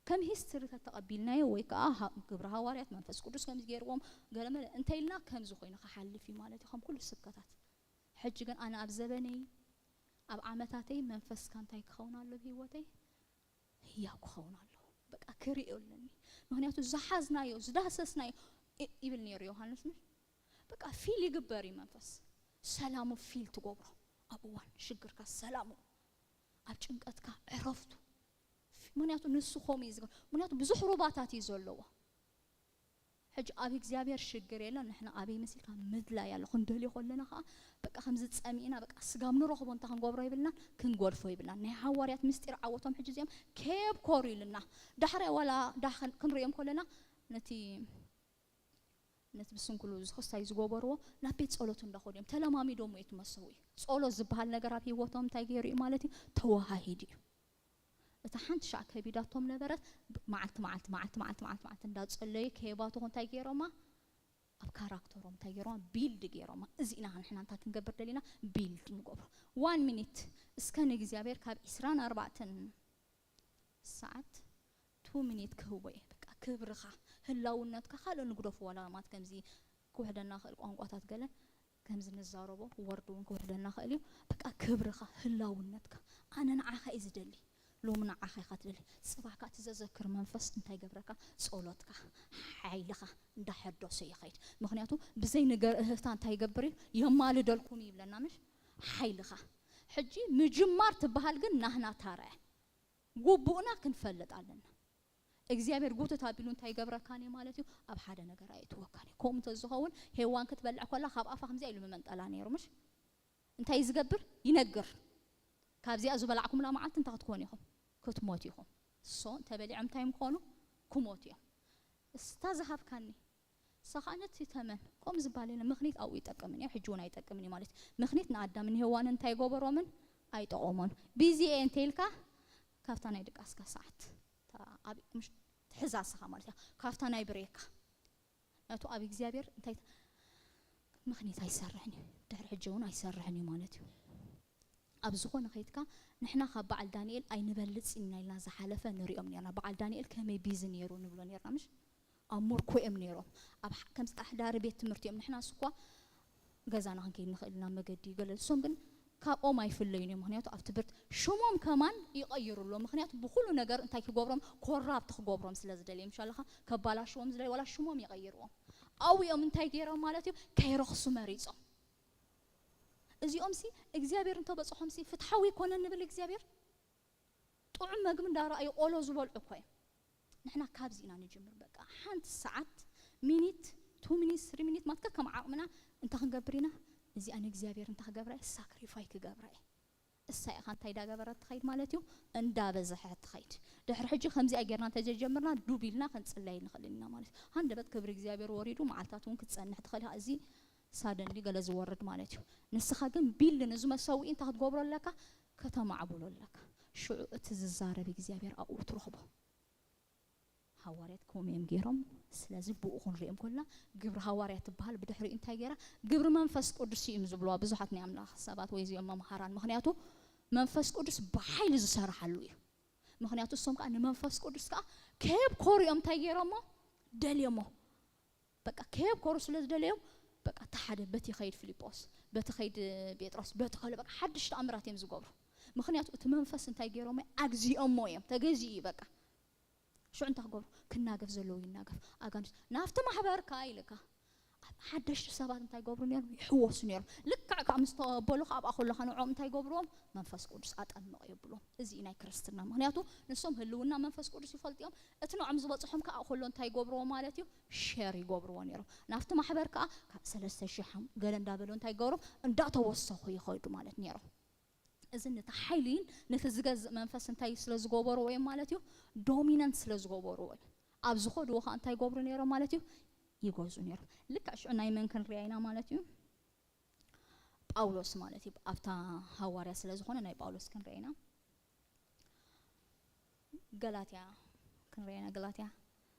ከም ሂስትሪ ተተቐቢልናዮ ወይ ከኣ ሃ-፣ ግብረ ሃዋርያት መንፈስ ቅዱስ ከምዚ ገይርዎም ገለመለ እንተ ኢልና ከምዚ ኮይኑ ክሓልፍ እዩ ማለት እዩ። ከም ኩሉ ስብከታት ሕጂ ግን ኣነ ኣብ ዘበነይ፣ ኣብ ዓመታተይ መንፈስካ እንታይ ክኸውን ኣሎ ኣብ ህይወተይ? ህያው ክኸውን ኣለዎ። በቃ ክርእዮ ኣለኒ። ምክንያቱ ዝሓዝናዮ፣ ዝዳህሰስናዮ እ-፣ ይብል ነይሩ ዮሃንስ። ምሽ በቃ ፊል ይግበር እዩ መንፈስ። ሰላሙ ፊል ትገብሮ ኣብ እዋን ሽግርካ፣ ሰላሙ ኣብ ጭንቀትካ ዕረፍቱ። ምክንያቱ ንሱ ከምኡ እዩ ዝገብር። ምክንያቱ ብዙሕ ሩባታት እዩ ዘለዎ። ሕጂ ኣብ እግዚኣብሔር ሽግር የለን። ንሕና ኣበይ መሲልካ ምድላይ ኣሎ። ክንደልዮ ከለና ከዓ በቃ ከምዚ ጸሚእና በቃ ስጋብ ንረኽቦ እንታይ ክንገብሮ ይብልና፣ ክንገድፎ ይብልና። ናይ ሃዋርያት ምስጢር ዓወቶም ሕጂ እዚኦም ኬብ ኮር ኢልና ዳሕራይ ዋላ ዳሕ ክን-፣ ክንርእዮም ከለና ነቲ፣ ነቲ ብስንኩሉ ዝኽስታይ ዝገበርዎ ናብ ቤት ጸሎት እንዳኸዱ እዮም። ተለማሚዶም እዩ ትመሰው እዩ። ጸሎት ዝበሃል ነገር ኣብ ህይወቶም እንታይ ገይሩ እዩ ማለት እዩ? ተወሃሂዱ እዩ። እታ ሓንቲ ሻዕ ከቢዳቶም ነበረት። ብ-፣ መዓልቲ፣ መዓልቲ፣ መዓልቲ፣ መዓልቲ፣ መዓልቲ፣ መዓልቲ እንዳጸለዩ ከየባትኹ እንታይ ገይሮማ? ኣብ ካራክተሮም እንታይ ገይሮማ? ቢልድ ገይሮማ። እዚ ኢና ንሕና እንታይ ክንገብር ደሊና? ቢልድ ንገብሮ። ዋን ሚኒት እስከ ንእግዚኣብሔር ካብ ዒስራን ኣርባዕተን ሰዓት ቱ ሚኒት ክህቦ እየ። በቃ ክብርኻ፣ ህላውነትካ ካልእ ንግደፎ ዋላ ማለት ከምዚ ክውሕደና ክእል ቋንቋታት ገለ ከምዚ ንዛረቦ ወርድ እውን ክውሕደና ክእል እዩ። በቃ ክብርኻ፣ ህላውነትካ፣ ኣነ ንዓኻ እየ ዝደሊ። ሎሚ ንዓኻ ኢኻ ትደሊ። ጽባሕ ከኣ እቲ ዘዘክር መንፈስ እንታይ ይገብረካ? ጸሎትካ፣ ሓይልኻ እንዳሐደሶ ይኸይድ። ምኽንያቱ ብዘይ ነገር እህህታ እንታይ ይገብር እዩ? የማልደልኩም እዩ ይብለና ምሽ? ሓይልኻ። ሕጂ ምጅማር ትበሃል ግን ናህና ታራ እያ። ግቡእና ክንፈልጥ ኣለና። እግዚኣብሔር ጉትት ኣቢሉ እንታይ ይገብረካን እዩ ማለት እዩ? ኣብ ሓደ ነገር ኣየእትወካን እዩ። ከምኡ እንተዝኸውን ሄዋን ክትበልዕ ከላ ካብ ኣፋ ከምዚኣ ኢሉ ምመንጠላ ነይሩ ምሽ? እንታይ እዩ ዝገብር? ይነግር። ካብዚኣ ዝበላዕኩምላ መዓልቲ እንታይ ክትኮኑ ኢኹም? ክትሞቱ ኢኹም። ሶ እንተበሊዖም እንታይ ምኾኑ? ክሞቱ እዮም። እስታ ዝሃብካኒ። ንሳ ኸዓ ነቲ ተመን፣ ከምኡ ዝበሃል የለን። ምኽኒት ኣብኡ ይጠቅምን እዩ፣ ሕጂ እውን ኣይጠቅምን እዩ ማለት እዩ። ምኽኒት ንኣዳምን ንሄዋንን እንታይ ገበሮምን? ኣይጠቐሞን። ቢዚ እየ እንተ ኢልካ፣ ካብታ ናይ ድቃስካ ሰዓት፣ እታ ኣብ-፣ ምሽ-፣ ትሕዛ ንስኻ ማለት እያ። ካብታ ናይ ብሬካ። ምኽንያቱ ኣብ እግዚኣብሔር እንታይ ተ-፣ ምኽኒት ኣይሰርሕን እዩ። ድሕሪ ሕጂ እውን ኣይሰርሕን እዩ ማለት እዩ። ኣብ ዝኾነ ከይድካ፣ ንሕና ካብ በዓል ዳንኤል ኣይንበልጽን ኢና ኢልና ዝሓለፈ ንሪኦም ኔርና። በዓል ዳንኤል ከመይ ቢዚ ነይሩ ንብሎ ኔርና፣ ምሽ? ኣብ ምርኮ እዮም ነይሮም። ኣብ ሓ-፣ ከምዚ ኣሕዳሪ ቤት ትምህርቲ እዮም። ንሕናስ እኳ ገዛና ክንከይድ ንኽእል ኢና፣ መገዲ ገለ። እሶም ግን ካብኦም ኣይፍለዩን እዮም። ምኽንያቱ ኣብቲ ብርት-፣ ሽሞም ከማን ይቐይሩ ኣለዉ። ምኽንያቱ ብኹሉ ነገር እንታይ ክገብሮም? ኮራፕት ክገብሮም ስለ ዝደልየ። ምሽ ኣለኻ? ከባላሽዎም ዝደልየ፣ ዋላ ሽሞም ይቐይርዎም። ኣብኡ እዮም እንታይ ገይሮም ማለት እዩ? ከይረኽሱ መሪጾም። እዚኦምሲ እግዚኣብሔር እንተበጽሖምሲ ፍትሓዊ ይኮነን ንብል እግዚኣብሔር? ጥዑም መግቢ እንዳረኣዩ ቆሎ ዝበልዑ እኮ እዮም። ንሕና ካብዚ ኢና ንጅምር። በቃ ሓንቲ ሰዓት፣ ሚኒት፣ ቱ ሚኒት፣ ስሪ ሚኒት ማትካ ከም ዓቕምና እንታይ ክንገብር ኢና? እዚኣ ንእግዚኣብሔር እንታይ ክገብራ እየ? ሳክሪፋይ ክገብራ እየ። እሳ ኢኻ እንታይ እንዳገበረት ትኸይድ ማለት እዩ? እንዳበዝሐት ትኸይድ። ድሕሪ ሕጂ ከምዚኣ ጌርና እንተዘይጀምርና ዱብ ኢልና ክንጽለይ ንኽእል ኢና ማለት እዩ። ሃንደበት ክብሪ እግዚኣብሔር ወሪዱ መዓልታት እውን ክትጸንሕ ትኽእል ኢኻ። እዚ ሳደንሊ ገለ ዝወርድ ማለት እዩ። ንስኻ ግን ቢልድ ንዚ መሰውኢ እንታይ ክትገብሮ ኣለካ? ከተማዕብሎ ኣለካ። ሽዑ እቲ ዝዛረብ እግዚኣብሔር ኣብኡ ትረኽቦ። ሃዋርያት ከምኡ እዮም ገይሮም። ስለዚ ብኡ ክንሪኦም ከለና ግብሪ ሃዋርያት ትበሃል። ብድሕሪኡ እንታይ ገይራ? ግብሪ መንፈስ ቅዱስ እዩ እዮም ዝብልዋ ብዙሓት ናይ ኣምላኽ ሰባት ወይ እዚኦም መምሃራን። ምኽንያቱ መንፈስ ቅዱስ ብሓይሊ ዝሰርሓሉ እዩ። ምኽንያቱ እሶም ከዓ ንመንፈስ ቅዱስ ከዓ ከየብኮሩ እዮም እንታይ ገይሮሞ? ደልዮሞ። በቃ ከየብኮሩ ስለ ዝደለዮም በቃ እቲ ሓደ በቲ ኸይድ ፊልጶስ፣ በቲ ኸይድ ጴጥሮስ፣ በቲ ኸይድ በቃ ሓድሽ ተኣምራት እዮም ዝገብሩ። ምኽንያቱ እቲ መንፈስ እንታይ ገይሮሞ? ኣግዚኦሞ እዮም። ተገዚኡ እዩ በቃ። ሽዑ እንታይ ክገብሩ? ክናገፍ ዘለዎ ይናገፍ። ኣጋንንት ናብቲ ማሕበር ከኣ ኢልካ። ሓደሽቲ ሰባት እንታይ ይገብሩ ነይሮም? ይሕወሱ ነይሮም። ልክዕ ካብ ምስ ተቐበሉ ከኣ ኣብኣ ከለኻ ንዕኦም እንታይ ይገብርዎም? መንፈስ ቅዱስ ኣጠምቕ የብሎም። እዚ እዩ ናይ ክርስትና። ምኽንያቱ ንሶም ህልውና መንፈስ ቅዱስ ይፈልጡ እዮም። እቲ ንዕኦም ዝበጽሖም ከኣ ከሎ እንታይ ይገብርዎ ማለት እዩ? ሸር ይገብርዎ ነይሮም። ናብቲ ማሕበር ከኣ ካብ ሰለስተ ሺሕ ሓም-፣ ገለ እንዳበሉ እንታይ ይገብሩ? እንዳተወሰኹ ይኸዱ ማለት ነይሮም። እዚ ነቲ ሓይሊን ነቲ ዝገዝእ መንፈስ እንታይ ስለ ዝገበርዎ እዮም ማለት እዩ? ዶሚናንት ስለ ዝገበርዎ እዮም። ኣብ ዝኸድዎ ኸዓ እንታይ ይገብሩ ነይሮም ማለት እዩ? ይገዝኡ ነይሮም። ልክዕ ሽዑ ናይ መን ክንሪኣ ኢና ማለት እዩ? ጳውሎስ ማለት እዩ። ኣብታ ሃዋርያ ስለ ዝኾነ ናይ ጳውሎስ ክንሪኣ ኢና። ገላትያ ክንሪኣ ኢና። ገላትያ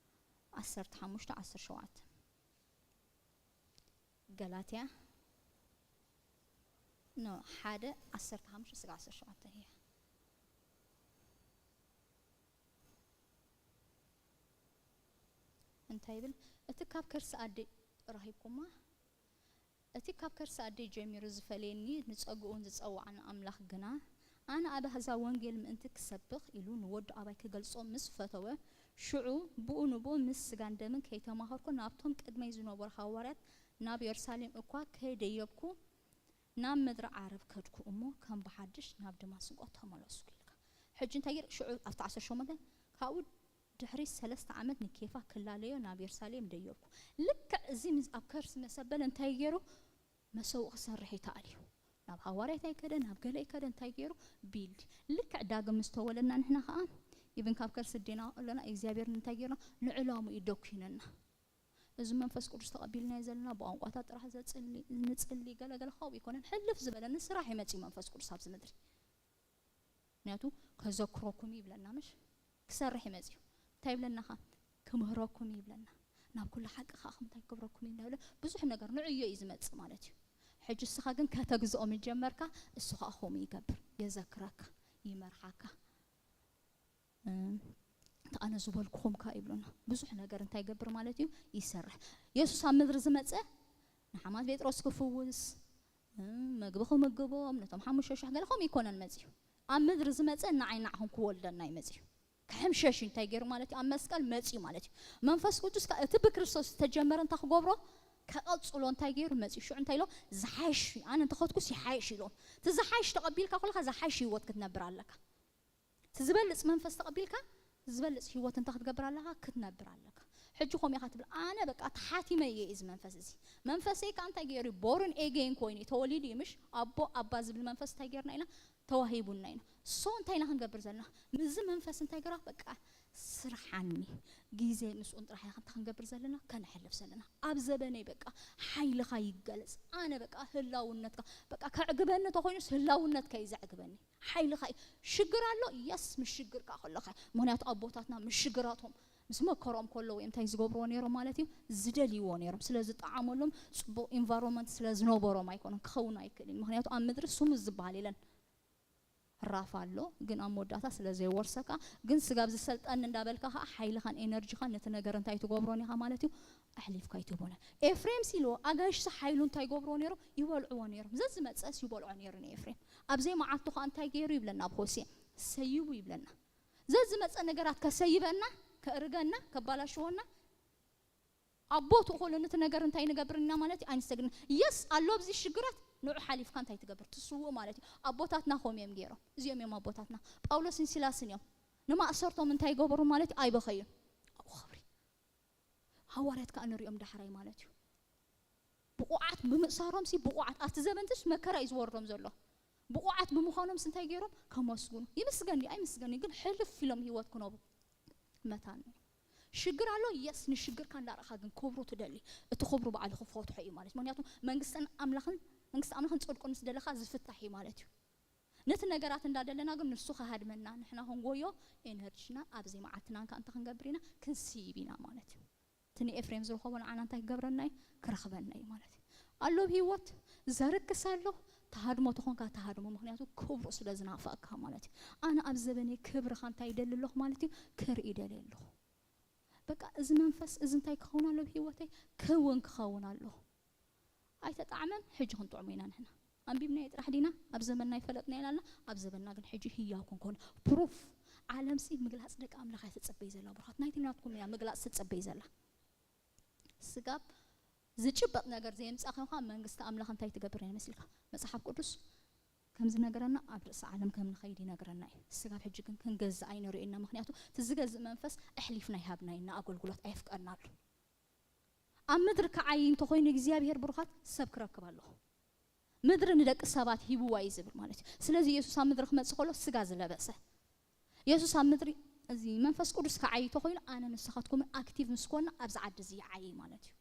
ዓሰርተ ሓሙሽተ ዓሰርተ ሸውዓተ። ገላትያ፣ ኖ፣ ሓደ ዓሰርተ ሓሙሽተ ስጋ ዓሰርተ ሸውዓተ እያ። እንታይ ይብል? እቲ ካብ ከርሲ ኣደ ረኺብኩማ፣ እቲ ካብ ከርሲ ኣደይ ጀሚሩ ዝፈለየኒ ንጸግኡን ዝጸውዓኒ ኣምላኽ ግና፣ ኣነ ኣብ ኣህዛብ ወንጌል ምእንቲ ክሰብኽ ኢሉ ንወዱ ኣባይ ክገልጾ ምስ ፈተወ፣ ሽዑ ብኡ ንብኡ ምስ ስጋን ደምን ከይተማኸርኩ ናብቶም ቅድመይ ዝነበሩ ሃዋርያት ናብ የሩሳሌም እኳ ከይደየብኩ ናብ ምድሪ ዓረብ ከድኩ እሞ ከም ብሓድሽ ናብ ደማስቆ ተመለስኩ ኢልካ። ሕጂ እንታይ ገይሩ? ሽዑ ኣብቲ ዓሰርተ ሸሞንተ ካብኡ ድሕሪ ሰለስተ ዓመት ንኬፋ ክላለዮ ናብ የሩሳሌም ደየብኩ። ልክዕ እዚ ምስ ኣብ ከርሲ መሰበል እንታይ ገይሩ? መሰውእ ክሰርሕ ይተኣል እዩ። ናብ ሃዋርያት ኣይከደ፣ ናብ ገለ ኣይከደ፣ እንታይ ገይሩ? ቢልድ። ልክዕ ዳግም ምስ ተወለድና ንሕና ኸዓ ኢብን ካብ ከርሲ ዴና ኣለና እግዚኣብሔር እንታይ ገይርና ንዕላሙ እዩ ደኩነና። እዚ መንፈስ ቅዱስ ተቐቢልናዮ ዘለና ብቋንቋታት ጥራሕ ዘጽሊ ንጽሊ ገለገለ ካብኡ ይኮነን። ሕልፍ ዝበለ ንስራሕ ይመጽእ መንፈስ ቅዱስ ኣብዚ ምድሪ። ምክንያቱ ከዘክረኩም ይብለና ምሽ ክሰርሕ ይመጽእ እዩ። እንታይ ይብለና ኸ? ክምህረኩም ይብለና። ናብ ኩሉ ሓቂ ኸዓ እንታይ ክብረኩም እዩ እንዳብለ ብዙሕ ነገር ንዕዮ እዩ ዝመጽእ ማለት እዩ። ሕጂ እስኻ ግን ከተግዝኦ ምጀመርካ እሱ ኸዓ ከምኡ ይገብር፣ የዘክረካ፣ ይመርሓካ። እም፣ እቲ ኣነ ዝበልኩኹም ከ ይብሉና። ብዙሕ ነገር እንታይ ይገብር ማለት እዩ? ይሰርሕ። የሱስ ኣብ ምድሪ ዝመጸ ንሓማት ጴጥሮስ ክፍውስ፣ እም፣ መግቢ ክምግቦም፣ ነቶም ሓሙሽተ ሽሕ ገለ ከምኡ ይኮነን መጺኡ። ኣብ ምድሪ ዝመጸ ንዓይ ንዓኹም ክወልደና እዩ መጺኡ። ክሕምሸሽ እዩ እንታይ ገይሩ ማለት እዩ? ኣብ መስቀል መጺኡ ማለት እዩ። መንፈስ ቅዱስ ከ እቲ ብክርስቶስ ዝተጀመረ እንታይ ክገብሮ? ከቐጽሎ እንታይ ገይሩ መጺኡ? ሽዑ እንታይ ኢሎ? ዝሓይሽ፣ ኣነ እንተኸድኩስ ይሓይሽ ኢሎም። እቲ ዝሓይሽ ተቐቢልካ ከለኻ ዝሓይሽ ህይወት ክትነብር ኣለካ። እቲ ዝበልጽ መንፈስ ተቐቢልካ ዝበልጽ ህይወት እንታይ ክትገብር ኣለኻ? ክትነብር ኣለካ። ሕጂ ከምኡ ኢኻ ትብል፣ ኣነ በቃ ተሓቲመ እየ እዚ መንፈስ እዚ። መንፈሰይ ከኣ እንታይ ገይሩ? ቦርን ኤጌን ኮይኑ እዩ፣ ተወሊዱ እዩ። ምሽ ኣቦ ኣባ ዝብል መንፈስ እንታይ ገይርና ኢና? ተዋሂቡና ኢና። ሶ እንታይ ኢና ክንገብር ዘለና? ምስዚ መንፈስ እንታይ ገራ? በቃ ስርሓኒ። ግዜ ምስኡን ጥራሕ ኢና ክንታ ክንገብር ዘለና፣ ከነሕልፍ ዘለና። ኣብ ዘበነይ በቃ ሓይልኻ ይገለጽ። ኣነ በቃ ህላውነትካ፣ በቃ ከዕግበኒ ተኾይኑስ ህላውነትካ እዩ ዘዕግበኒ። ሓይልኻ እዩ። ሽግር ኣሎ? የስ፣ ምስ ሽግርካ ከለኻ። ምኽንያቱ ኣቦታትና ምስ ሽግራቶም፣ ምስ መከሮም ከለዉ እዮም እንታይ ዝገብርዎ ነይሮም ማለት እዩ? ዝደልይዎ ነይሮም። ስለ ዝጠዓመሎም፣ ጽቡቕ ኢንቫይሮንመንት ስለ ዝነበሮም ኣይኮኑን፣ ክኸውን ኣይክእልን። ምኽንያቱ ኣብ ምድሪ ስሙ ዝበሃል የለን። ራፍ ኣሎ፣ ግን ኣብ መወዳእታ ስለ ዘይወርሰካ፣ ግን ስጋብ ዝሰልጠኒ እንዳበልካ ኸዓ ሓይልኻን ኤነርጂኻን ነቲ ነገር እንታይ ትገብሮን ኢኻ ማለት እዩ? ኣሕሊፍካ ኣይትህቦን። ኤፍሬም ሲልዎ ኣጋይሽቲ ሓይሉ እንታይ ይገብርዎ ነይሮም? ይበልዕዎ ነይሮም። ዘዝመጸስ ይበልዖ ነይሩ ንኤፍሬም። ኣብ ዘይመዓልቱ ኸዓ እንታይ ገይሩ ይብለና ኣብ ሆሴዕ? ሰይቡ ይብለና። ዘዝመጸ ነገራት ከሰይበና፣ ከእርገና፣ ከባላሽወና፣ ኣቦ ትኾሉ ነቲ ነገር እንታይ ንገብር ኢና ማለት እዩ? ኣይንሰግድን። የስ ኣሎ ኣብዚ ሽግራት ንዑ ሓሊፍካ እንታይ ትገብር? ትስውእ ማለት እዩ። ኣቦታትና ኸም እዮም ገይሮም። እዚኦም እዮም ኣቦታትና። ጳውሎስን ሲላስን እዮም። ንማእሰርቶም እንታይ ገበሩ ማለት እዩ? ኣይበኸዩን። ኣብኡ ኸብሪ። ሃዋርያት ከኣ ንሪኦም ዳሕራይ ማለት እዩ። ብቑዓት ብምእሳሮም ሲ ብቑዓት ኣብቲ ዘበንትስ መከራ እዩ ዝወርዶም ዘሎ። ብቑዓት ብምዃኖም ሲ እንታይ ገይሮም? ከመስግኑ። ይምስገን ድዩ? ኣይምስገን እዩ። ግን ሕልፍ ኢሎም ህይወት ክነብሩ መታን እዩ። ሽግር ኣሎ? የስ፣ ንሽግርካ እንዳረእኻ ግን ክብሩ ትደሊ። እቲ ክብሩ ባዕሉ ክፈትሖ እዩ ማለት። ምክንያቱ መንግስትን ኣምላኽን፣ መንግስቲ ኣምላኽን ጽድቁን ምስ ደለኻ ዝፍታሕ እዩ ማለት እዩ። ነቲ ነገራት እንዳደለና ግን ንሱ ክሃድመና፣ ንሕና ክንጎዮ ኤነርጂና ኣብ ዘይመዓልትናን ከኣ እንታይ ክንገብር ኢና? ክንስይብ ኢና ማለት እዩ። እቲ ንኤፍሬም ዝረኸቦ ንዓና እንታይ ክገብረና እዩ? ክረኽበና እዩ ማለት እዩ። ኣሎ ኣብ ህይወት ዘርክስ ኣሎ፣ ተሃድሞ ተኾንካ ተሃድሞ፣ ምክንያቱ ክብሩ ስለ ዝናፍቐካ ማለት እዩ። ኣነ ኣብ ዘበነይ ክብርኻ እንታይ ይደሊ ኣለኹ ማለት እዩ? ክርኢ ይደሊ ኣለኹ። በቃ እዚ መንፈስ እዚ እንታይ ክኸውን ኣሎ ኣብ ህይወተይ? ክውን ክኸውን ኣሎ። ኣይተጣዕመን፣ ሕጂ ክንጥዕሞ ኢና ንሕና። ኣንቢብናዮ ጥራሕ ዲና ኣብ ዘመንና ይፈለጥና ኢና ኣለና፣ ኣብ ዘበንና ግን ሕጂ ህያው ክንኮን። ፕሩፍ፣ ዓለምሲ ምግላጽ ደቂ ኣምላኽ እያ ትጽበይ ዘላ፣ ብሩኻት። ናይቲ ናትኩም እያ ምግላጽ ትጽበይ ዘላ። ስጋብ ዝጭበጥ ነገር ዘየምጻእ ኮንካ መንግስቲ ኣምላኽ እንታይ ትገብር እያ መስልካ? መጽሓፍ ቅዱስ ከም ዝነገረና ኣብ ርእሲ ዓለም ከም ንኸይድ ይነግረና እዩ። ስጋብ ሕጂ ግን ክንገዝእ ኣይንርእየና፣ ምክንያቱ እቲ ዝገዝእ መንፈስ ኣሕሊፍና ይሃብና እዩ እና ኣገልግሎት ኣየፍቀድናሉ። ኣብ ምድሪ ክዓይ እንተኾይኑ እግዚኣብሔር ብሩኻት ሰብ ክረክብ ኣለኹ። ምድሪ ንደቂ ሰባት ሂብዋ እዩ ዝብል ማለት እዩ። ስለዚ የሱስ ኣብ ምድሪ ክመጽእ ከሎ ስጋ ዝለበሰ የሱስ ኣብ ምድሪ እዚ መንፈስ ቅዱስ ክዓይ እንተኾይኑ ኣነ ንስኻትኩምን ኣክቲቭ ምስ ኮና ኣብዚ ዓዲ እዚ ይዓይ ማለት እዩ።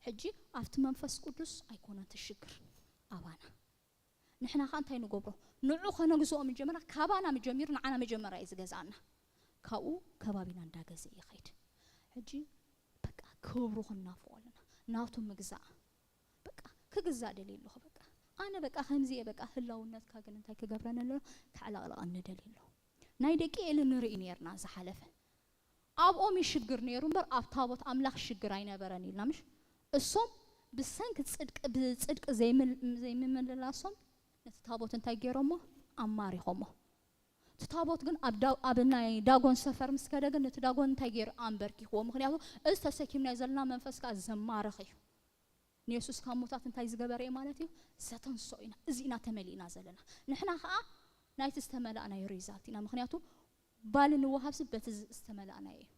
ሕጂ ኣብቲ መንፈስ ቅዱስ ኣይኮነን እቲ ሽግር ኣባና። ንሕና ኸኣ እንታይ ንገብሮ? ንዑ ኸነግዝኦ ምጀመርና ካባና ምጀሚሩ ንዓና መጀመርያ እዩ ዝገዝኣና። ካብኡ ከባቢና እንዳገዘ ይኸይድ። ሕጂ በቃ ክብሩ ክንናፍቆ ኣለና። ናቱ ምግዛእ። በቃ ክግዛእ ደልየ ኣለኹ። በቃ ኣነ በቃ ከምዚ እየ። በቃ ህላውነትካ ግን እንታይ ክገብረኒ ኣሎ? ከዕለቕልቐኒ ደልየ ኣለኹ። ናይ ደቂ ኤሊ ንርኢ ነርና ዝሓለፈ። ኣብኦም እዩ ሽግር ነይሩ እምበር ኣብ ታቦት ኣምላኽ ሽግር ኣይነበረን ኢልና ምሽ? እሶም ብሰንኪ ጽድቂ ብጽድቂ ዘይምል- ዘይምምልላሶም ነቲ ታቦት እንታይ ገይሮሞ? ኣማሪኾሞ። እቲ ታቦት ግን ኣብ ዳ- ኣብ ናይ ዳጎን ሰፈር ምስ ከደ ግን ነቲ ዳጎን እንታይ ገይሩ? ኣንበርኪኽዎ። ምክንያቱ እዚ ተሰኪምናዮ ዘለና መንፈስ ከኣ ዘማርኽ እዩ። ንየሱስ ካብ ሙታት እንታይ ዝገበረ እዩ ማለት እዩ? ዘተንስኦ ኢና። እዚ ኢና ተመሊእና ዘለና። ንሕና ከኣ ናይቲ ዝተመላእናዮ ሪዛልት ኢና። ምክንያቱ ባል ንወሃብሲ በቲ ዝ- ዝተመላእናዮ እዩ።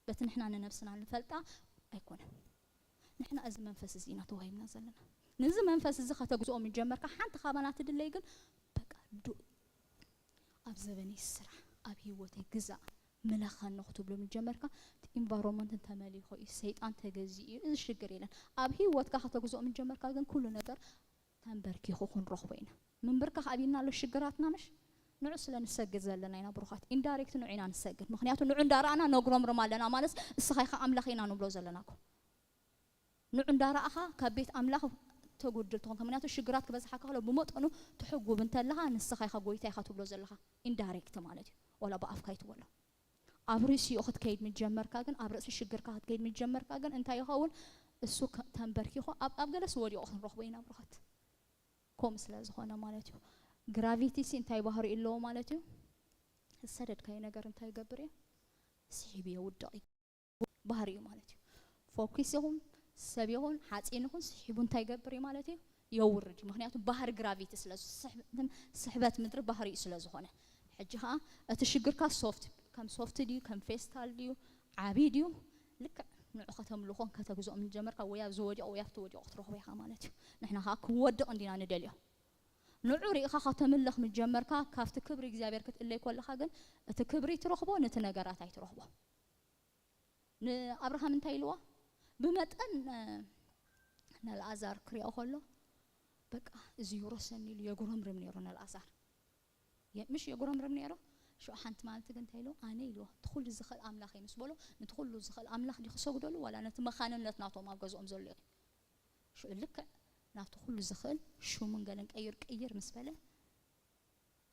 በቲ ንሕና ንነብስና ንፈልጣ ኣይኮነን። ንሕና እዚ መንፈስ እዚ ኢና ተዋሂብና ዘለና። ነዚ መንፈስ እዚ ከተግዝኦ ምጀመርካ ሓንቲ ካባና ትድለይ ግን በቃ ዱ ኣብ ዘበነይ ስራሕ፣ ኣብ ህይወተይ ግዛእ፣ ምለኸኒ ክትብሎ ምጀመርካ፣ እቲ ኢንቫይሮንመንት እንተመሊኹ እዩ፣ ሰይጣን ተገዚኡ እዩ፣ እዚ ሽግር የለን። ኣብ ህይወትካ ከተግዝኦ ምጀመርካ ግን ኩሉ ነገር ተንበርኪኹ ክንረኽቦ ኢና። ምንብርካኽ ኣብይና ኣሎ ሽግራትና ምሽ? ንዑ ስለ ንሰግድ ዘለና ኢና ብሩኻት። ኢንዳይሬክት ንዑ ኢና ንሰግድ። ምኽንያቱ ንዑ እንዳረኣና ነጉረምርም ኣለና ማለት እስኻ ኢኻ ኣምላኽ ኢና ንብሎ ዘለና እኮ። ንዑ እንዳረኣኻ ካብ ቤት ኣምላኽ ተጉድል ትኾን። ምኽንያቱ ሽግራት ክበዝሓካ ከሎ ብመጠኑ ትሕጉብ እንተለኻ ንስኻ ኢኻ ጎይታ ኢኻ ትብሎ ዘለኻ። ኢንዳይሬክት ማለት እዩ። ዋላ ብኣፍካ ይትበሎ። ኣብ ርእሲኡ ክትከይድ ምጀመርካ ግን፣ ኣብ ርእሲ ሽግርካ ክትከይድ ምጀመርካ ግን እንታይ ይኸውን? እሱ ከ- ተንበርኪኹ ኣብ ኣብ ገለስ ወዲቑ ክንረኽቦ ኢና ብሩኻት። ከምኡ ስለ ዝኾነ ማለት እዩ። ግራቪቲ ሲ እንታይ ባህሪ ኣለዎ ማለት እዩ? ዝሰደድካዮ ነገር እንታይ ይገብር እዩ? ስሒቡ የውድቕ እዩ። ባህሪ እዩ ማለት እዩ። ፎኪስ ይኹን ሰብ ይኹን ሓፂን ይኹን ስሒቡ እንታይ ይገብር እዩ ማለት እዩ? የውርድ እዩ። ምክንያቱ ባህሪ ግራቪቲ ስለ ዝ- ስሕብ- እንትን ስሕበት ምድሪ ባህሪ እዩ ስለ ዝኾነ። ሕጂ ከዓ እቲ ሽግርካ ሶፍት ከም ሶፍት ድዩ ከም ፌስታል ድዩ ዓብዪ ድዩ? ልክዕ ንዑ ከተምልኾን ከተግዝኦም ጀመርካ ወይ ኣብዚ ወዲቑ ወይ ኣብቲ ወዲቑ ክትረኽቦ ኢኻ ማለት እዩ። ንሕና ከዓ ክወድቕ እንዲና ንደልዮ። ንዑ ርኢኻ ከተምልኽ ምጀመርካ ካብቲ ክብሪ እግዚኣብሔር ክትእለይ ከለኻ ግን እቲ ክብሪ ትረኽቦ ነቲ ነገራት ኣይትረኽቦ። ንኣብርሃም እንታይ ኢልዎ? ብመጠን እ፣ ነልኣዛር ክሪኦ ከሎ በቃ እዚ ይውረሰኒ ኢሉ የጉረምርም ነይሩ ነልኣዛር። የ- ምሽ የጉረምርም ነይሩ። ሽዑ ሓንቲ ማለት ግን እንታይ ኢልዎ? ኣነ ኢልዎ እቲ ኩሉ ዝኽእል ኣምላኽ ምስ በሎ ነቲ ኩሉ ዝኽእል ኣምላኽ ድዩ ክሰግደሉ ዋላ ነቲ መኻንነት ናቶም ኣብ ገዝኦም ዘሎ እዩ? ሽዑ ልክዕ ናብቲ ኩሉ ዝኽእል ሹምን ገለን ቀይር ቅይር ምስ በለ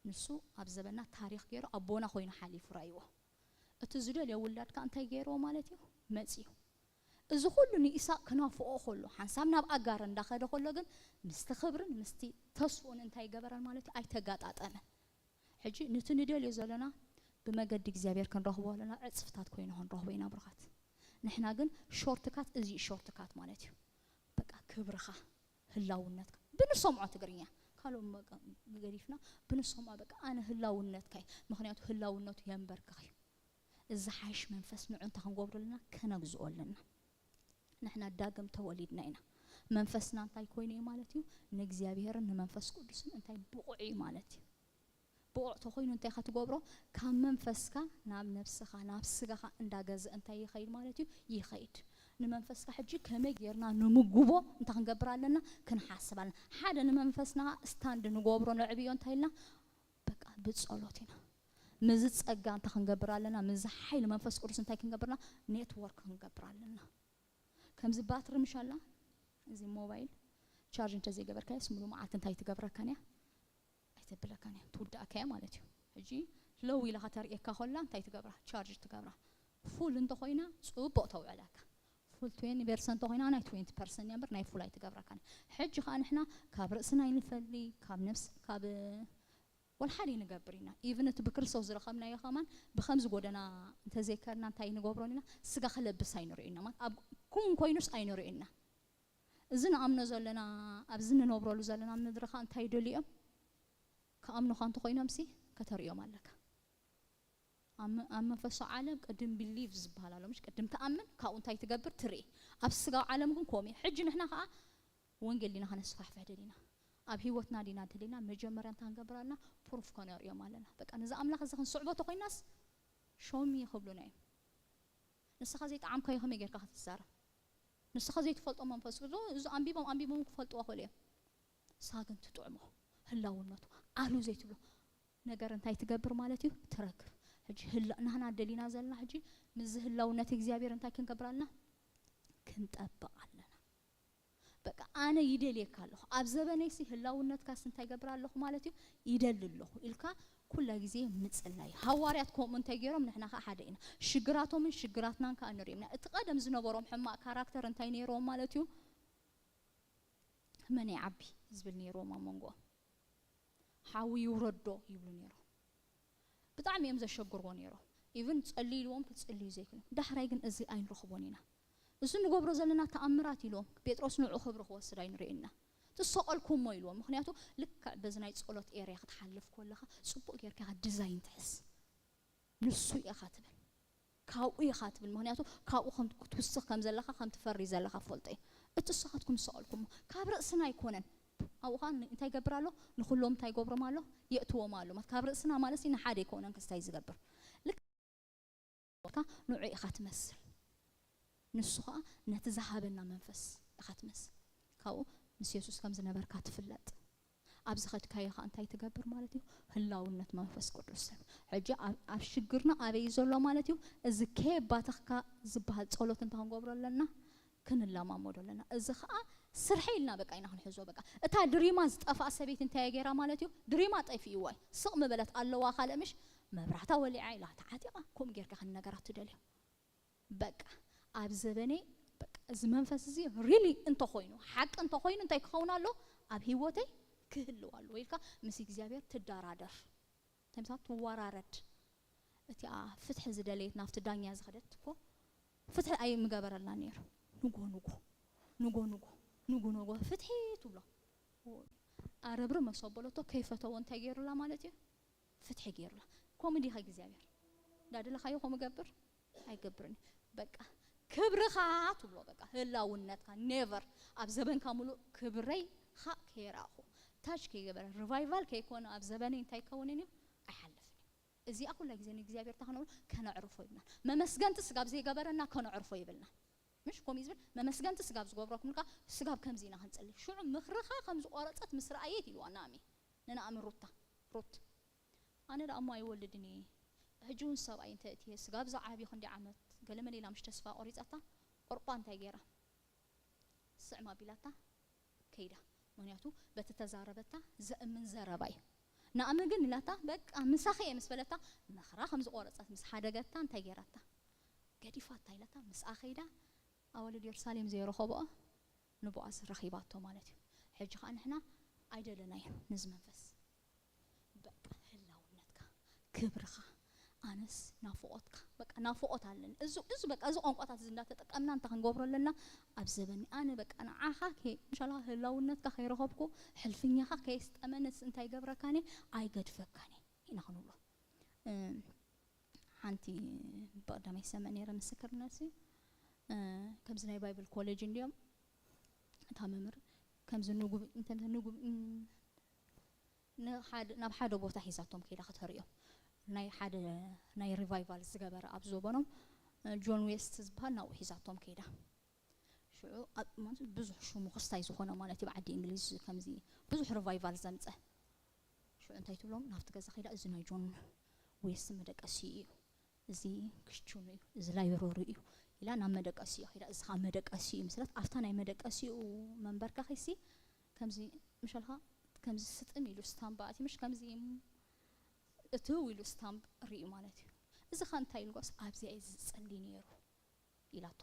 ንሱ ኣብ ዘበና ታሪኽ ገይሩ ኣቦና ኮይኑ ሓሊፉ ራእይዎ። እቲ ዝደልዮ ውላድ ከኣ እንታይ ገይርዎ ማለት እዩ? መጺኡ። እዚ ኩሉ ንኢሳቅ ክናፍቆ ከሎ፣ ሓንሳብ ናብ ኣጋር እንዳኸደ ከሎ ግን ምስቲ ክብርን ምስቲ ተስፍኡን እንታይ ገበረን ማለት እዩ? ኣይተጋጣጠመን። ሕጂ ነቲ ንደልዮ ዘለና ብመገዲ እግዚኣብሔር ክንረኽቦ ኣለና፣ ዕጽፍታት ኮይኑ ክንረኽቦ ኢና ብሩኻት። ንሕና ግን ሾርትካት፣ እዚ ሾርትካት ማለት እዩ። በቃ ክብርኻ፣ ህላውነትካ ብንሰምዖ ትግርኛ ካልኦም በቃ ገዲፍና ብንሰምዖ በቃ ኣነ ህላውነትካ እዩ። ምኽንያቱ ህላውነቱ የንበርክኽ እዩ። እዚ ሓይሽ መንፈስ ንዑ እንታይ ክንገብሮ ኣለና? ከነግዝኦ ኣለና። ንሕና ዳግም ተወሊድና ኢና። መንፈስና እንታይ ኮይኑ እዩ ማለት እዩ? ንእግዚኣብሔርን ንመንፈስ ቅዱስን እንታይ ብቑዕ እዩ ማለት እዩ። ብቑዕ ተኾይኑ እንታይ ኢኻ ትገብሮ? ካብ መንፈስካ ናብ ነብስኻ ናብ ስጋኻ እንዳገዘ እንታይ ይኸይድ ማለት እዩ? ይኸይድ። ንመንፈስካ ሕጂ ከመይ ጌርና ንምጉቦ እንታይ ክንገብር ኣለና? ክንሓስብ ኣለና። ሓደ ንመንፈስና ስታንድ ንገብሮ ነዕብዮ እንታይ ኢልና? በቃ ብጸሎት ኢና። ምዚ ጸጋ እንታይ ክንገብር ኣለና? ምዚ ሓይሊ መንፈስ ቅዱስ እንታይ ክንገብርና? ኔትወርክ ክንገብር ኣለና። ከምዚ ባትሪ ምሽ ኣላ እዚ ሞባይል ቻርጅ እንተዘይገበርካዮስ ሙሉ መዓልቲ እንታይ ትገብረካን እያ? ኣይተብለካን እያ፣ ትውዳእካ እያ ማለት እዩ። ሕጂ ሎው ኢላ ከተርእየካ ከላ እንታይ ትገብራ? ቻርጅ ትገብራ። ፉል እንተኾይና ጽቡቕ ተውዕለካ። ፉል ትዌንቲ ፐርሰንት ተኾይና ናይ ትዌንቲ ፐርሰንት እያ እምበር ናይ ፉል ኣይትገብረካን እያ። ሕጂ ከኣ ንሕና ካብ ርእስና ይንፈሊ፣ ካብ ነብስ ካብ ወላ ሓደ ይንገብር ኢና። ኢቭን እቲ ብክርስቶስ ዝረኸብናዮ ከማን ብኸምዚ ጎደና እንተዘይከድና እንታይ ንገብሮን ኢና? ስጋ ክለብስ ኣይንርእዮ ኢና ማለት ኣብ ኩን ኮይኑስ ኣይንርእዮ ኢና። እዚ ንኣምኖ ዘለና ኣብዚ ንነብረሉ ዘለና ምድሪ ኸ እንታይ ይደልዮም? ክኣምኑኻ እንተኾይኖምሲ ከተርእዮም ኣለካ። ኣብ መ- ኣብ መንፈሳዊ ዓለም ቅድም ቢሊቭ ዝበሃል ኣሎ ምሽ ቅድም ትኣምን ካብኡ እንታይ ትገብር ትርኢ። ኣብ ስጋዊ ዓለም ግን ከምኡ እዩ። ሕጂ ንሕና ከዓ ወንጌል ዲና ከነስፋሕፍሕ ደሊና ኣብ ህይወትና ዲና ደሊና መጀመርያ እንታይ ክንገብር ኣለና? ፕሩፍ ከነርእዮም ኣለና። በቃ ነዚ ኣምላኽ እዚ ክንስዕቦ ተኮይናስ ሾሚ ክብሉና እዮም። ንስኻ ዘይጠዓምካዮ ከመይ ጌርካ ክትዛረብ? ንስኻ ዘይትፈልጦ መንፈስ ቅዱስ እዚ ኣንቢቦም ኣንቢቦም ክፈልጥዎ ክእሉ እዮም። ንስኻ ግን ትጥዕሞ ህላውነቱ ኣሉ ዘይትብሎ ነገር እንታይ ትገብር ማለት እዩ? ትረክብ። ሕጂ ህላ- ናህና ደሊና ዘለና ሕጂ ምስዚ ህላውነት እግዚኣብሔር እንታይ ክንገብር ኣለና? ክንጠብቕ ኣለና። በቃ ኣነ ይደልየካ ኣለኹ። ኣብ ዘበነይሲ ህላውነትካስ እንታይ ይገብር ኣለኹ ማለት እዩ? ይደሊ ኣለኹ ኢልካ ኩላ ግዜ ምጽላይ። ሃዋርያት ከምኡ እንታይ ገይሮም ንሕና ከኣ ሓደ ኢና። ሽግራቶምን ሽግራትናን ከኣ ንሪኦም ኢና። እቲ ቀደም ዝነበሮም ሕማቕ ካራክተር እንታይ ነይርዎም ማለት እዩ? መን ይዓቢ ዝብል ነይርዎም ኣብ መንጎኦም። ሓዊ ይውረዶ ይብሉ ነይሮም። ብጣዕሚ እዮም ዘሸግርዎ ነይሮም። ኢቭን ጸልዩ ኢልዎም ክጽልዩ ዘይክእሉ። ዳሕራይ ግን እዚ ኣይንረኽቦን ኢና። እዚ ንገብሮ ዘለና ተኣምራት ኢልዎም፣ ጴጥሮስ ንዑ ክብሪ ክወስድ ኣይንርእዮ ኢና። ትሰቐልኩሞ ኢልዎም። ምኽንያቱ ልክዕ በዚ ናይ ጸሎት ኤርያ ክትሓልፍ ከለኻ ጽቡቕ ጌርካ ኢኻ ዲዛይን ትሕዝ። ንሱ ኢኻ ትብል። ካብኡ ኢኻ ትብል። ምኽንያቱ ካብኡ ከም ክትውስኽ ከም ዘለኻ፣ ከም ትፈሪ ዘለኻ ፈልጦ እየ። እቲ ንስኻትኩም ዝሰቐልኩሞ ካብ ርእስና ኣይኮነን። ኣብኡ ኸኣ ን-፣ እንታይ ይገብር ኣሎ? ንኹሎም እንታይ ይገብሮም ኣሎ? የእትዎም ኣሎ። ማለት ካብ ርእስና ማለት ንሓደ ኣይኮነን ክስታይ ዝገብር። ልክ ንዑ ኢኻ ትመስል። ንሱ ኸኣ ነቲ ዝሃበና መንፈስ ኢኻ ትመስል። ካብኡ ምስ የሱስ ከም ዝነበርካ ትፍለጥ። ኣብ ዝኸድካዮ ኸኣ እንታይ ትገብር ማለት እዩ? ህላውነት መንፈስ ቅዱስ ሰብ። ሕጂ ኣብ፣ ኣብ ሽግርና ኣበይ እዩ ዘሎ ማለት እዩ? እዚ ከየባተኽካ ዝበሃል ጸሎት እንታይ ክንገብሮ ኣለና? ክንለማመዶ ኣለና። እዚ ኸኣ ስርሐይ ኢልና በቃ ኢና ክንሕዞ በቃ። እታ ድሪማ ዝጠፍኣ ሰበይቲ እንታይ እያ ገይራ ማለት እዩ? ድሪማ ጠፊእዋ እዩ። ስቕ ምበለት ኣለዋ ካልእ ምሽ መብራህታ ወሊዓ ኢላ ተዓጢቓ ከምኡ ጌርካ ክንነገራ ትደልዮ። በቃ ኣብ ዘበነይ በቃ እዚ መንፈስ እዚ ሪሊ እንተኾይኑ፣ ሓቂ እንተኾይኑ እንታይ ክኸውን ኣሎ? ኣብ ህይወተይ ክህልው ኣለዎ ኢልካ ምስ እግዚኣብሔር ትደራደር። እንታይ ምሳት ትወራረድ። እቲኣ ፍትሒ ዝደለየት ናብቲ ዳኛ ዝኸደት እኮ ፍትሒ ኣይምገበረላ ነይሩ። ንጎ ንጎ፣ ንጎ ንጎ፣ ንጎ ንጎ ፍትሒ ትብሎ። ኣረብሪ መሶብ በለቶ፣ ከይፈተዎ እንታይ ገይሩላ ማለት እዩ? ፍትሒ ገይሩላ። ከምኡ ዲኻ እግዚኣብሔር? እንዳደለኻዮ ከምኡ ገብር? ኣይገብርን እዩ። በቃ ክብርኻ ትብሎ፣ በቃ ህላውነትካ ኔቨር ኣብ ዘበንካ ሙሉእ ክብረይ ኻ ከይረኣኹ ታች ከይገበረ ሪቫይቫል ከይኮነ ኣብ ዘበነይ እንታይ ይከውንን እዩ? ኣይሓልፍን እዩ። እዚኣ ኩላ ግዜ ንእግዚኣብሔር እንታይ ከነብሎ? ከነዕርፎ ይብልና። መመስገንቲ ስጋብ ዘይገበረና ከነዕርፎ ይብልና። ምሽ ከምኡ እዩ ዝብል፣ መመስገንቲ ስጋብ ዝገብረኩም ኢልካ ስጋብ ከምዚ ኢና ክንጽሊ። ሽዑ ምኽርኻ ከም ዝቆረጸት ምስ ረኣየት ኢልዋ ናሚ ንናኣሚ ሩታ፣ ሩት። ኣነ ደኣ እሞ ኣይወልድን እየ። ሕጂ እውን ሰብኣይ እንተ እትየ ስጋብ ዝዓብዩ ክንደይ ዓመት ገለመለ ኢላ ምሽ ተስፋ ቆሪጻታ፣ ቁርቋ እንታይ ገይራ? ስዕም ኣቢላታ ከይዳ። ምኽንያቱ በቲ ተዛረበታ ዘእምን ዘረባ እዩ። ናኣሚ ግን ኢላታ በቃ ምሳኺ እየ ምስ በለታ ምኽራ ከም ዝቆረጸት ምስ ሓደገታ እንታይ ገይራታ? ገዲፋታ ኢላታ ምስኣ ከይዳ ኣዋልድ የሩሳሌም ዘይረኸብኦ ንቦኣዝ ረኺባቶ ማለት እዩ። ሕጂ ኸኣ ንሕና ኣይደለናዮን ነዚ መንፈስ። በቃ ህላውነትካ፣ ክብርኻ፣ ኣነስ ናፍቖትካ፣ በቃ ናፍቖት ኣለኒ። እዚ፣ እዚ በቃ እዚ ቋንቋታት እዚ እንዳተጠቀምና እንታይ ክንገብሮ ኣለና? ኣብ ዘበኒ ኣነ በቃ ንዓኻ ከ-፣ እንሻላ ህላውነትካ ከይረኸብኩ፣ ሕልፍኛኻ ከየስጠመንስ እንታይ ይገብረካኒ? ኣይገድፈካኒ ኢና ክንብሎ። እ፣ ሓንቲ ብቐዳማይ ሰምዕ ነይረ ምስክርነት እዩ። እ፣ ከምዚ ናይ ባይብል ኮሌጅ እንድዮም እታ መምህር ከምዚ ንጉብ-፣ እንተ ንጉብ-፣ ን-፣ ንሓደ፣ ናብ ሓደ ቦታ ሒዛቶም ከይዳ ከተርእዮም። ናይ ሓደ፣ ናይ ሪቫይቫል ዝገበረ ኣብ ዘበኖም፣ እ፣ ጆን ዌስት ዝበሃል ናብኡ ሒዛቶም ከይዳ። ሽዑ ኣብ፣ ማለት ብዙሕ ሽሙ ክስታይ ዝኾነ ማለት እዩ፣ ብዓዲ እንግሊዝ ከምዚ ብዙሕ ሪቫይቫል ዘምጸ። ሽዑ እንታይ ትብሎም? ናብቲ ገዛ ከይዳ እዚ ናይ ጆን ዌስት መደቀሲ እዩ፣ እዚ ክሽኑ እዩ፣ እዚ ላይብረሪ እዩ ኢላ ናብ መደቀሲኡ ከይዳ፣ እዚ ኸዓ መደቀሲ እዩ ምስላት፣ ኣብታ ናይ መደቀሲኡ መንበርከኺሲ ከምዚ ምሸልኻ ከምዚ ስጥም ኢሉ ስታምፕ ኣእትዩ፣ ምሽ ከምዚ እትው ኢሉ ስታምፕ ርእዩ ማለት እዩ። እዚ ኸ እንታይ ኢሉ ጓስ ኣብዚኣ እዩ ዝጸሊ ነይሩ ኢላቶ።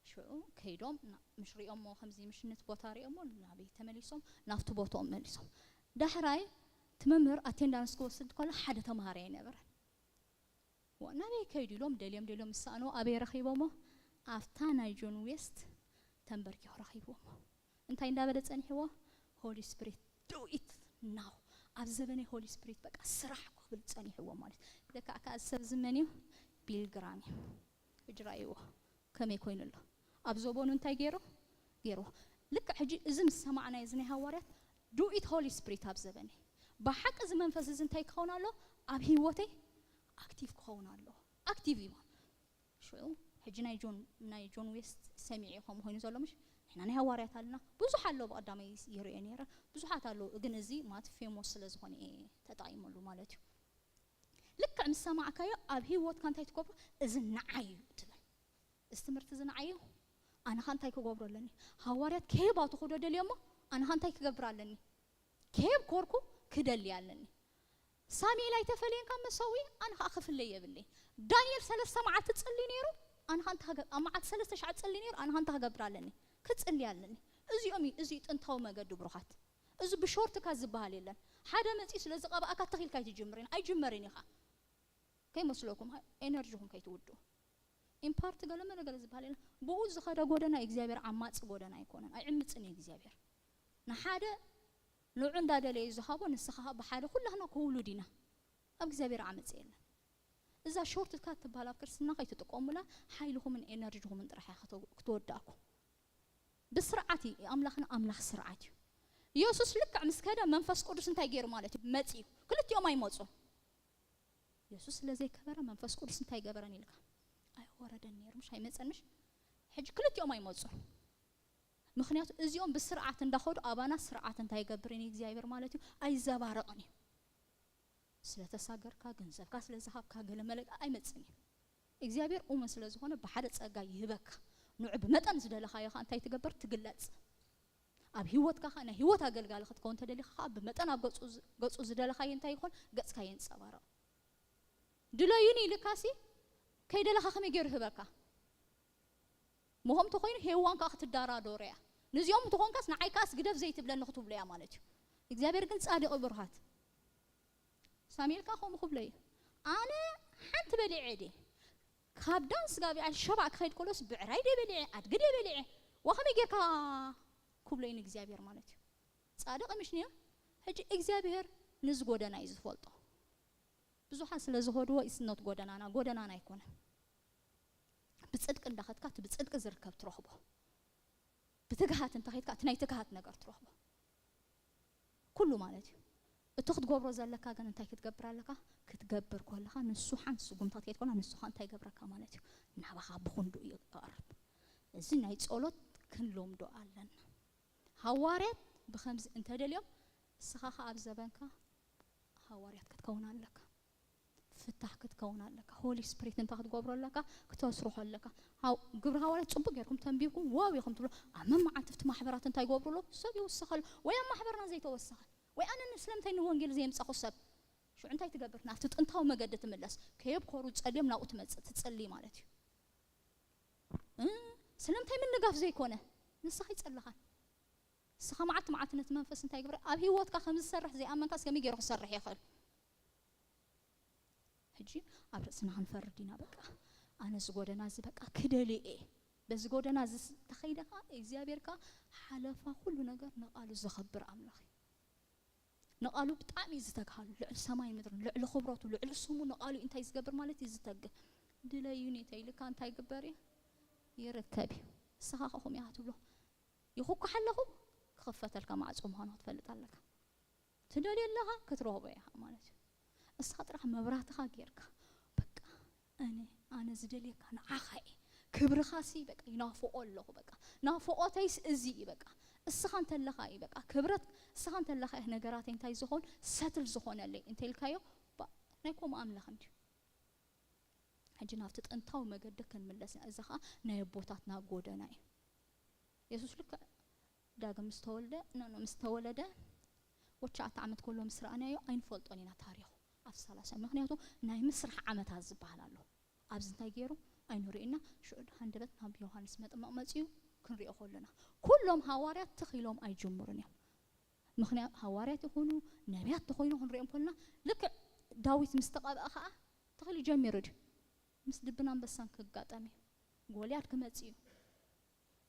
ሽዑ ከይዶም ና-፣ ምሽ ሪኦሞ ከምዚ ምሽነት ቦታ ሪኦሞ ናበይ ተመሊሶም ናብቲ ቦታኦም መሊሶም። ዳሕራይ እቲ መምህር ኣቴንዳንስ ክወስድ ከሎ ሓደ ተምሃራይ ኣይነበረን። ዋ፣ ናበይ ከይዱ ኢሎም ደልዮም ደልዮም ምስ ሰኣንዎ ኣበይ ረኺቦሞ? ኣብታ ናይ ጆን ዌስት ተንበርኪኹ ረኺብዎሞ። እንታይ እንዳበለ ጸኒሕዎ? ሆሊ ስፒሪት do it now። ኣብ ዘበነይ ሆሊ ስፒሪት በቃ ስራሕ ክብል ጸኒሕዎ ማለት እዩ። ለካ፣ ለካ እዚ ሰብ እዚ መን እዩ? ቢል ግራም እዩ። ሕጂ ረኣይዎ ከመይ ኮይኑ ኣሎ። ኣብ ዘበኑ እንታይ ገይሩ? ገይርዎ። ልክዕ ሕጂ እዚ ምስ ሰማዕናዮ እዚ ናይ ሃዋርያት do it ሆሊ ስፒሪት ኣብ ዘበነይ። ብሓቂ እዚ መንፈስ እዚ እንታይ ክኸውን ኣሎ? ኣብ ህይወተይ ኣክቲቭ ክኸውን ኣሎ። ኣክቲቭ እዩ። ሽዑ ሕጂ ናይ ጆን፣ ናይ ጆን ዌስት ሰሚዑ እዩ ከምኡ ኮይኑ ዘሎ ምሽ? ንሕና ናይ ሃዋርያት ኣለና። ብዙሕ ኣሎ ብቐዳማይ ይርእዮ ነይረ። ብዙሓት ኣለዉ፣ ግን እዚ ማለት ፌሞስ ስለ ዝኾነ እየ ተጠቒመሉ ማለት እዩ። ልክዕ ምስ ሰማዕካዮ ኣብ ህይወትካ እንታይ ትገብሮ? እዚ ንዓይ እዩ ትብል። እዚ ትምህርቲ እዚ ንዓይ እዩ። ኣነ ኸ እንታይ ክገብሮ ኣለኒ? ሃዋርያት ከየባትኹ ዶ ደልዮሞ? ኣነ ኸ እንታይ ክገብር ኣለኒ? ከየብኮርኩ ክደሊ ኣለኒ። ሳሙኤል ኣይተፈለየን ካብ መሰዊ፣ ኣነ ኸኣ ክፍለይ የብለይ። ዳንኤል ሰለስተ መዓልቲ ጽሊ ነይሩ፣ ኣነ ኸኣ እንታይ ክገ-፣ ኣብ መዓልቲ ሰለስተ ሻዕ ጽሊ ነይሩ፣ ኣነ ኸኣ እንታይ ክገብር ኣለኒ? ክጽሊ ኣለኒ። እዚኦም እዩ፣ እዚ እዩ ጥንታዊ መገዲ ብሩኻት። እዚ ብሾርትካት ዝበሃል የለን። ሓደ መጺኡ ስለ ዝቐብኣካ ተኺልካ ኣይትጅምርን፣ ኣይጅመርን ኢኻ። ከይመስለኩም፣ ኤነርጂኹም ከይትውድኡ። ኢምፓርት ገለ መለ ገለ ዝበሃል የለን። ብኡ ዝኸደ ጎደና እግዚኣብሔር ዓማጺ ጎደና ኣይኮነን፣ ኣይዕምጽን እዩ እግዚኣብሔር። ንሓደ ንዑ እንዳደለየ ዝሃቦ፣ ንስኻ ብሓደ ኩላህና ክውሉድ ኢና። ኣብ እግዚኣብሔር ዓመጽ የለን። እዛ ሾርትካት ትበሃል ኣብ ክርስትና ከይትጥቀሙላ፣ ሓይልኹምን ኤነርጂኹምን ጥራሕ እያ ክተ-፣ ክትወዳእኩም። ብስርዓት እዩ፣ ኣምላኽና ኣምላኽ ስርዓት እዩ። ኢየሱስ ልክዕ ምስ ከደ መንፈስ ቅዱስ እንታይ ገይሩ ማለት እዩ? መጺኡ። ክልቲኦም ኣይመጹን። ኢየሱስ ስለ ዘይከበረ መንፈስ ቅዱስ እንታይ ገበረን ኢልካ? ኣይወረደን ነይሩ፣ ምሽ ኣይመጸን፣ ምሽ? ሕጂ ክልቲኦም ኣይመጹን። ምኽንያቱ እዚኦም ብስርዓት እንዳኸዱ ኣባና ስርዓት እንታይ ይገብርን እዩ እግዚኣብሔር ማለት እዩ? ኣይዘባረቕን እዩ። ስለ ተሳገርካ፣ ገንዘብካ ስለ ዝሃብካ፣ ገለ መለ ኣይመጽን እዩ። እግዚኣብሔር እሙን ስለ ዝኾነ ብሓደ ጸጋ ይህበካ። ንዑ ብመጠን ዝደለኻዮ ኸኣ እንታይ ትገብር? ትግለጽ። ኣብ ህይወትካ ኸኣ ናይ ህይወት ኣገልጋሊ ክትከውን ተደሊኻ ኸኣ ብመጠን ኣብ ገጹ ዝ-፣ ገጹ ዝደለኻዮ እንታይ ይኾን? ገጽካ የንጸባርቕ። ድለዩኒ ኢልካሲ ከይደለኻ ከመይ ገይሩ ይህበካ? ምኾም ተኾይኑ ሄዋን ከኣ ክትደራደሮ እያ። ንዚኦም እንተኾንካስ ንዓይ ከኣስ ግደፍ ዘይትብለኒ ክትብሎ እያ ማለት እዩ። እግዚኣብሔር ግን ጻድቕ እዩ ብሩኻት። ሳሙኤል ከኣ ከምኡ ክብሎ እዩ። ኣነ ሓንቲ በሊዐ ድየ? ካብ ዳን ስጋብ ኣልሸባእ ክኸይድ ከሎስ ብዕራይ ድየ በሊዐ? ኣድጊ ድየ በሊዐ? ዋ ከመይ ጌርካ ክብሎ እዩ ንእግዚኣብሔር ማለት እዩ። ጻድቕ ምሽ ንዮ? ሕጂ እግዚኣብሔር ንዚ ጎደና እዩ ዝፈልጦ። ብዙሓት ስለ ዝኸድዎ it's not ጎደናና፣ ጎደናና ኣይኮነን። ብጽድቂ እንዳኸድካ እቲ ብጽድቂ ዝርከብ ትረኽቦ። ብትግሃት እንተኸድካ እቲ ናይ ትግሃት ነገር ትረኽቦ። ኩሉ ማለት እዩ። እቲ ክትገብሮ ዘለካ ግን እንታይ ክትገብር ኣለካ? ክትገብር ከለኻ ንሱ ሓንቲ ስጉምቲ ክትከይድ ከላ ንሱ ኸኣ እንታይ ይገብረካ ማለት እዩ? ናባኻ ብኽንዱ እዩ ይቐርብ። እዚ ናይ ጸሎት ክንለምዶ ኣለና። ሃዋርያት ብኸምዚ እንተደልዮም፣ ንስኻ ኸኣ ኣብ ዘበንካ ሃዋርያት ክትከውን ኣለካ። ፍታሕ ክትከውን ኣለካ። ሆሊ ስፕሪት እንታይ ክትገብሮ ኣለካ? ክተስርሖ ኣለካ። ሃው-፣ ግብሪ ሃዋርያት ጽቡቅ ጌርኩም ተንቢብኩም ዋው ኢኹም ትብሉ። ኣብ መመዓልቲ ኣብቲ ማሕበራት እንታይ ይገብሩ ኣለዉ? ሰብ ይውስኸሉ። ወይ ኣብ ማሕበርና ዘይተወሰኸ። ወይ ኣነ ን-፣ ስለምንታይ ንወንጌል ዘየምጻኹ ሰብ? ሽዑ እንታይ ትገብር? ናብቲ ጥንታዊ መገዲ ትምለስ። ከየብኮሩ ጸልዮም ናብኡ ትመጽእ፣ ትጽሊ ማለት እዩ። እ፣ ስለምንታይ ምንጋፍ ዘይኮነ? ንስኻ ይጸልኻን። ንስኻ መዓልቲ መዓልቲ ነቲ መንፈስ እንታይ ይገብር? ኣብ ህይወትካ ከም ዝሰርሕ ዘይኣመንካስ ከመይ ገይሩ ክሰርሕ ይኽእል? ሕጂ ኣብ ርእስና ክንፈርድ ኢና። በቃ ኣነ እዚ ጎደና እዚ በቃ ክደልየ እየ። በዚ ጎደና እዚ ስ-፣ ተኸይደ ከኣ እግዚኣብሔር ከኣ ሓለፋ ኩሉ ነገር ንቓሉ ዘኸብር ኣምላኽ እዩ። ንቓሉ ብጣዕሚ እዩ ዝተግሃሉ። ልዕሊ ሰማይን ምድርን፣ ልዕሊ ክብረቱ፣ ልዕሊ ስሙ ንቓሉ እንታይ ዝገብር ማለት እዩ? ዝተግህ። ድለዩኒ ተይልካ እንታይ ይግበር እዩ? ይርከብ እዩ። ንስኻ ከ ከምኡ ኢኻ ትብሎ። ይኹኩሕ ኣለኹ፣ ክኽፈተልካ ማዕጾ ምዃኑ ክትፈልጥ ኣለካ። ትደልዮ ኣለኻ፣ ክትረኽቦ ኢኻ ማለት እዩ። እስኻ ጥራሕ መብራህትኻ ጌርካ፣ በቃ፣ ኣነ፣ ኣነ ዝደልየካ ንዓኻ እየ። ክብርኻሲ፣ በቃ፣ ይናፍቆ ኣለኹ፣ በቃ። ናፍቆተይስ እዚ እዩ፣ በቃ። እስኻ እንተለኻ እዩ፣ በቃ፣ ክብረት፣ እስኻ እንተለኻ እዩ ነገራተይ እንታይ ዝኾን፣ ሰትል ዝኾነለይ፣ እንተ ኢልካዮ፣ ባ-፣ ናይ ከምኡ ኣምላኽ እንድዩ። ሕጂ ናብቲ ጥንታዊ መገዲ ክንምለስ ኢና። እዚ ኸኣ ናይ ኣቦታትና ጎደና እዩ። የሱስ ልክዕ ዳግም ምስ ተወልደ፣ ኖ፣ ኖ፣ ምስ ተወለደ፣ ወዲ ትሽዓተ ዓመት ከሎ ምስ ረኣናዮ ኣይንፈልጦን ኢና ታሪኹ። ኣብ ሰላሳ፣ ምኽንያቱ ናይ ምስራሕ ዓመታት ዝበሃል ኣሎ። ኣብዚ እንታይ ገይሩ? ኣይንርእይና። ሽዑ ሃንደበት ናብ ዮሃንስ መጥምቕ መጺኡ ክንሪኦ ከሎና፣ ኩሎም ሃዋርያት ትኽ ኢሎም ኣይጅምሩን እዮም። ምኽንያት ሃዋርያት ይኹኑ ነቢያት ተኾይኑ ክንሪኦም ከለና፣ ልክዕ ዳዊት ምስ ተቐብአ ኸኣ ትኽሊ ጀሚሩ ድዩ? ምስ ድብን ኣንበሳን ክጋጠም እዩ። ጎልያድ ክመጽእ እዩ።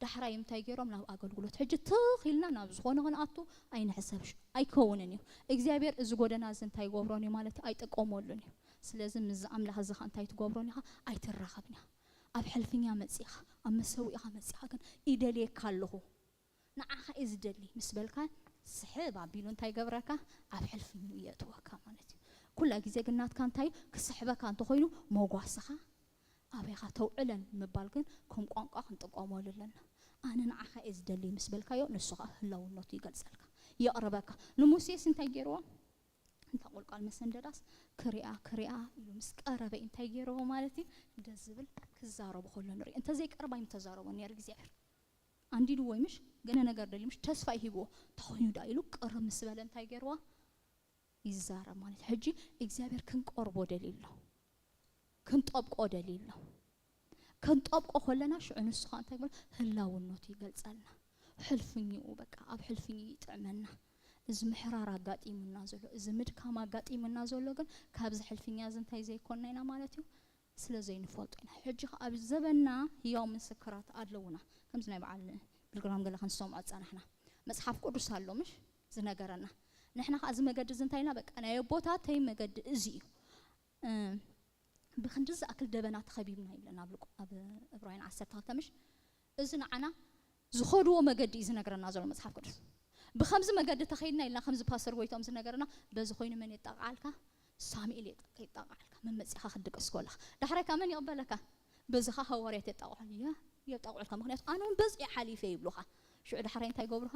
ዳሕራይ እንታይ ገይሮም? ናብ ኣገልግሎት። ሕጂ ትኽ ኢልና ናብ ዝኾነ ክንኣቱ ኣይንሕሰብሽ፣ ኣይከውንን እዩ። እግዚኣብሔር እዚ ጎደና እዚ እንታይ ይገብሮን እዩ ማለት እዩ? ኣይጥቀመሉን እዩ። ስለዚ ምስዚ ኣምላኽ እዚ ኸ እንታይ ትገብሮን ኢኻ? ኣይትራኸብን ኢኻ። ኣብ ሕልፍኛ መጺኻ፣ ኣብ መሰውኢኻ መጺኻ ግን ይደልየካ ኣለኹ። ንዓኻ እየ ዝደሊ ምስ በልካ፣ ስሕብ ኣቢሉ እንታይ ይገብረካ? ኣብ ሕልፍኙ የእትወካ ማለት እዩ። ኩላ ግዜ ግን ናትካ እንታይ እዩ? ክስሕበካ እንተኾይኑ፣ መጓሰኻ ኣበይኻ ተውዕለን ምባል ግን ከም ቋንቋ ክንጥቀመሉ ኣለና። ኣነ ንዓኻ እየ ዝደሊ ምስ በልካዮ፣ ንሱ ኸኣ ህላውነቱ ይገልጸልካ፣ የቕርበካ። ንሙሴስ እንታይ ገይርዎ? እንታ ቁልቋል መሰንደዳስ ክሪኣ፣ ክሪኣ ኢሉ ምስ ቀረበ እንታይ ገይርዎ ማለት እዩ? ደስ ዝብል ክዛረቡ ከሎ ንርኢ። እንተ ዘይቀርብ ኣይምተዛረቦን ነይሩ እግዚኣብሔር። ኣንዲድዎ እዩ ምሽ? ገለ ነገር ደልዩ ምሽ? ተስፋ እዩ ሂብዎ። ተኾይኑ ደኣ ኢሉ ቅርብ ምስ በለ እንታይ ገይርዎ? ይዛረብ ማለት እዩ። ሕጂ እግዚኣብሔር ክንቀርቦ ደልዩ ኣሎ። ክንጠብቆ ደልዩ ኣሎ። ክንጠብቆ ከለና ሽዑ ንሱ ኸኣ እንታይ ይብል? ህላውነቱ ይገልጸልና። ሕልፍኝኡ በቃ ኣብ ሕልፍኝኡ ይጥዕመና። እዚ ምሕራር ኣጋጢሙና ዘሎ፣ እዚ ምድካም ኣጋጢሙና ዘሎ ግን ካብዚ ሕልፍኛ እዚ እንታይ ዘይኮንና ኢና ማለት እዩ? ስለ ዘይንፈልጦ ኢና። ሕጂ ከኣ ኣብ ዘበንና ህያው ምስክራት ኣለዉና። ከምዚ ናይ በዓል ቢልግራም ገለ ክንሰምዖ ዝጸናሕና መጽሓፍ ቅዱስ ኣሎ ምሽ ዝነገረና። ንሕና ከኣ እዚ መገዲ እዚ እንታይ ኢልና በቃ ናይ ኣቦታተይ መገዲ እዚ እዩ። እ፣ ብኽንዲ ዝኣክል ደበና ተኸቢብና ይብለና ኣብ ሉቅ-፣ ኣብ ዕብራውያን ዓሰርተ ክልተ ምሽ። እዚ ንዓና ዝኸድዎ መገዲ እዩ ዝነግረና ዘሎ መጽሓፍ ቅዱስ። ብኸምዚ መገዲ ተኸይድና ኢልና ከምዚ ፓስተር ጎይቶም ዝነገረና፣ በዚ ኮይኑ መን የጣቕዓልካ? ሳሙኤል የጣ-፣ የጣቕዓልካ። መመጺኻ ክትድቅስ ከለኻ። ዳሕራይ ከኣ መን ይቕበለካ? በዚ ከኣ ሃዋርያት የጣቕዑ። ያ፣ የጣቕዑልካ። ምኽንያቱ ኣነ እውን በዚ እየ ሓሊፈ ይብሉኻ። ሽዑ ዳሕራይ እንታይ ይገብሩኻ?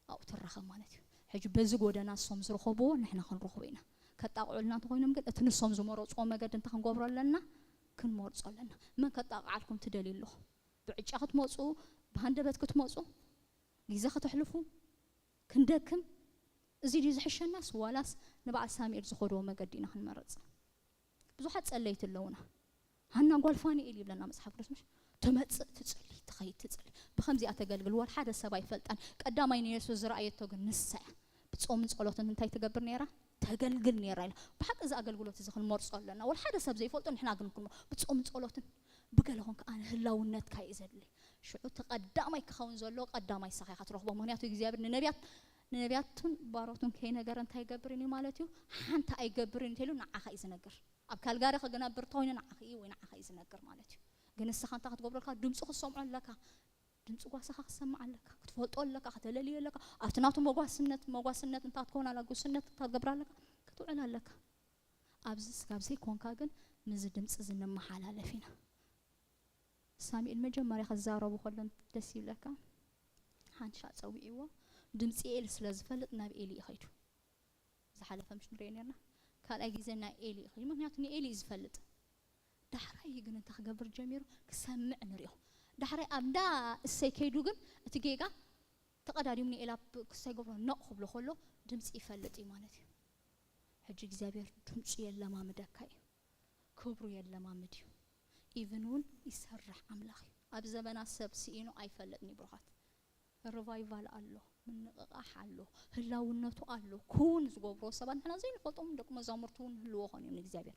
ኣብኡ ትራኸብ ማለት እዩ። ሕጂ በዚ ጎደና እሶም ዝረኸብዎ ንሕና ክንረኽቦ ኢና። ከጣቕዑልና እንተኾይኖም ግን እቲ ንሶም ዝመረጽዎ መገዲ እንታይ ክንገብሮ ኣለና? ክንመርጾ ኣለና። መን ከጣቕዓልኩም ትደልዩ ኣለኹም? ብዕጫ ክትመጹ፣ ብሃንደበት ክትመጹ፣ ግዜ ከተሕልፉ፣ ክንደክም፣ እዚ ድዩ ዝሕሸናስ ዋላስ ንበዓል ሳሙኤል ዝኸድዎ መገዲ ኢና ክንመርጽ? ብዙሓት ጸለይቲ ኣለዉና። ሃና ጓል ፋኑኤል ይብለና መጽሓፍ ቅዱስ ምሽ? ትመጽእ ትጽሊ፣ ትኸይድ ትጽሊ። ብኸምዚኣ ተገልግል፣ ወላ ሓደ ሰብ ኣይፈልጣን። ቀዳማይ ንየሱስ ዝረኣየቶ ግን ንሳ እያ። ብጾምን ጸሎትን እንታይ ትገብር ነይራ? ተገልግል ነይራ ኢላ። ብሓቂ እዚ ኣገልግሎት እዚ ክንመርጾ ኣለና። ወላ ሓደ ሰብ ዘይፈልጦ ንሕና ግን ክንመ-፣ ብጾምን ጸሎትን ብገለ ኾንካ ኣነ ህላውነትካ እዩ ዘድሊ። ሽዑ እቲ ቀዳማይ ክኸውን ዘለዎ ቀዳማይ ንስኻ ኢኻ ትረኽቦ። ምኽንያቱ እግዚኣብሔር ንነቢያት፣ ንነቢያቱን ባሮቱን ከይነገረ እንታይ ይገብርን እዩ ማለት እዩ? ሓንቲ ኣይገብርን እንተኢሉ ንዓኻ እዩ ዝነግር። ኣብ ካልጋሪ ክግነብር እንተኾይኑ ንዓኺ እዩ ወይ ንዓኻ እዩ ዝነግር ማለት እዩ። ግን ንስኻ እንታይ ክትገብረልካ? ድምፁ ክትሰምዖ ኣለካ። ድምፂ ጓሳኻ ክትሰምዕ ኣለካ። ክትፈልጦ ኣለካ። ከተለልዮ ኣለካ። ኣብቲ ናቱ መጓስነት፣ መጓስነት እንታይ ክትከውን ኣላ? ጉስነት እንታይ ክትገብር ኣለካ? ክትውዕል ኣለካ። ኣብዚ ስጋብ ዘይኮንካ ግን ምስዚ ድምፂ እዚ ንመሓላለፍ ኢና። ሳሙኤል መጀመርያ ክዛረቡ ከሎ ደስ ይብለካ። ሓንቲ ሻዕ ጸዊዕዎ። ድምፂ ኤሊ ስለ ዝፈልጥ ናብ ኤሊ እዩ ኸይዱ። ዝሓለፈ ምሽ ንሪኦ ነርና። ካልኣይ ግዜ ናይ ኤሊ እዩ ኸይዱ። ምኽንያቱ ንኤሊ እዩ ዝፈልጥ። ዳሕራይ ግን እንታይ ክገብር ጀሚሩ? ክሰምዕ ንሪኦ። ዳሕራይ ኣብ እንዳ እሰይ ከይዱ ግን እቲ ጌጋ ተቐዳዲሙ ንኤሊ ኣብ ክሳይ ገብሮ ነቕ ክብሎ ከሎ ድምፂ ይፈልጥ እዩ ማለት እዩ። ሕጂ እግዚኣብሔር ድምፁ የለማምደካ እዩ። ክብሩ የለማምድ እዩ። ኢቭን እውን ይሰርሕ ኣምላኽ እዩ። ኣብ ዘበና ሰብ ስኢኑ ኣይፈልጥን እዩ ብሩኻት። ሪቫይቫል ኣሎ፣ ምንቕቓሕ ኣሎ፣ ህላውነቱ ኣሎ። ክውን ዝገብሮ ሰባት ንሕና ዘይንፈልጦም ደቂ መዛሙርቱ እውን ህልዎ ኾን እዮም ንእግዚኣብሔር።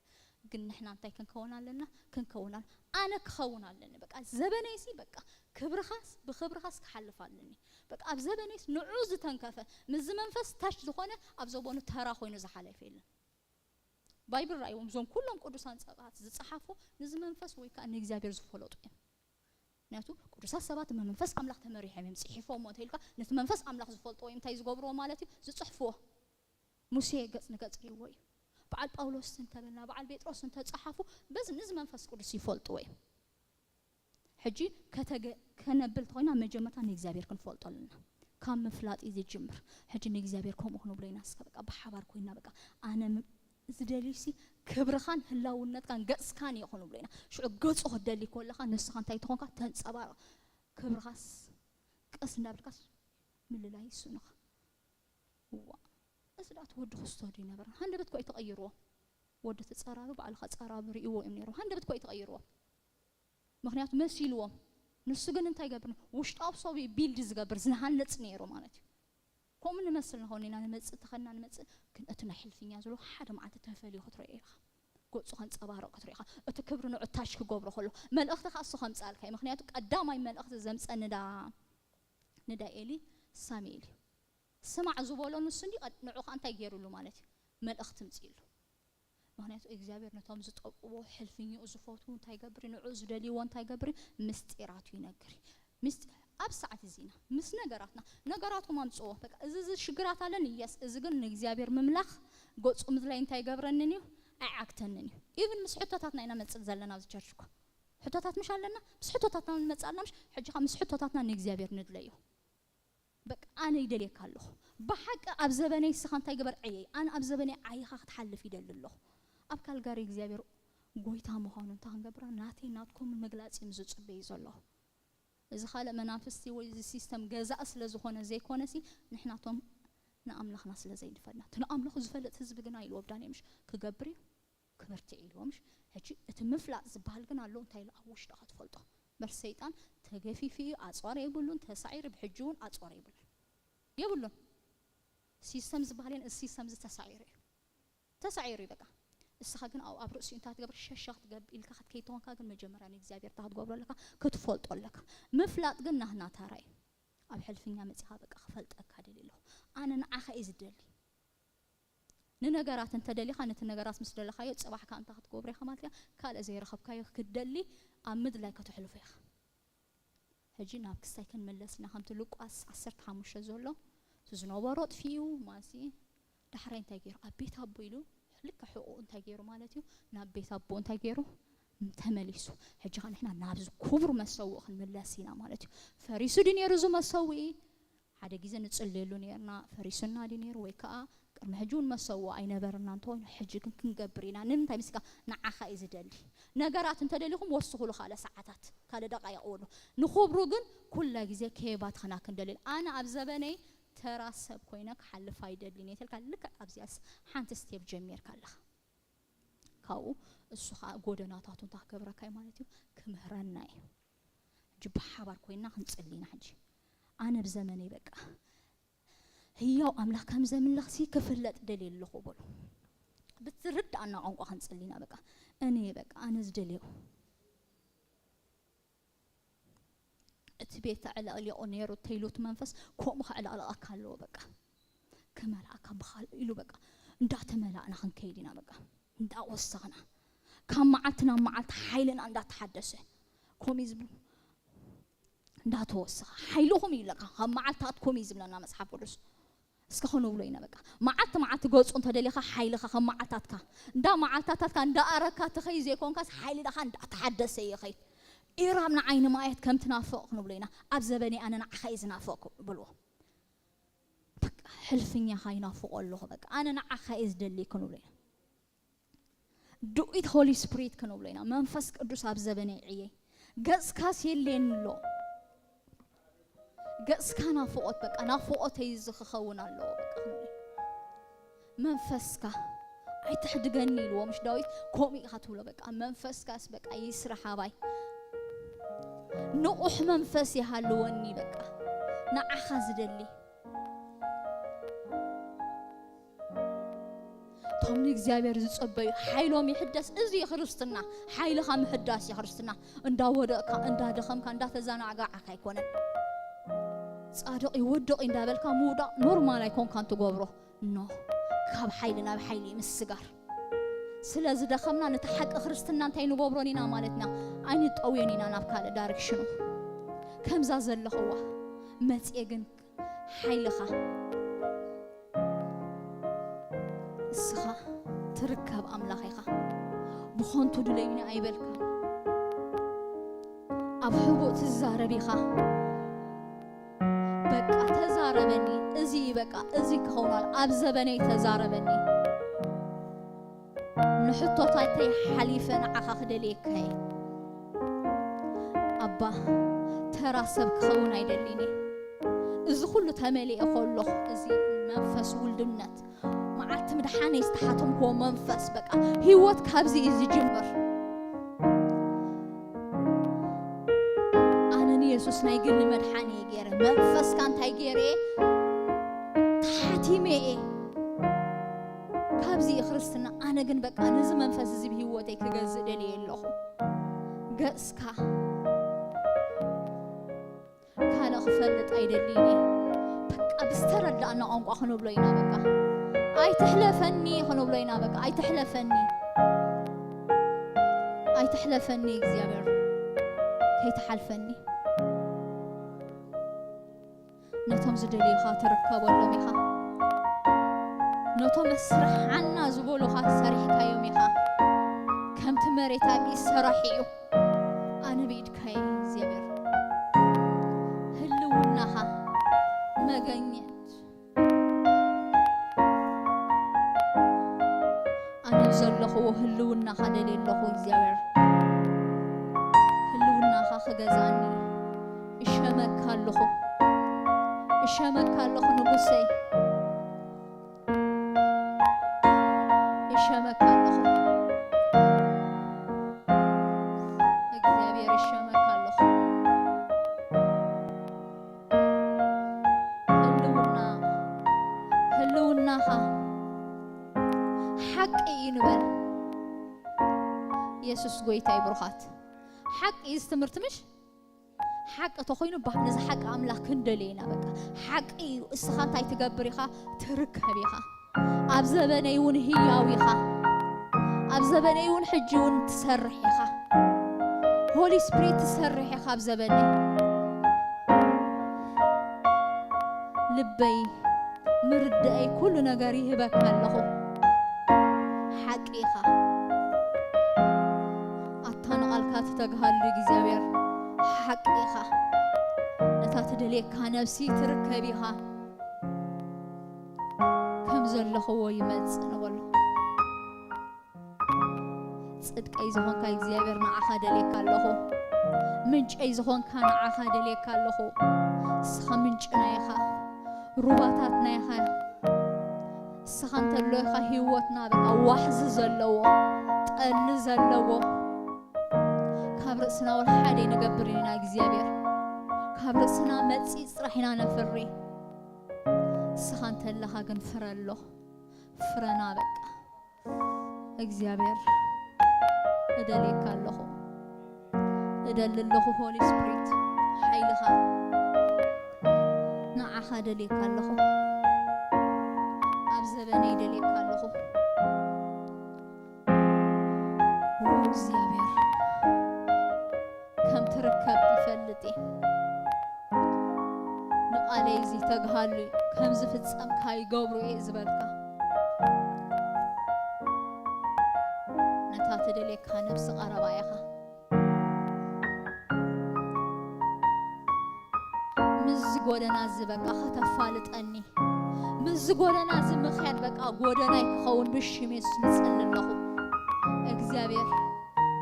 ግን ንሕና እንታይ ክንከውን ኣለና? ክንከውን ኣለ-፣ ኣነ ክኸውን ኣለኒ። በቃ ዘበነይሲ በቃ ክብርኻስ ብኽብርኻስ ክሓልፍ ኣለኒ። በቃ ኣብ ዘበነይስ ንዑ ዝተንከፈ ምስዚ መንፈስ ታች ዝኾነ ኣብ ዘበኑ ተራ ኮይኑ ዝሓለፈ የለን። ባይብል ራእይዎም እዞም ኩሎም ቅዱሳን ጸብኣት ዝጸሓፉ ንዚ መንፈስ ወይ ከዓ ንእግዚኣብሔር ዝፈለጡ እዮም። ምክንያቱ ቅዱሳት ሰባት ብመንፈስ ኣምላኽ ተመሪሖም እዮም ጽሒፎም እንተ ኢልካ ነቲ መንፈስ ኣምላኽ ዝፈልጥዎ እዮም እንታይ ዝገብርዎ ማለት እዩ ዝጽሕፍዎ። ሙሴ ገጽ ንገጽ ርእይዎ እዩ። በዓል ጳውሎስ እንተበልና በዓል ጴጥሮስ እንተጸሓፉ በዚ ንዚ መንፈስ ቅዱስ ይፈልጥዎ እዮም። ሕጂ ከተገ-፣ ከነብል እንተኾይና መጀመርታ ንእግዚኣብሔር ክንፈልጦ ኣለና። ካብ ምፍላጥ እዩ ዝጅምር። ሕጂ ንእግዚኣብሔር ከምኡ ክንብሎ ኢና እስከ በቃ ብሓባር ኮይና በቃ ኣነ ም-፣ ዝደልዩሲ ክብርኻን ህላውነትካን ገጽካን እየ ክንብሎ ኢና። ሽዑ ገጹ ክትደሊ ከለኻ ንስኻ እንታይ ትኾንካ ተንጸባርቕ። ክብርኻስ ቀስ እንዳብልካስ ምልላይ ይስኑኻ። ዋ፣ እዚ ደኣ እቲ ወዲ ክስቶ ድዩ ነበረ? ሃንደበት እኮ እዩ ተቐይርዎ። ወዲ ተጸራቢ ባዕሉ ከጸራቢ ርእይዎ እዮም ነይሮም። ሃንደበት እኮ እዩ ተቐይርዎ። ምኽንያቱ መሲልዎም። ንሱ ግን እንታይ ይገብር? ውሽጣዊ ሰብ እዩ ቢልድ ዝገብር፣ ዝሃንጽ ነይሩ ማለት እዩ። ከምኡ ንመስል ንኸውን ኢና፣ ንመጽእ፣ ተኸድና ንመጽእ፣ ግን እቲ ናይ ሕልፍኛ ዘሎ ሓደ መዓልቲ ተፈልዩ ክትርእዮ ኢኻ። ገጹ ከንጸባርቕ ክትርእዮ ኢኻ። እቲ ክብሪ ንዑ ታች ክገብሮ ከሎ፣ መልእኽቲ ከኣ እሱ ከምጽኣልካ እዩ። ምኽንያቱ ቀዳማይ መልእኽቲ ዘምጸ ንዳ፣ ንዳ ኤሊ ሳሙኤል እዩ። ስማዕ ዝበሎ ንሱ እንዲ ቀድ-፣ ንዑ ከኣ እንታይ ገይሩሉ ማለት እዩ? መልእኽቲ ምጽእሉ። ምኽንያቱ እግዚኣብሔር ነቶም ዝጠቕዎ ሕልፍኝኡ ዝፈትዉ እንታይ ይገብር እዩ? ንዑ ዝደልይዎ እንታይ ይገብር እዩ? ምስጢራቱ ይነግር እዩ። ምስጢ-፣ ኣብ ሰዓት እዚና ምስ ነገራትና፣ ነገራቶም ኣምጽዎ። በቃ እዚ፣ እዚ ሽግራት ኣለኒ፣ የስ፣ እዚ ግን ንእግዚኣብሔር ምምላኽ ገጹ ምድላይ እንታይ ይገብረንን እዩ? ኣይዓግተንን እዩ። ኢቭን ምስ ሕቶታትና ኢና መጽእ ዘለና ኣብዚ ቸርች እኮ። ሕቶታት ምሽ ኣለና? ምስ ሕቶታትና ንመጽእ ኣለና ምሽ? ሕጂ ከኣ ምስ ሕቶታትና ንእግዚኣብሔር ንድለዮ። በቃ ኣነ ይደልየካ ኣለኹ። ብሓቂ ኣብ ዘበነይ ንስኻ እንታይ ግበር? ዕየይ። ኣነ ኣብ ዘበነይ ዓይኻ ክትሓልፍ ይደሊ ኣለኹ። ኣብ ካልጋሪ እግዚኣብሔር ጎይታ ምዃኑ እንታይ ክንገብራ? ናተይ ናትኩም ምግላጽ እዮም ዝጽበዩ ዘለኹ። እዚ ካልእ መናፍስቲ ወይ እዚ ሲስተም ገዛእ ስለ ዝኾነ ዘይኮነሲ፣ ንሕናቶም ንኣምላኽና ስለ ዘይንፈልጥ። እቲ ንኣምላኹ ዝፈልጥ ህዝቢ ግና ኢልዎ ኣብ ዳንኤል ምሽ ክገብር እዩ፣ ክብርትዕ ኢልዎ ምሽ። ሕጂ እቲ ምፍላጥ ዝበሃል ግን ኣሎ፣ እንታይ ኢሉ ኣብ ውሽጥኻ ትፈልጦ። እምበር ሰይጣን ተገፊፉ እዩ፣ ኣጽዋር የብሉን፣ ተሳዒሩ፣ ብሕጂ እውን ኣጽዋር የብሉን። የብሉን። ሲስተም ዝበሃል የለን፣ እዚ ሲስተም እዚ ተሳዒሩ እዩ። ተሳዒሩ እዩ በቃ። እስኻ ግን ኣብ ኣብ ርእሲኡ እንታይ ትገብር? ሸሻ ክትገብ ኢልካ ክትከይድ ተኾንካ ግን መጀመርያ ንእግዚኣብሔር እንታይ ክትገብሮ ኣለካ? ክትፈልጦ ኣለካ። ምፍላጥ ግን ናህና ታራ እዩ። ኣብ ሕልፍኛ መጺኻ በቃ ክፈልጠካ ደልየ ኣለኹ። ኣነ ንዓኻ እየ ዝደሊ። ንነገራት እንተደሊኻ ነቲ ነገራት ምስ ደለኻዮ ጽባሕ ከኣ እንታይ ክትገብሮ ኢኻ ማለት እያ? ካልእ ዘይረኸብካዮ ክትደሊ ኣብ ምድላይ ከተሕልፎ ኢኻ። ሕጂ ናብ ክስታይ ክንምለስ ኢና። ከምቲ ሉቃስ ዓሰርተ ሓሙሽተ ዘሎ እቲ ዝነበሮ ኣጥፊኡ ማሲ ዳሕራይ እንታይ ገይሩ? ኣብ ቤት ኣቦ ኢሉ ልክዕ ሕቑኡ እንታይ ገይሩ ማለት እዩ? ናብ ቤት ኣቦ እንታይ ገይሩ? ተመሊሱ። ሕጂ ኸ ንሕና ናብዚ ክቡር መሰውእ ክንምለስ ኢና ማለት እዩ። ፈሪሱ ድዩ ነይሩ እዚ መሰውኢ? ሓደ ግዜ ንጽልየሉ ነርና፣ ፈሪሱና ድዩ ነይሩ? ወይ ከኣ ቅድሚ ሕጂ እውን መሰውእ ኣይነበርና እንተኾይኑ ሕጂ ግን ክንገብር ኢና። ንምንታይ ምስካ ንዓኻ እዩ ዝደሊ። ነገራት እንተደሊኹም ወስኹሉ ካልእ ሰዓታት፣ ካልእ ደቃይቕ ወሉ። ንኽብሩ ግን ኩላ ግዜ ከየባትኽና ክንደሊ። ኣነ ኣብ ዘበነይ ተራ ሰብ ኮይነ ክሓልፍ ኣይደልን እየ ተልካ ልክዕ ኣብዚኣስ ሓንቲ ስቴፕ ጀሚርካ ኣለኻ። ካብኡ እሱ ኸዓ ጎደናታቱ እንታይ ክገብረካ እዩ ማለት እዩ? ክምህረና እዩ። ሕጂ ብሓባር ኮይና ክንጽሊ ኢና። ሕጂ ኣነ ብዘመነይ በቃ ህያው ኣምላኽ ከም ዘምልኽሲ ክፍለጥ ደልየ ኣለኹ በሉ። ብትርድኣና ቋንቋ ክንጽሊ ኢና። በቃ እኔ በቃ ኣነ ዝደልዮ እቲ ቤት ተዕለቕሊቑ ነይሩ ተይሉ እቲ መንፈስ ከምኡ ከዕለቕልቐካ ኣለዎ። በቃ ክመልኣካ ብኻልእ ኢሉ በቃ እንዳተመላእና ክንከይድ ኢና። በቃ እንዳወሰኽና ካብ መዓልቲ ናብ መዓልቲ ሓይልና እንዳተሓደሰ ከምኡ እዩ ዝብል። እንዳተወሰኸ ሓይልኹም እዩ ኢለካ። ካብ መዓልታትኩም እዩ ዝብለና መጽሓፍ ቅዱስ። እስከ ክንብሎ ኢና በቃ። መዓልቲ መዓልቲ ገጹ እንተደሊኻ ሓይልኻ ከም መዓልታትካ እንዳ መዓልታታትካ እንዳኣረካ ትኸይ ዘይኮንካስ ሓይልኻ እንዳተሓደሰ ይኸይድ። ኢራብ ንዓይኒ ማየት ከም ትናፍቕ ክንብሎ ኢና። ኣብ ዘበነይ ኣነ ንዓኻ እየ ዝናፍቕ በልዎ። በቃ ሕልፍኛኻ ይናፍቖ ኣለኹ። በቃ ኣነ ንዓኻ እየ ዝደሊ ክንብሎ ኢና። Do it Holy Spirit ክንብሎ ኢና። መንፈስ ቅዱስ ኣብ ዘበነይ ዕየ። ገጽካስ የድልየኒ ኣሎ። ገጽካ ናፍቖት በቃ ናፍቖተይ እዚ ክኸውን ኣለዎ በቃ ክንብል። መንፈስካ ኣይትሕድገኒ ኢልዎ ምሽ ዳዊት ከምኡ ኢኻ ትብሎ በቃ መንፈስካስ በቃ ይስራሕ ኣባይ ንቑሕ መንፈስ ይሃልወኒ በቃ ንዓኻ ዝደሊ እቶም ንእግዚኣብሔር ዝጸበዩ ሓይሎም ይሕደስ። እዚ እዩ ክርስትና። ሓይልኻ ምሕዳስ እዩ ክርስትና። እንዳወደቕካ፣ እንዳደኸምካ፣ እንዳተዘናጋዕካ ኣይኮነን። ጻድቕ ይወድቕ እዩ እንዳበልካ ምውዳቕ ኖርማል ኣይኮንካን ትገብሮ። ኖ፣ ካብ ሓይሊ ናብ ሓይሊ እዩ ምስጋር። ስለ ዝደኸምና ነቲ ሓቂ ክርስትና እንታይ ንገብሮን ኢና ማለት ኢና? ኣይንጠውዮን ኢና ናብ ካልእ ዳይሬክሽኑ። ከምዛ ዘለኽዋ መጽየ ግን ሓይልኻ እስኻ ትርከብ ኣምላኽ ኢኻ። ብኾንቱ ድለዩኒ ኣይበልካን። ኣብ ሕቡእ ትዛረብ ኢኻ። በቃ ተዛረበኒ፣ እዚ በቃ እዚ ክኸውን ኣሎ፣ ኣብ ዘበነይ ተዛረበኒ። ንሕቶታተይ ሓሊፈ ንዓኻ ክደልየካ እየ። ኣባ፣ ተራ ሰብ ክኸውን ኣይደልን እየ። እዚ ኩሉ ተመሊኤ ከለኹ፣ እዚ መንፈስ ውልድነት፣ መዓልቲ ምድሓነይ ዝተሓተምክዎ መንፈስ፣ በቃ፣ ህይወት ካብዚ እዩ ዝጅምር። ኣነ ንየሱስ ናይ ግሊ መድሓኒ እየ ገይረ። መንፈስካ እንታይ ገይረ? ተሓቲመ እየ። ካብዚ እዩ ክርስትና። ኣነ ግን በቃ ነዚ መንፈስ እዚ ብህይወተይ ክገዝእ ደልየ ኣለኹ። ገጽካ ካልእ ክፈልጥ ኣይደልይን እየ። በቃ ብዝተረዳእና ቋንቋ ክንብሎ ኢና በቃ። ኣይትሕለፈኒ ክንብሎ ኢና በቃ። ኣይትሕለፈኒ። ኣይትሕለፈኒ እግዚኣብሔር። ከይትሓልፈኒ። ነቶም ዝደልዩኻ ትርከበሎም ኢኻ። ነቶም ኣስርሓና ዝበሉኻ ሰሪሕካዮም ኢኻ። ከምቲ መሬት ኣብ ኢድ ሰራሒ እዩ። ኣነ ብኢድካ እየ እግዚኣብሔር። ህልውናኻ መገኘት። ኣነ ዘለኽዎ ህልውናኻ ደልየ ኣለኹ እግዚኣብሔር። ህልውናኻ ክገዛኒ እሸመካ ኣለኹ። እሸመካ ኣለኹ ንጉሰይ። እሸመካ ኣለኹ እግዚኣብሔር፣ እሸመካ ኣለኹ። ናኻ ሓቂ እዩ ንበል። የሱስ ጎይታ ይብሩኻት። ሓቂ እዩ እዚ ትምህርቲ ምሽ? ሓቂ ተኾይኑ ባ-፣ ነዚ ሓቂ ኣምላኽ ክንደልዮ ኢና። በቃ ሓቂ እዩ። እስኻ እንታይ ትገብር ኢኻ? ትርከብ ኢኻ። ኣብ ዘበነይ እውን ህያው ኢኻ። ኣብ ዘበነይ እውን ሕጂ እውን ትሰርሕ ኢኻ። ሆሊ ስፕሪት ትሰርሕ ኢኻ ኣብ ዘበነይ። ልበይ፣ ምርዳእይ፣ ኩሉ ነገር ይህበካ ኣለኹ። ሓቂ ኢኻ። ኣታ ንቓልካ ትተግሃሉ እግዚኣብሔር ሓቂ ኢኻ። ነታ ትደልየካ ነፍሲ ትርከብ ኢኻ። ከም ዘለኽዎ ይመጽእ ንበሎ። ጽድቀይ ዝኾንካ እግዚኣብሔር ንዓኻ ደልየካ ኣለኹ። ምንጨይ ዝኾንካ ንዓኻ ደልየካ ኣለኹ። ንስኻ ምንጭና ኢኻ። ሩባታትና ኢኻ። ንስኻ እንተሎ ኢኻ ህይወትና በቃ ዋሕዚ ዘለዎ፣ ጠሊ ዘለዎ። ካብ ርእስና ወላ ሓደ ኣይንገብርን ኢና እግዚኣብሔር። ካብ ርእስና መጺጽ ጥራሕ ኢና ነፍሪ። ንስኻ እንተለኻ ግን ፍረ ኣሎ። ፍረና በቃ። እግዚኣብሔር እደልየካ ኣለኹ። እደሊ ኣለኹ ሆሊ ስፕሪት ሓይልኻ ንዓኻ እደልየካ ኣለኹ። ኣብ ዘበነይ እደልየካ ኣለኹ። ኦ እግዚኣብሔር ከም ትርከብ ይፈልጥ እየ። ንቓለይ እዚ ተግሃሉ እዩ፣ ከም ዝፍጸምካ ይገብሮ እየ ዝበልካ፣ ነታ ትደልየካ ነብሲ ቀረባ ኢኻ። ምስዚ ጎደና እዚ በቃ ከተፋልጠኒ፣ ምስዚ ጎደና እዚ ምኽያድ በቃ ጎደናይ ክኸውን ብሽም የሱስ ንጽሊ ኣለኹ። እግዚኣብሔር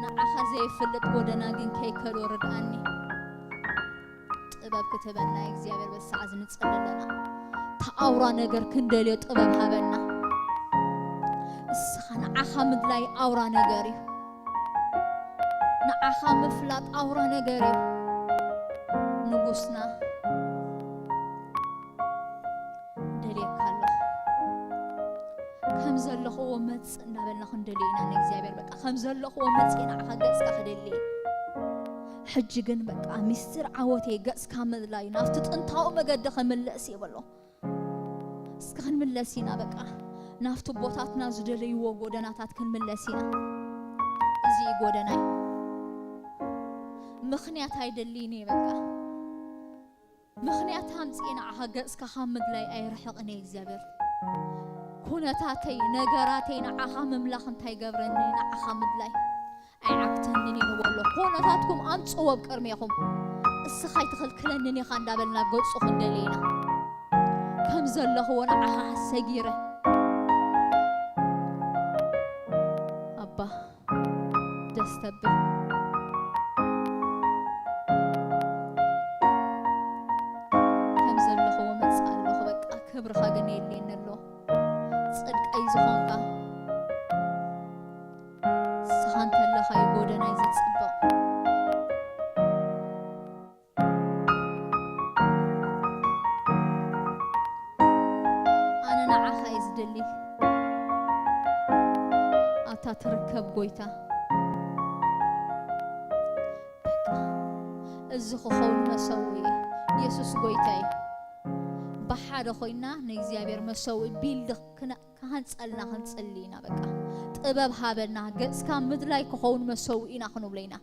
ንዓኻ ዘይፍልጥ ጎደና ግን ከይከዶ ርድኣኒ። ጥበብ ክትበና እግዚኣብሔር በዚ ሰዓት እዚ ንጽሊ ኣለና። እታ ኣውራ ነገር ክንደልዮ ጥበብ ሃበና። እስኻ ንዓኻ ምድላይ ኣውራ ነገር እዩ። ንዓኻ ምፍላጥ ኣውራ ነገር እዩ። ንጉስና ደልየካ ኣለኹ። ከም ዘለኽዎ መጽእ እንዳበልና ክንደልዮ ኢና ንእግዚኣብሔር። በቃ ከም ዘለኽዎ መጽእ ንዓኻ ገጽካ ክደሊ። ሕጂ ግን በቃ ሚስጥር ዓወተይ ገጽካ ምድላይ፣ ናብቲ ጥንታዊ መገዲ ክምለስ ይብሎ። እስኪ ክንምለስ ኢና በቃ ናብቲ ኣቦታትና ዝደለይዎ ጎደናታት ክንምለስ ኢና። እዚ እዩ ጎደናይ። ምኽንያት ኣይደልይን እየ በቃ። ምኽንያት ኣምጽኤ ንዓኻ ገጽካ ካብ ምድላይ ኣይርሕቕን እየ እግዚኣብሔር። ኩነታተይ፣ ነገራተይ ንዓኻ ምምላኽ እንታይ ገብረኒ? ንዓኻ ምድላይ ኣይዓግተንን እዩ ንበሎ። ኮነታትኩም ኣምጽዎ ኣብ ቅድሜኹም። እስኻ ኣይትኽልክለንን ኢኻ እንዳበልና ገጹ ክንደሊ ኢና። ከም ዘለኽዎ ንዓኻ ሰጊረ። ኣባ፣ ደስ ተብል። ከም ዘለኽዎ መጽእ ኣለኹ። በቃ ክብርኻ ግን የድልየኒ ኣሎ። ጽድቀይ ዝኾንካ ንስኻ እንተለኻ እዩ ጎደናይ ዝጽብቕ። ኣነ ንዓኻ እየ ዝደሊ። ኣታ ትርከብ ጎይታ። በቃ፣ እዚ ክኸውን መሰውኢ የሱስ ጎይታ እዩ። ብሓደ ኮይና ንእግዚኣብሔር መሰውኢ ቢልድ ክነ-፣ ክሃንጸልና ክንጽሊ ኢና። በቃ፣ ጥበብ ሃበና፣ ገጽካ ምድላይ ክኸውን መሰውኢና ክንብሎ ኢና።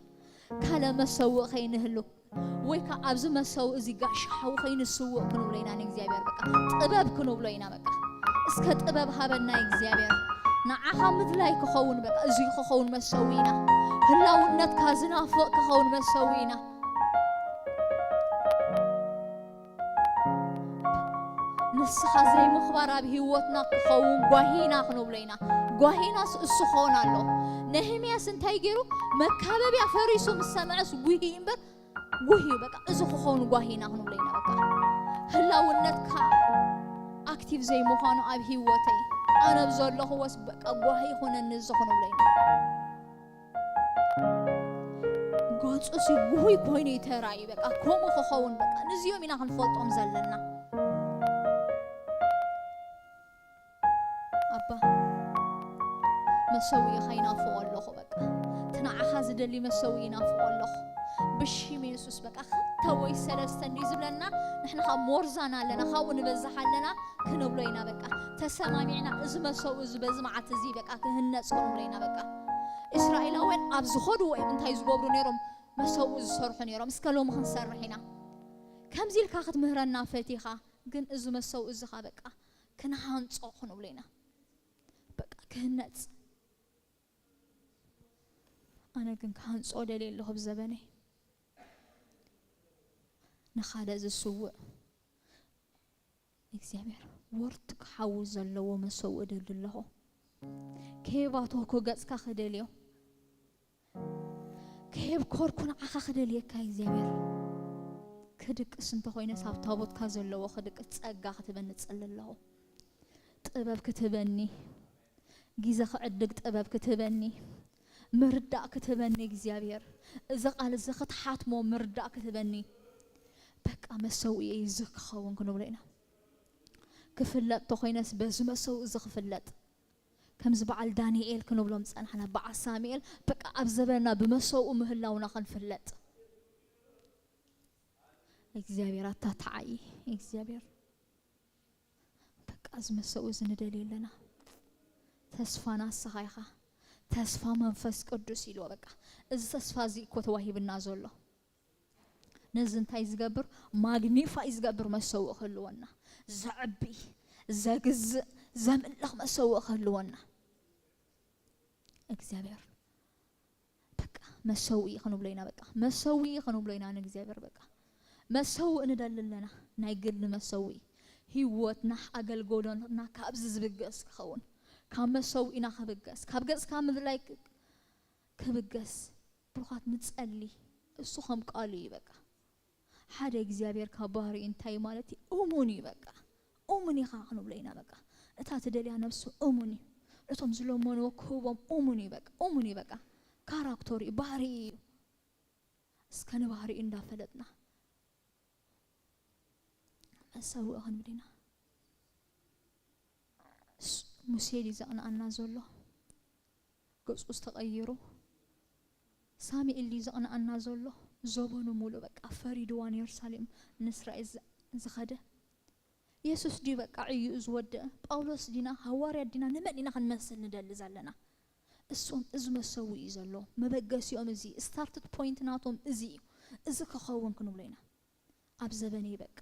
ካለ መሰውኢ ከይንህሉ ወይ ከኣ ኣብዚ መሰውኢ እዚ ጋሻ ሓዊ ከይንስውእ ክንብሎ ኢና ንእግዚኣብሔር። በቃ፣ ጥበብ ክንብሎ ኢና። በቃ፣ እስከ ጥበብ ሃበና እግዚኣብሔር። ንዓኻ ምድላይ ክኸውን፣ በቃ፣ እዚ ክኸውን መሰውኢና። ህላውነትካ ዝናፍቕ ክኸውን መሰውኢና። ንስኻ ዘይምኽባር ኣብ ህይወትና ክኸውን ጓሂና ክንብሎ ኢና። ጓሂናስ እሱ ክኸውን ኣሎ። ነህምያስ እንታይ ገይሩ? መካበብያ ፈሪሱ ምስ ሰምዐስ ጉሂ እምበር፣ ጉሂ በቃ፣ እዚ ክኸውን ጓሂና ክንብሎ ኢና። በቃ፣ ህላውነትካ ኣክቲቭ ዘይምዃኑ ኣብ ህይወተይ፣ ኣነ ብዘለኽዎስ በቃ ጓሂ ይኹነኒ እዚ ክንብሎ ኢና። ገጹ ሲ ጉሁይ ኮይኑ ይተራዩ። በቃ፣ ከምኡ ክኸውን፣ በቃ፣ ንዚኦም ኢና ክንፈልጦም ዘለና። ኣባ፣ መሰውኢኻ ይናፍቖ ኣለኹ። በቃ እቲ ንዓኻ ዝደሊ መሰውኢ ይናፍቖ ኣለኹ። ብሽም የሱስ በቃ ክልተ ወይ ሰለስተ እንድዩ ዝብለና፣ ንሕና ካብ ሞርዛና ኣለና፣ ካብኡ ንበዝሕ ኣለና ክንብሎ ኢና። በቃ ተሰማሚዕና፣ እዚ መሰውኢ እዚ በዚ መዓልቲ እዚ በቃ ክህነጽ ክንብሎ ኢና። በቃ እስራኤላውያን ኣብ ዝኸድዎ እዮም እንታይ ዝገብሩ ነይሮም? መሰውኢ ዝሰርሑ ነይሮም። እስከ ሎሚ ክንሰርሕ ኢና። ከምዚ ኢልካ ክትምህረና ፈቲኻ፣ ግን እዚ መሰውኢ እዚ ኸ በቃ ክንሃንጾ ክንብሎ ኢና። በቃ ክህነጽ። ኣነ ግን ክሃንጾ ደልየ ኣለኹ ብዘበነይ። ንኻልእ ዝስውእ እግዚኣብሔር ወርትክ ሓዊ ዘለዎ መሰውኢ እደሊ ኣለኹ። ከየባተኹ ገጽካ ክደልዮ፣ ከየብኮርኩ ንዓኻ ክደልየካ እግዚኣብሔር። ክድቅስ እንተኾይነስ ኣብ ታቦትካ ዘለዎ ክድቅስ ጸጋ ክትበኒ እጽሊ ኣለኹ። ጥበብ ክትበኒ፣ ግዜ ክዕድግ ጥበብ ክትበኒ፣ ምርዳእ ክትበኒ እግዚኣብሔር። እዚ ቃል እዚ ክትሓትሞ ምርዳእ ክትበኒ። በቃ መሰውኢ እዚ ክኸውን ክንብሎ ኢና። ክፍለጥ ተኾይነስ በዚ መሰውኢ እዚ ክፍለጥ። ከምዚ በዓል ዳንኤል ክንብሎም ጸናሕና፣ በዓል ሳሙኤል በቃ ኣብ ዘበና ብመሰውኢ ምህላውና ክንፍለጥ። እግዚኣብሔር ኣታተዓይ እግዚኣብሔር። በቃ እዚ መሰውኢ እዚ ንደልዮ ኣለና። ተስፋና ንስኻ ኢኻ። ተስፋ መንፈስ ቅዱስ ኢልዎ በቃ። እዚ ተስፋ እዚ እኮ ተዋሂብና ዘሎ። ነዚ እንታይ ዝገብር? ማግኒፋይ ዝገብር መሰውኢ ክህልወና። ዘዕቢ፣ ዘግዝእ፣ ዘምልኽ መሰውኢ ክህልወና። እግዚኣብሔር በቃ መሰውኢ ክንብሎ ኢና። በቃ መሰውኢ ክንብሎ ኢና ንእግዚኣብሔር። በቃ መሰውኢ ንደሊ ኣለና። ናይ ግሊ መሰውኢ፣ ህይወትና፣ ኣገልግሎትና ካብዚ ዝብገስ ክኸውን፣ ካብ መሰውኢና ክብገስ፣ ካብ ገጽካ ምድላይ ክ-፣ ክብገስ። ብሩኻት ንጸሊ። እሱ ከም ቃሉ እዩ በቃ። ሓደ እግዚኣብሔር ካብ ባህሪ እንታይ ማለት እዩ? እሙን እዩ በቃ። እሙን ኢኻ ክንብሎ ኢና በቃ። እታ ትደልያ ነብሱ እሙን እዩ። ነቶም ዝለመንዎ ክህቦም እሙን እዩ በቃ። እሙን እዩ በቃ። ካራክተሩ እዩ፣ ባህሪ እዩ። እስከ ንባህሪኡ እንዳፈለጥና መሰውኢ ክንብል ኢና። ስ-፣ ሙሴ ድዩ ዘቕንኣና ዘሎ? ገጹ ዝተቐይሩ ሳሙኤል ድዩ ዘቕንኣና ዘሎ? ዘበኑ ሙሉእ በቃ ፈሪድዋን የሩሳሌም ንእስራኤል ዝ-፣ ዝኸደ የሱስ ድዩ በቃ ዕዩኡ ዝወደአ? ጳውሎስ ዲና? ሃዋርያት ዲና? ንመን ኢና ክንመስል ንደሊ ዘለና? እሶም እዚ መሰውኢ እዩ ዘሎ፣ መበገሲኦም እዚ፣ ስታርትድ ፖይንት ናቶም እዚ እዩ። እዚ ክኸውን ክንብሎ ኢና። ኣብ ዘበነይ በቃ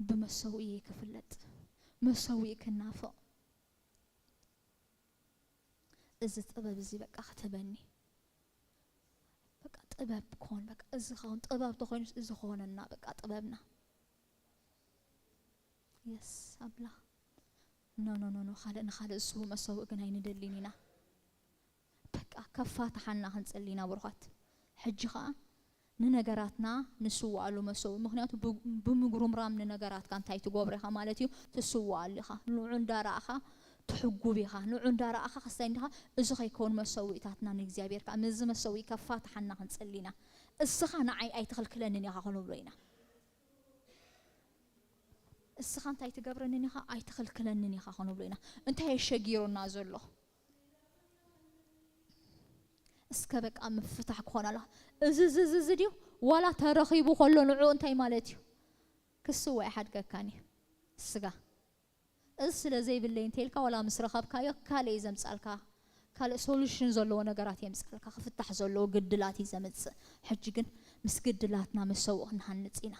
ብመሰውኢ ክፍለጥ፣ መሰውኢ ክናፍቕ። እዚ ጥበብ እዚ በቃ ክትበኒ። በቃ ጥበብ ክኾን፣ በቃ እዚ ክኸውን፣ ጥበብ ተኾይኑስ እዚ ክኾነና በቃ ጥበብና። የስ ኣምላኽ። ኖ፣ ኖ፣ ኖ፣ ኖ፣ ካልእ ንኻልእ ዝስዉ መሰውኢ ግን ኣይንደልን ኢና። በቃ ከፋትሓና ክንጸሊ ኢና ብሩኻት። ሕጂ ኸኣ ንነገራትና ንስውኣሉ መሰውኢ። ምኽንያቱ ብ-፣ ብምጉርምራም ንነገራትካ እንታይ ትገብሮ ኢኻ ማለት እዩ? ትስውኣሉ ኢኻ። ንዑ እንዳረኣኻ ትሕጉብ ኢኻ። ንዑ እንዳረኣኻ ክስታይ እንዲኻ፣ እዚ ከይከውን መሰውኢታትና ንእግዚኣብሔር ከኣ ምስዚ መሰውኢ ከፋትሓና ክንጸሊ ኢና። እስኻ ንዓይ ኣይትኽልክለንን ኢኻ ክንብሎ ኢና። እስኻ እንታይ ትገብረንን ኢኻ? ኣይትኽልክለንን ኢኻ ክንብሎ ኢና። እንታይ ኣሸጊሩና ዘሎ? እስከ በቃ ምፍታሕ ክኾን ኣለዋ። እዚ፣ እዚ፣ እዚ፣ እዚ ድዩ? ዋላ ተረኺቡ ከሎ ንዑ እንታይ ማለት እዩ? ክስዋ ኣይሓድገካን እዩ። ስጋ። እዚ ስለ ዘይብለይ እንተ ኢልካ ዋላ ምስ ረኸብካዮ ካልእ እዩ ዘምጻልካ። ካልእ ሶሉሽን ዘለዎ ነገራት የምጻልካ። ክፍታሕ ዘለዎ ግድላት እዩ ዘምጽእ። ሕጂ ግን ምስ ግድላትና መሰውኢ ክንሃንጽ ኢና።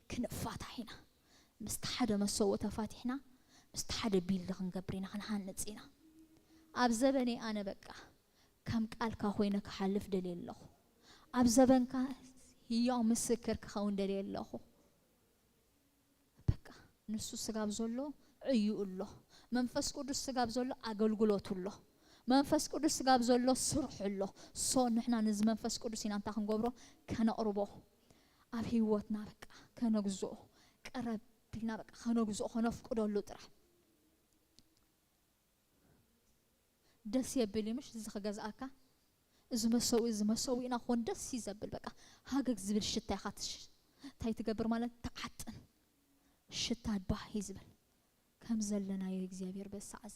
ክንፋታሕ ኢና። ምስቲ ሓደ መሰውኢ ተፋቲሕና፣ ምስቲ ሓደ ቢልድ ክንገብር ኢና፣ ክንሃንጽ ኢና። ኣብ ዘበነይ ኣነ በቃ ከም ቃልካ ኮይነ ክሓልፍ ደልየ ኣለኹ። ኣብ ዘበንካ ህያው ምስክር ክኸውን ደልየ ኣለኹ። በቃ ንሱ ስጋብ ዘሎ ዕዩ ኣሎ። መንፈስ ቅዱስ ስጋብ ዘሎ ኣገልግሎት ኣሎ። መንፈስ ቅዱስ ስጋብ ዘሎ ስርሑ ኣሎ። ሶ ንሕና ነዚ መንፈስ ቅዱስ ኢና እንታይ ክንገብሮ? ከነቕርቦ። ኣብ ህይወትና በቃ ከነግዝኦ። ቀረብ ኢልና በቃ ከነግዝኦ፣ ከነፍቅደሉ ጥራሕ። ደስ የብል እዩ ምሽ? እዚ ክገዝኣካ፣ እዚ መሰውኢ፣ እዚ መሰውኢና ክኾን ደስ እዩ ዘብል። በቃ ሃገግ ዝብል ሽታ ኢኻ ትሽ-፣ እንታይ ትገብር ማለት ትዓጥን። ሽታ ባህ እዩ ዝብል። ከም ዘለናዮ እግዚኣብሔር በሳዕ እዚ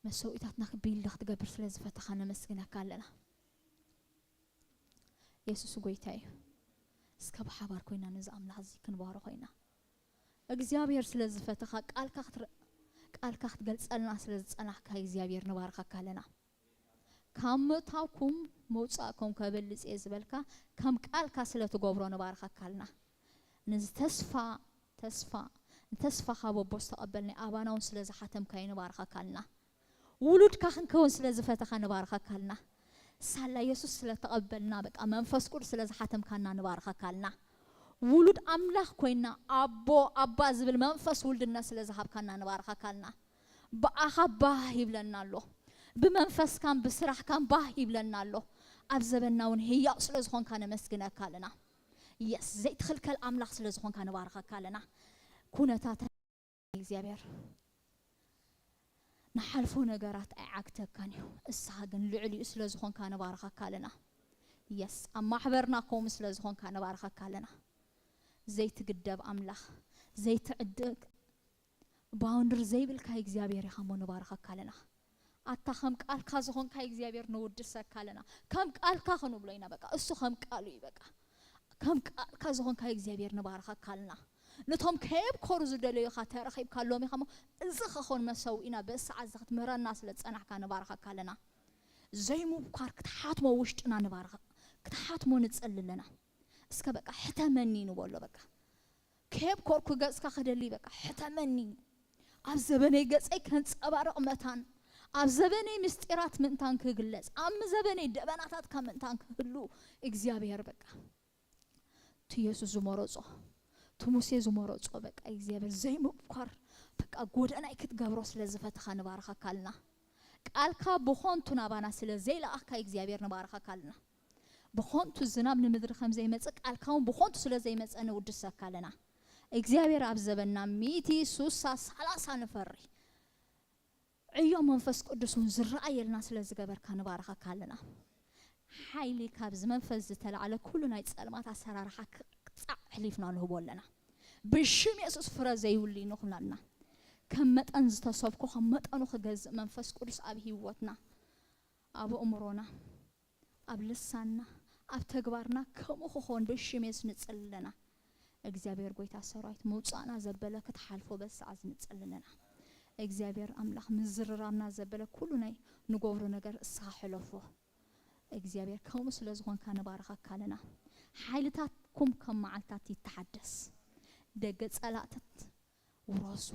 መሰውኢታትና ክቢልዳ ክትገብር ስለ ዝፈተኻ ነመስግነካ ኣለና። የሱስ ጎይታ እዩ። እስከ ብሓባር ኮይና ነዚ ኣምላኽ እዚ ክንባሮ ኮይና እግዚኣብሔር ስለ ዝፈተኻ ቃልካ ክትረ- ቃልካ ክትገልጸልና ስለ ዝጸናሕካ እግዚኣብሔር ንባርኸካ ኣለና። ካብ ምእታውኩም መውጻእኩም ከበልጽ እየ ዝበልካ ከም ቃልካ ስለ ትገብሮ ንባርኸካ ኣለና። ነዚ ተስፋ ተስፋ ንተስፋ ካብ ኣቦ ዝተቐበልናይ ኣባና እውን ስለ ዝሓተምካዮ ንባርኸካ ኣለና። ውሉድካ ክንከውን ስለ ዝፈተኻ ንባርኸካ ኣለና። ሳላ የሱስ ስለ ተቐበልና በቃ መንፈስ ቅዱስ ስለ ዝሓተምካና ንባርኸካ ኣለና። ውሉድ ኣምላኽ ኮይና ኣቦ ኣባ ዝብል መንፈስ ውልድነት ስለ ዝሃብካና ንባርኸካ ኣለና። ብኣኻ ባህ ይብለና ኣሎ። ብመንፈስካን ብስራሕካን ባህ ይብለና ኣሎ። ኣብ ዘበንና እውን ህያው ስለ ዝኾንካ ነመስግነካ ኣለና። የስ ዘይትኽልከል ኣምላኽ ስለ ዝኾንካ ንባርኸካ ኣለና። ኩነታት እግዚኣብሔር ንሓልፎ ነገራት ኣይዓግተካን እዩ። እሳ ግን ልዕሊኡ ስለ ዝኾንካ ንባርኸካ ኣለና። የስ ኣብ ማሕበርና ከምኡ ስለ ዝኾንካ ንባርኸካ ኣለና። ዘይትግደብ ኣምላኽ ዘይትዕድግ ባውንድር ዘይብልካ እግዚኣብሔር ኢኻ እሞ ንባርኸካ ኣለና። ኣታ ከም ቃልካ ዝኾንካ እግዚኣብሔር ንውድሰካ ኣለና። ከም ቃልካ ክንብሎ ኢና በቃ እሱ ከም ቃሉ እዩ በቃ ከም ቃልካ ዝኾንካ እግዚኣብሔር ንባርኸካ ኣለና። ነቶም ከየብኮሩ ዝደለዩኻ ተረኺብካሎም ኢኻ እሞ እዚ ኸኾን መሰውኢና በዚ ሰዓት እዚ ክትምህረና ስለ ዝጸናሕካ ንባርኸካ ኣለና። ዘይምብኳር ክትሓትሞ ውሽጥና ንባርኸ ክትሓትሞ ንጸሊ ኣለና። እስከ በቃ ሕተመኒ ንበሎ በቃ ከየብኮርኩ ገጽካ ክደሊ በቃ ሕተመኒ። ኣብ ዘበነይ ገጸይ ከንጸባርቕ መታን ኣብ ዘበነይ ምስጢራት ምእንታን ክግለጽ ኣብ ዘበነይ ደበናታትካ ምእንታን ክህሉ እግዚኣብሔር በቃ እቲ የሱስ ዝመረጾ እቲ ሙሴ ዝመረጾ በቃ እግዚኣብሔር ዘይምብኳር በቃ ጎደናይ ክትገብሮ ስለ ዝፈተኻ ንባርኸካ ኣለና። ቃልካ ብኾንቱ ናባና ስለ ዘይለኣኽካ እግዚኣብሔር ንባርኸካ ኣለና። ብኾንቱ ዝናብ ንምድሪ ከም ዘይመጽእ ቃልካ እውን ብኾንቱ ስለ ዘይመጽእ ንውድሰካ ኣለና። እግዚኣብሔር ኣብ ዘበንና ሚእቲ ሱሳ ሰላሳ ንፈሪ ዕዮ መንፈስ ቅዱስ እውን ዝረኣየልና ስለ ዝገበርካ ንባርኸካ ኣለና። ሓይሊ ካብዚ መንፈስ ዝተላዕለ ኩሉ ናይ ጸልማት ኣሰራርሓ ክቕጻዕ ኣሕሊፍና ንህቦ ኣለና። ብሽም የሱስ ፍረ ዘይብሉ ይንኹን ኣለና። ከም መጠን ዝተሰብኮ ከም መጠኑ ክገዝእ መንፈስ ቅዱስ ኣብ ህይወትና ኣብ ኣእምሮና ኣብ ልሳንና ኣብ ተግባርና ከምኡ ክኾን ብሽም የሱስ ንጽሊ ኣለና። እግዚኣብሔር ጎይታ ሰራዊት ምውጻእና ዘበለ ክትሓልፎ በዚ ሰዓት ንጽሊ ኣለና። እግዚኣብሔር ኣምላኽ ምዝርራብና ዘበለ ኩሉ ናይ ንገብሮ ነገር እስኻ ሕለፎ። እግዚኣብሔር ከምኡ ስለ ዝኾንካ ንባርኸካ ኣለና። ሓይልታትኩም ከም መዓልታት ይተሓደስ። ደገ ጸላእትት ውረሱ።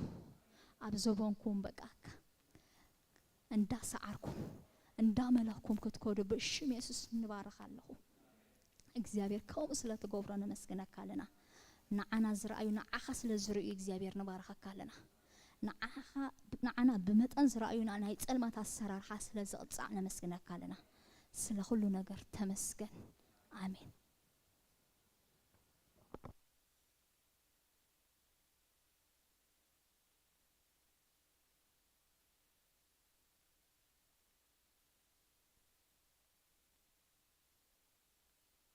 ኣብ ዘበንኩም በቃ እንዳሰዓርኩም እንዳመለኽኩም ክትከዱ ብሽም የሱስ ንባርኽ ኣለኹ። እግዚኣብሔር ከምኡ ስለ ትገብሮ ነመስግነካ ኣለና። ንዓና ዝረኣዩ ንዓኻ ስለ ዝርእዩ እግዚኣብሔር ንባርኸካ ኣለና። ንዓኻ ንዓና ብመጠን ዝረኣዩና ናይ ጸልማት ኣሰራርሓ ስለ ዝቕጻዕ ነመስግነካ ኣለና። ስለ ኩሉ ነገር ተመስገን። ኣሜን።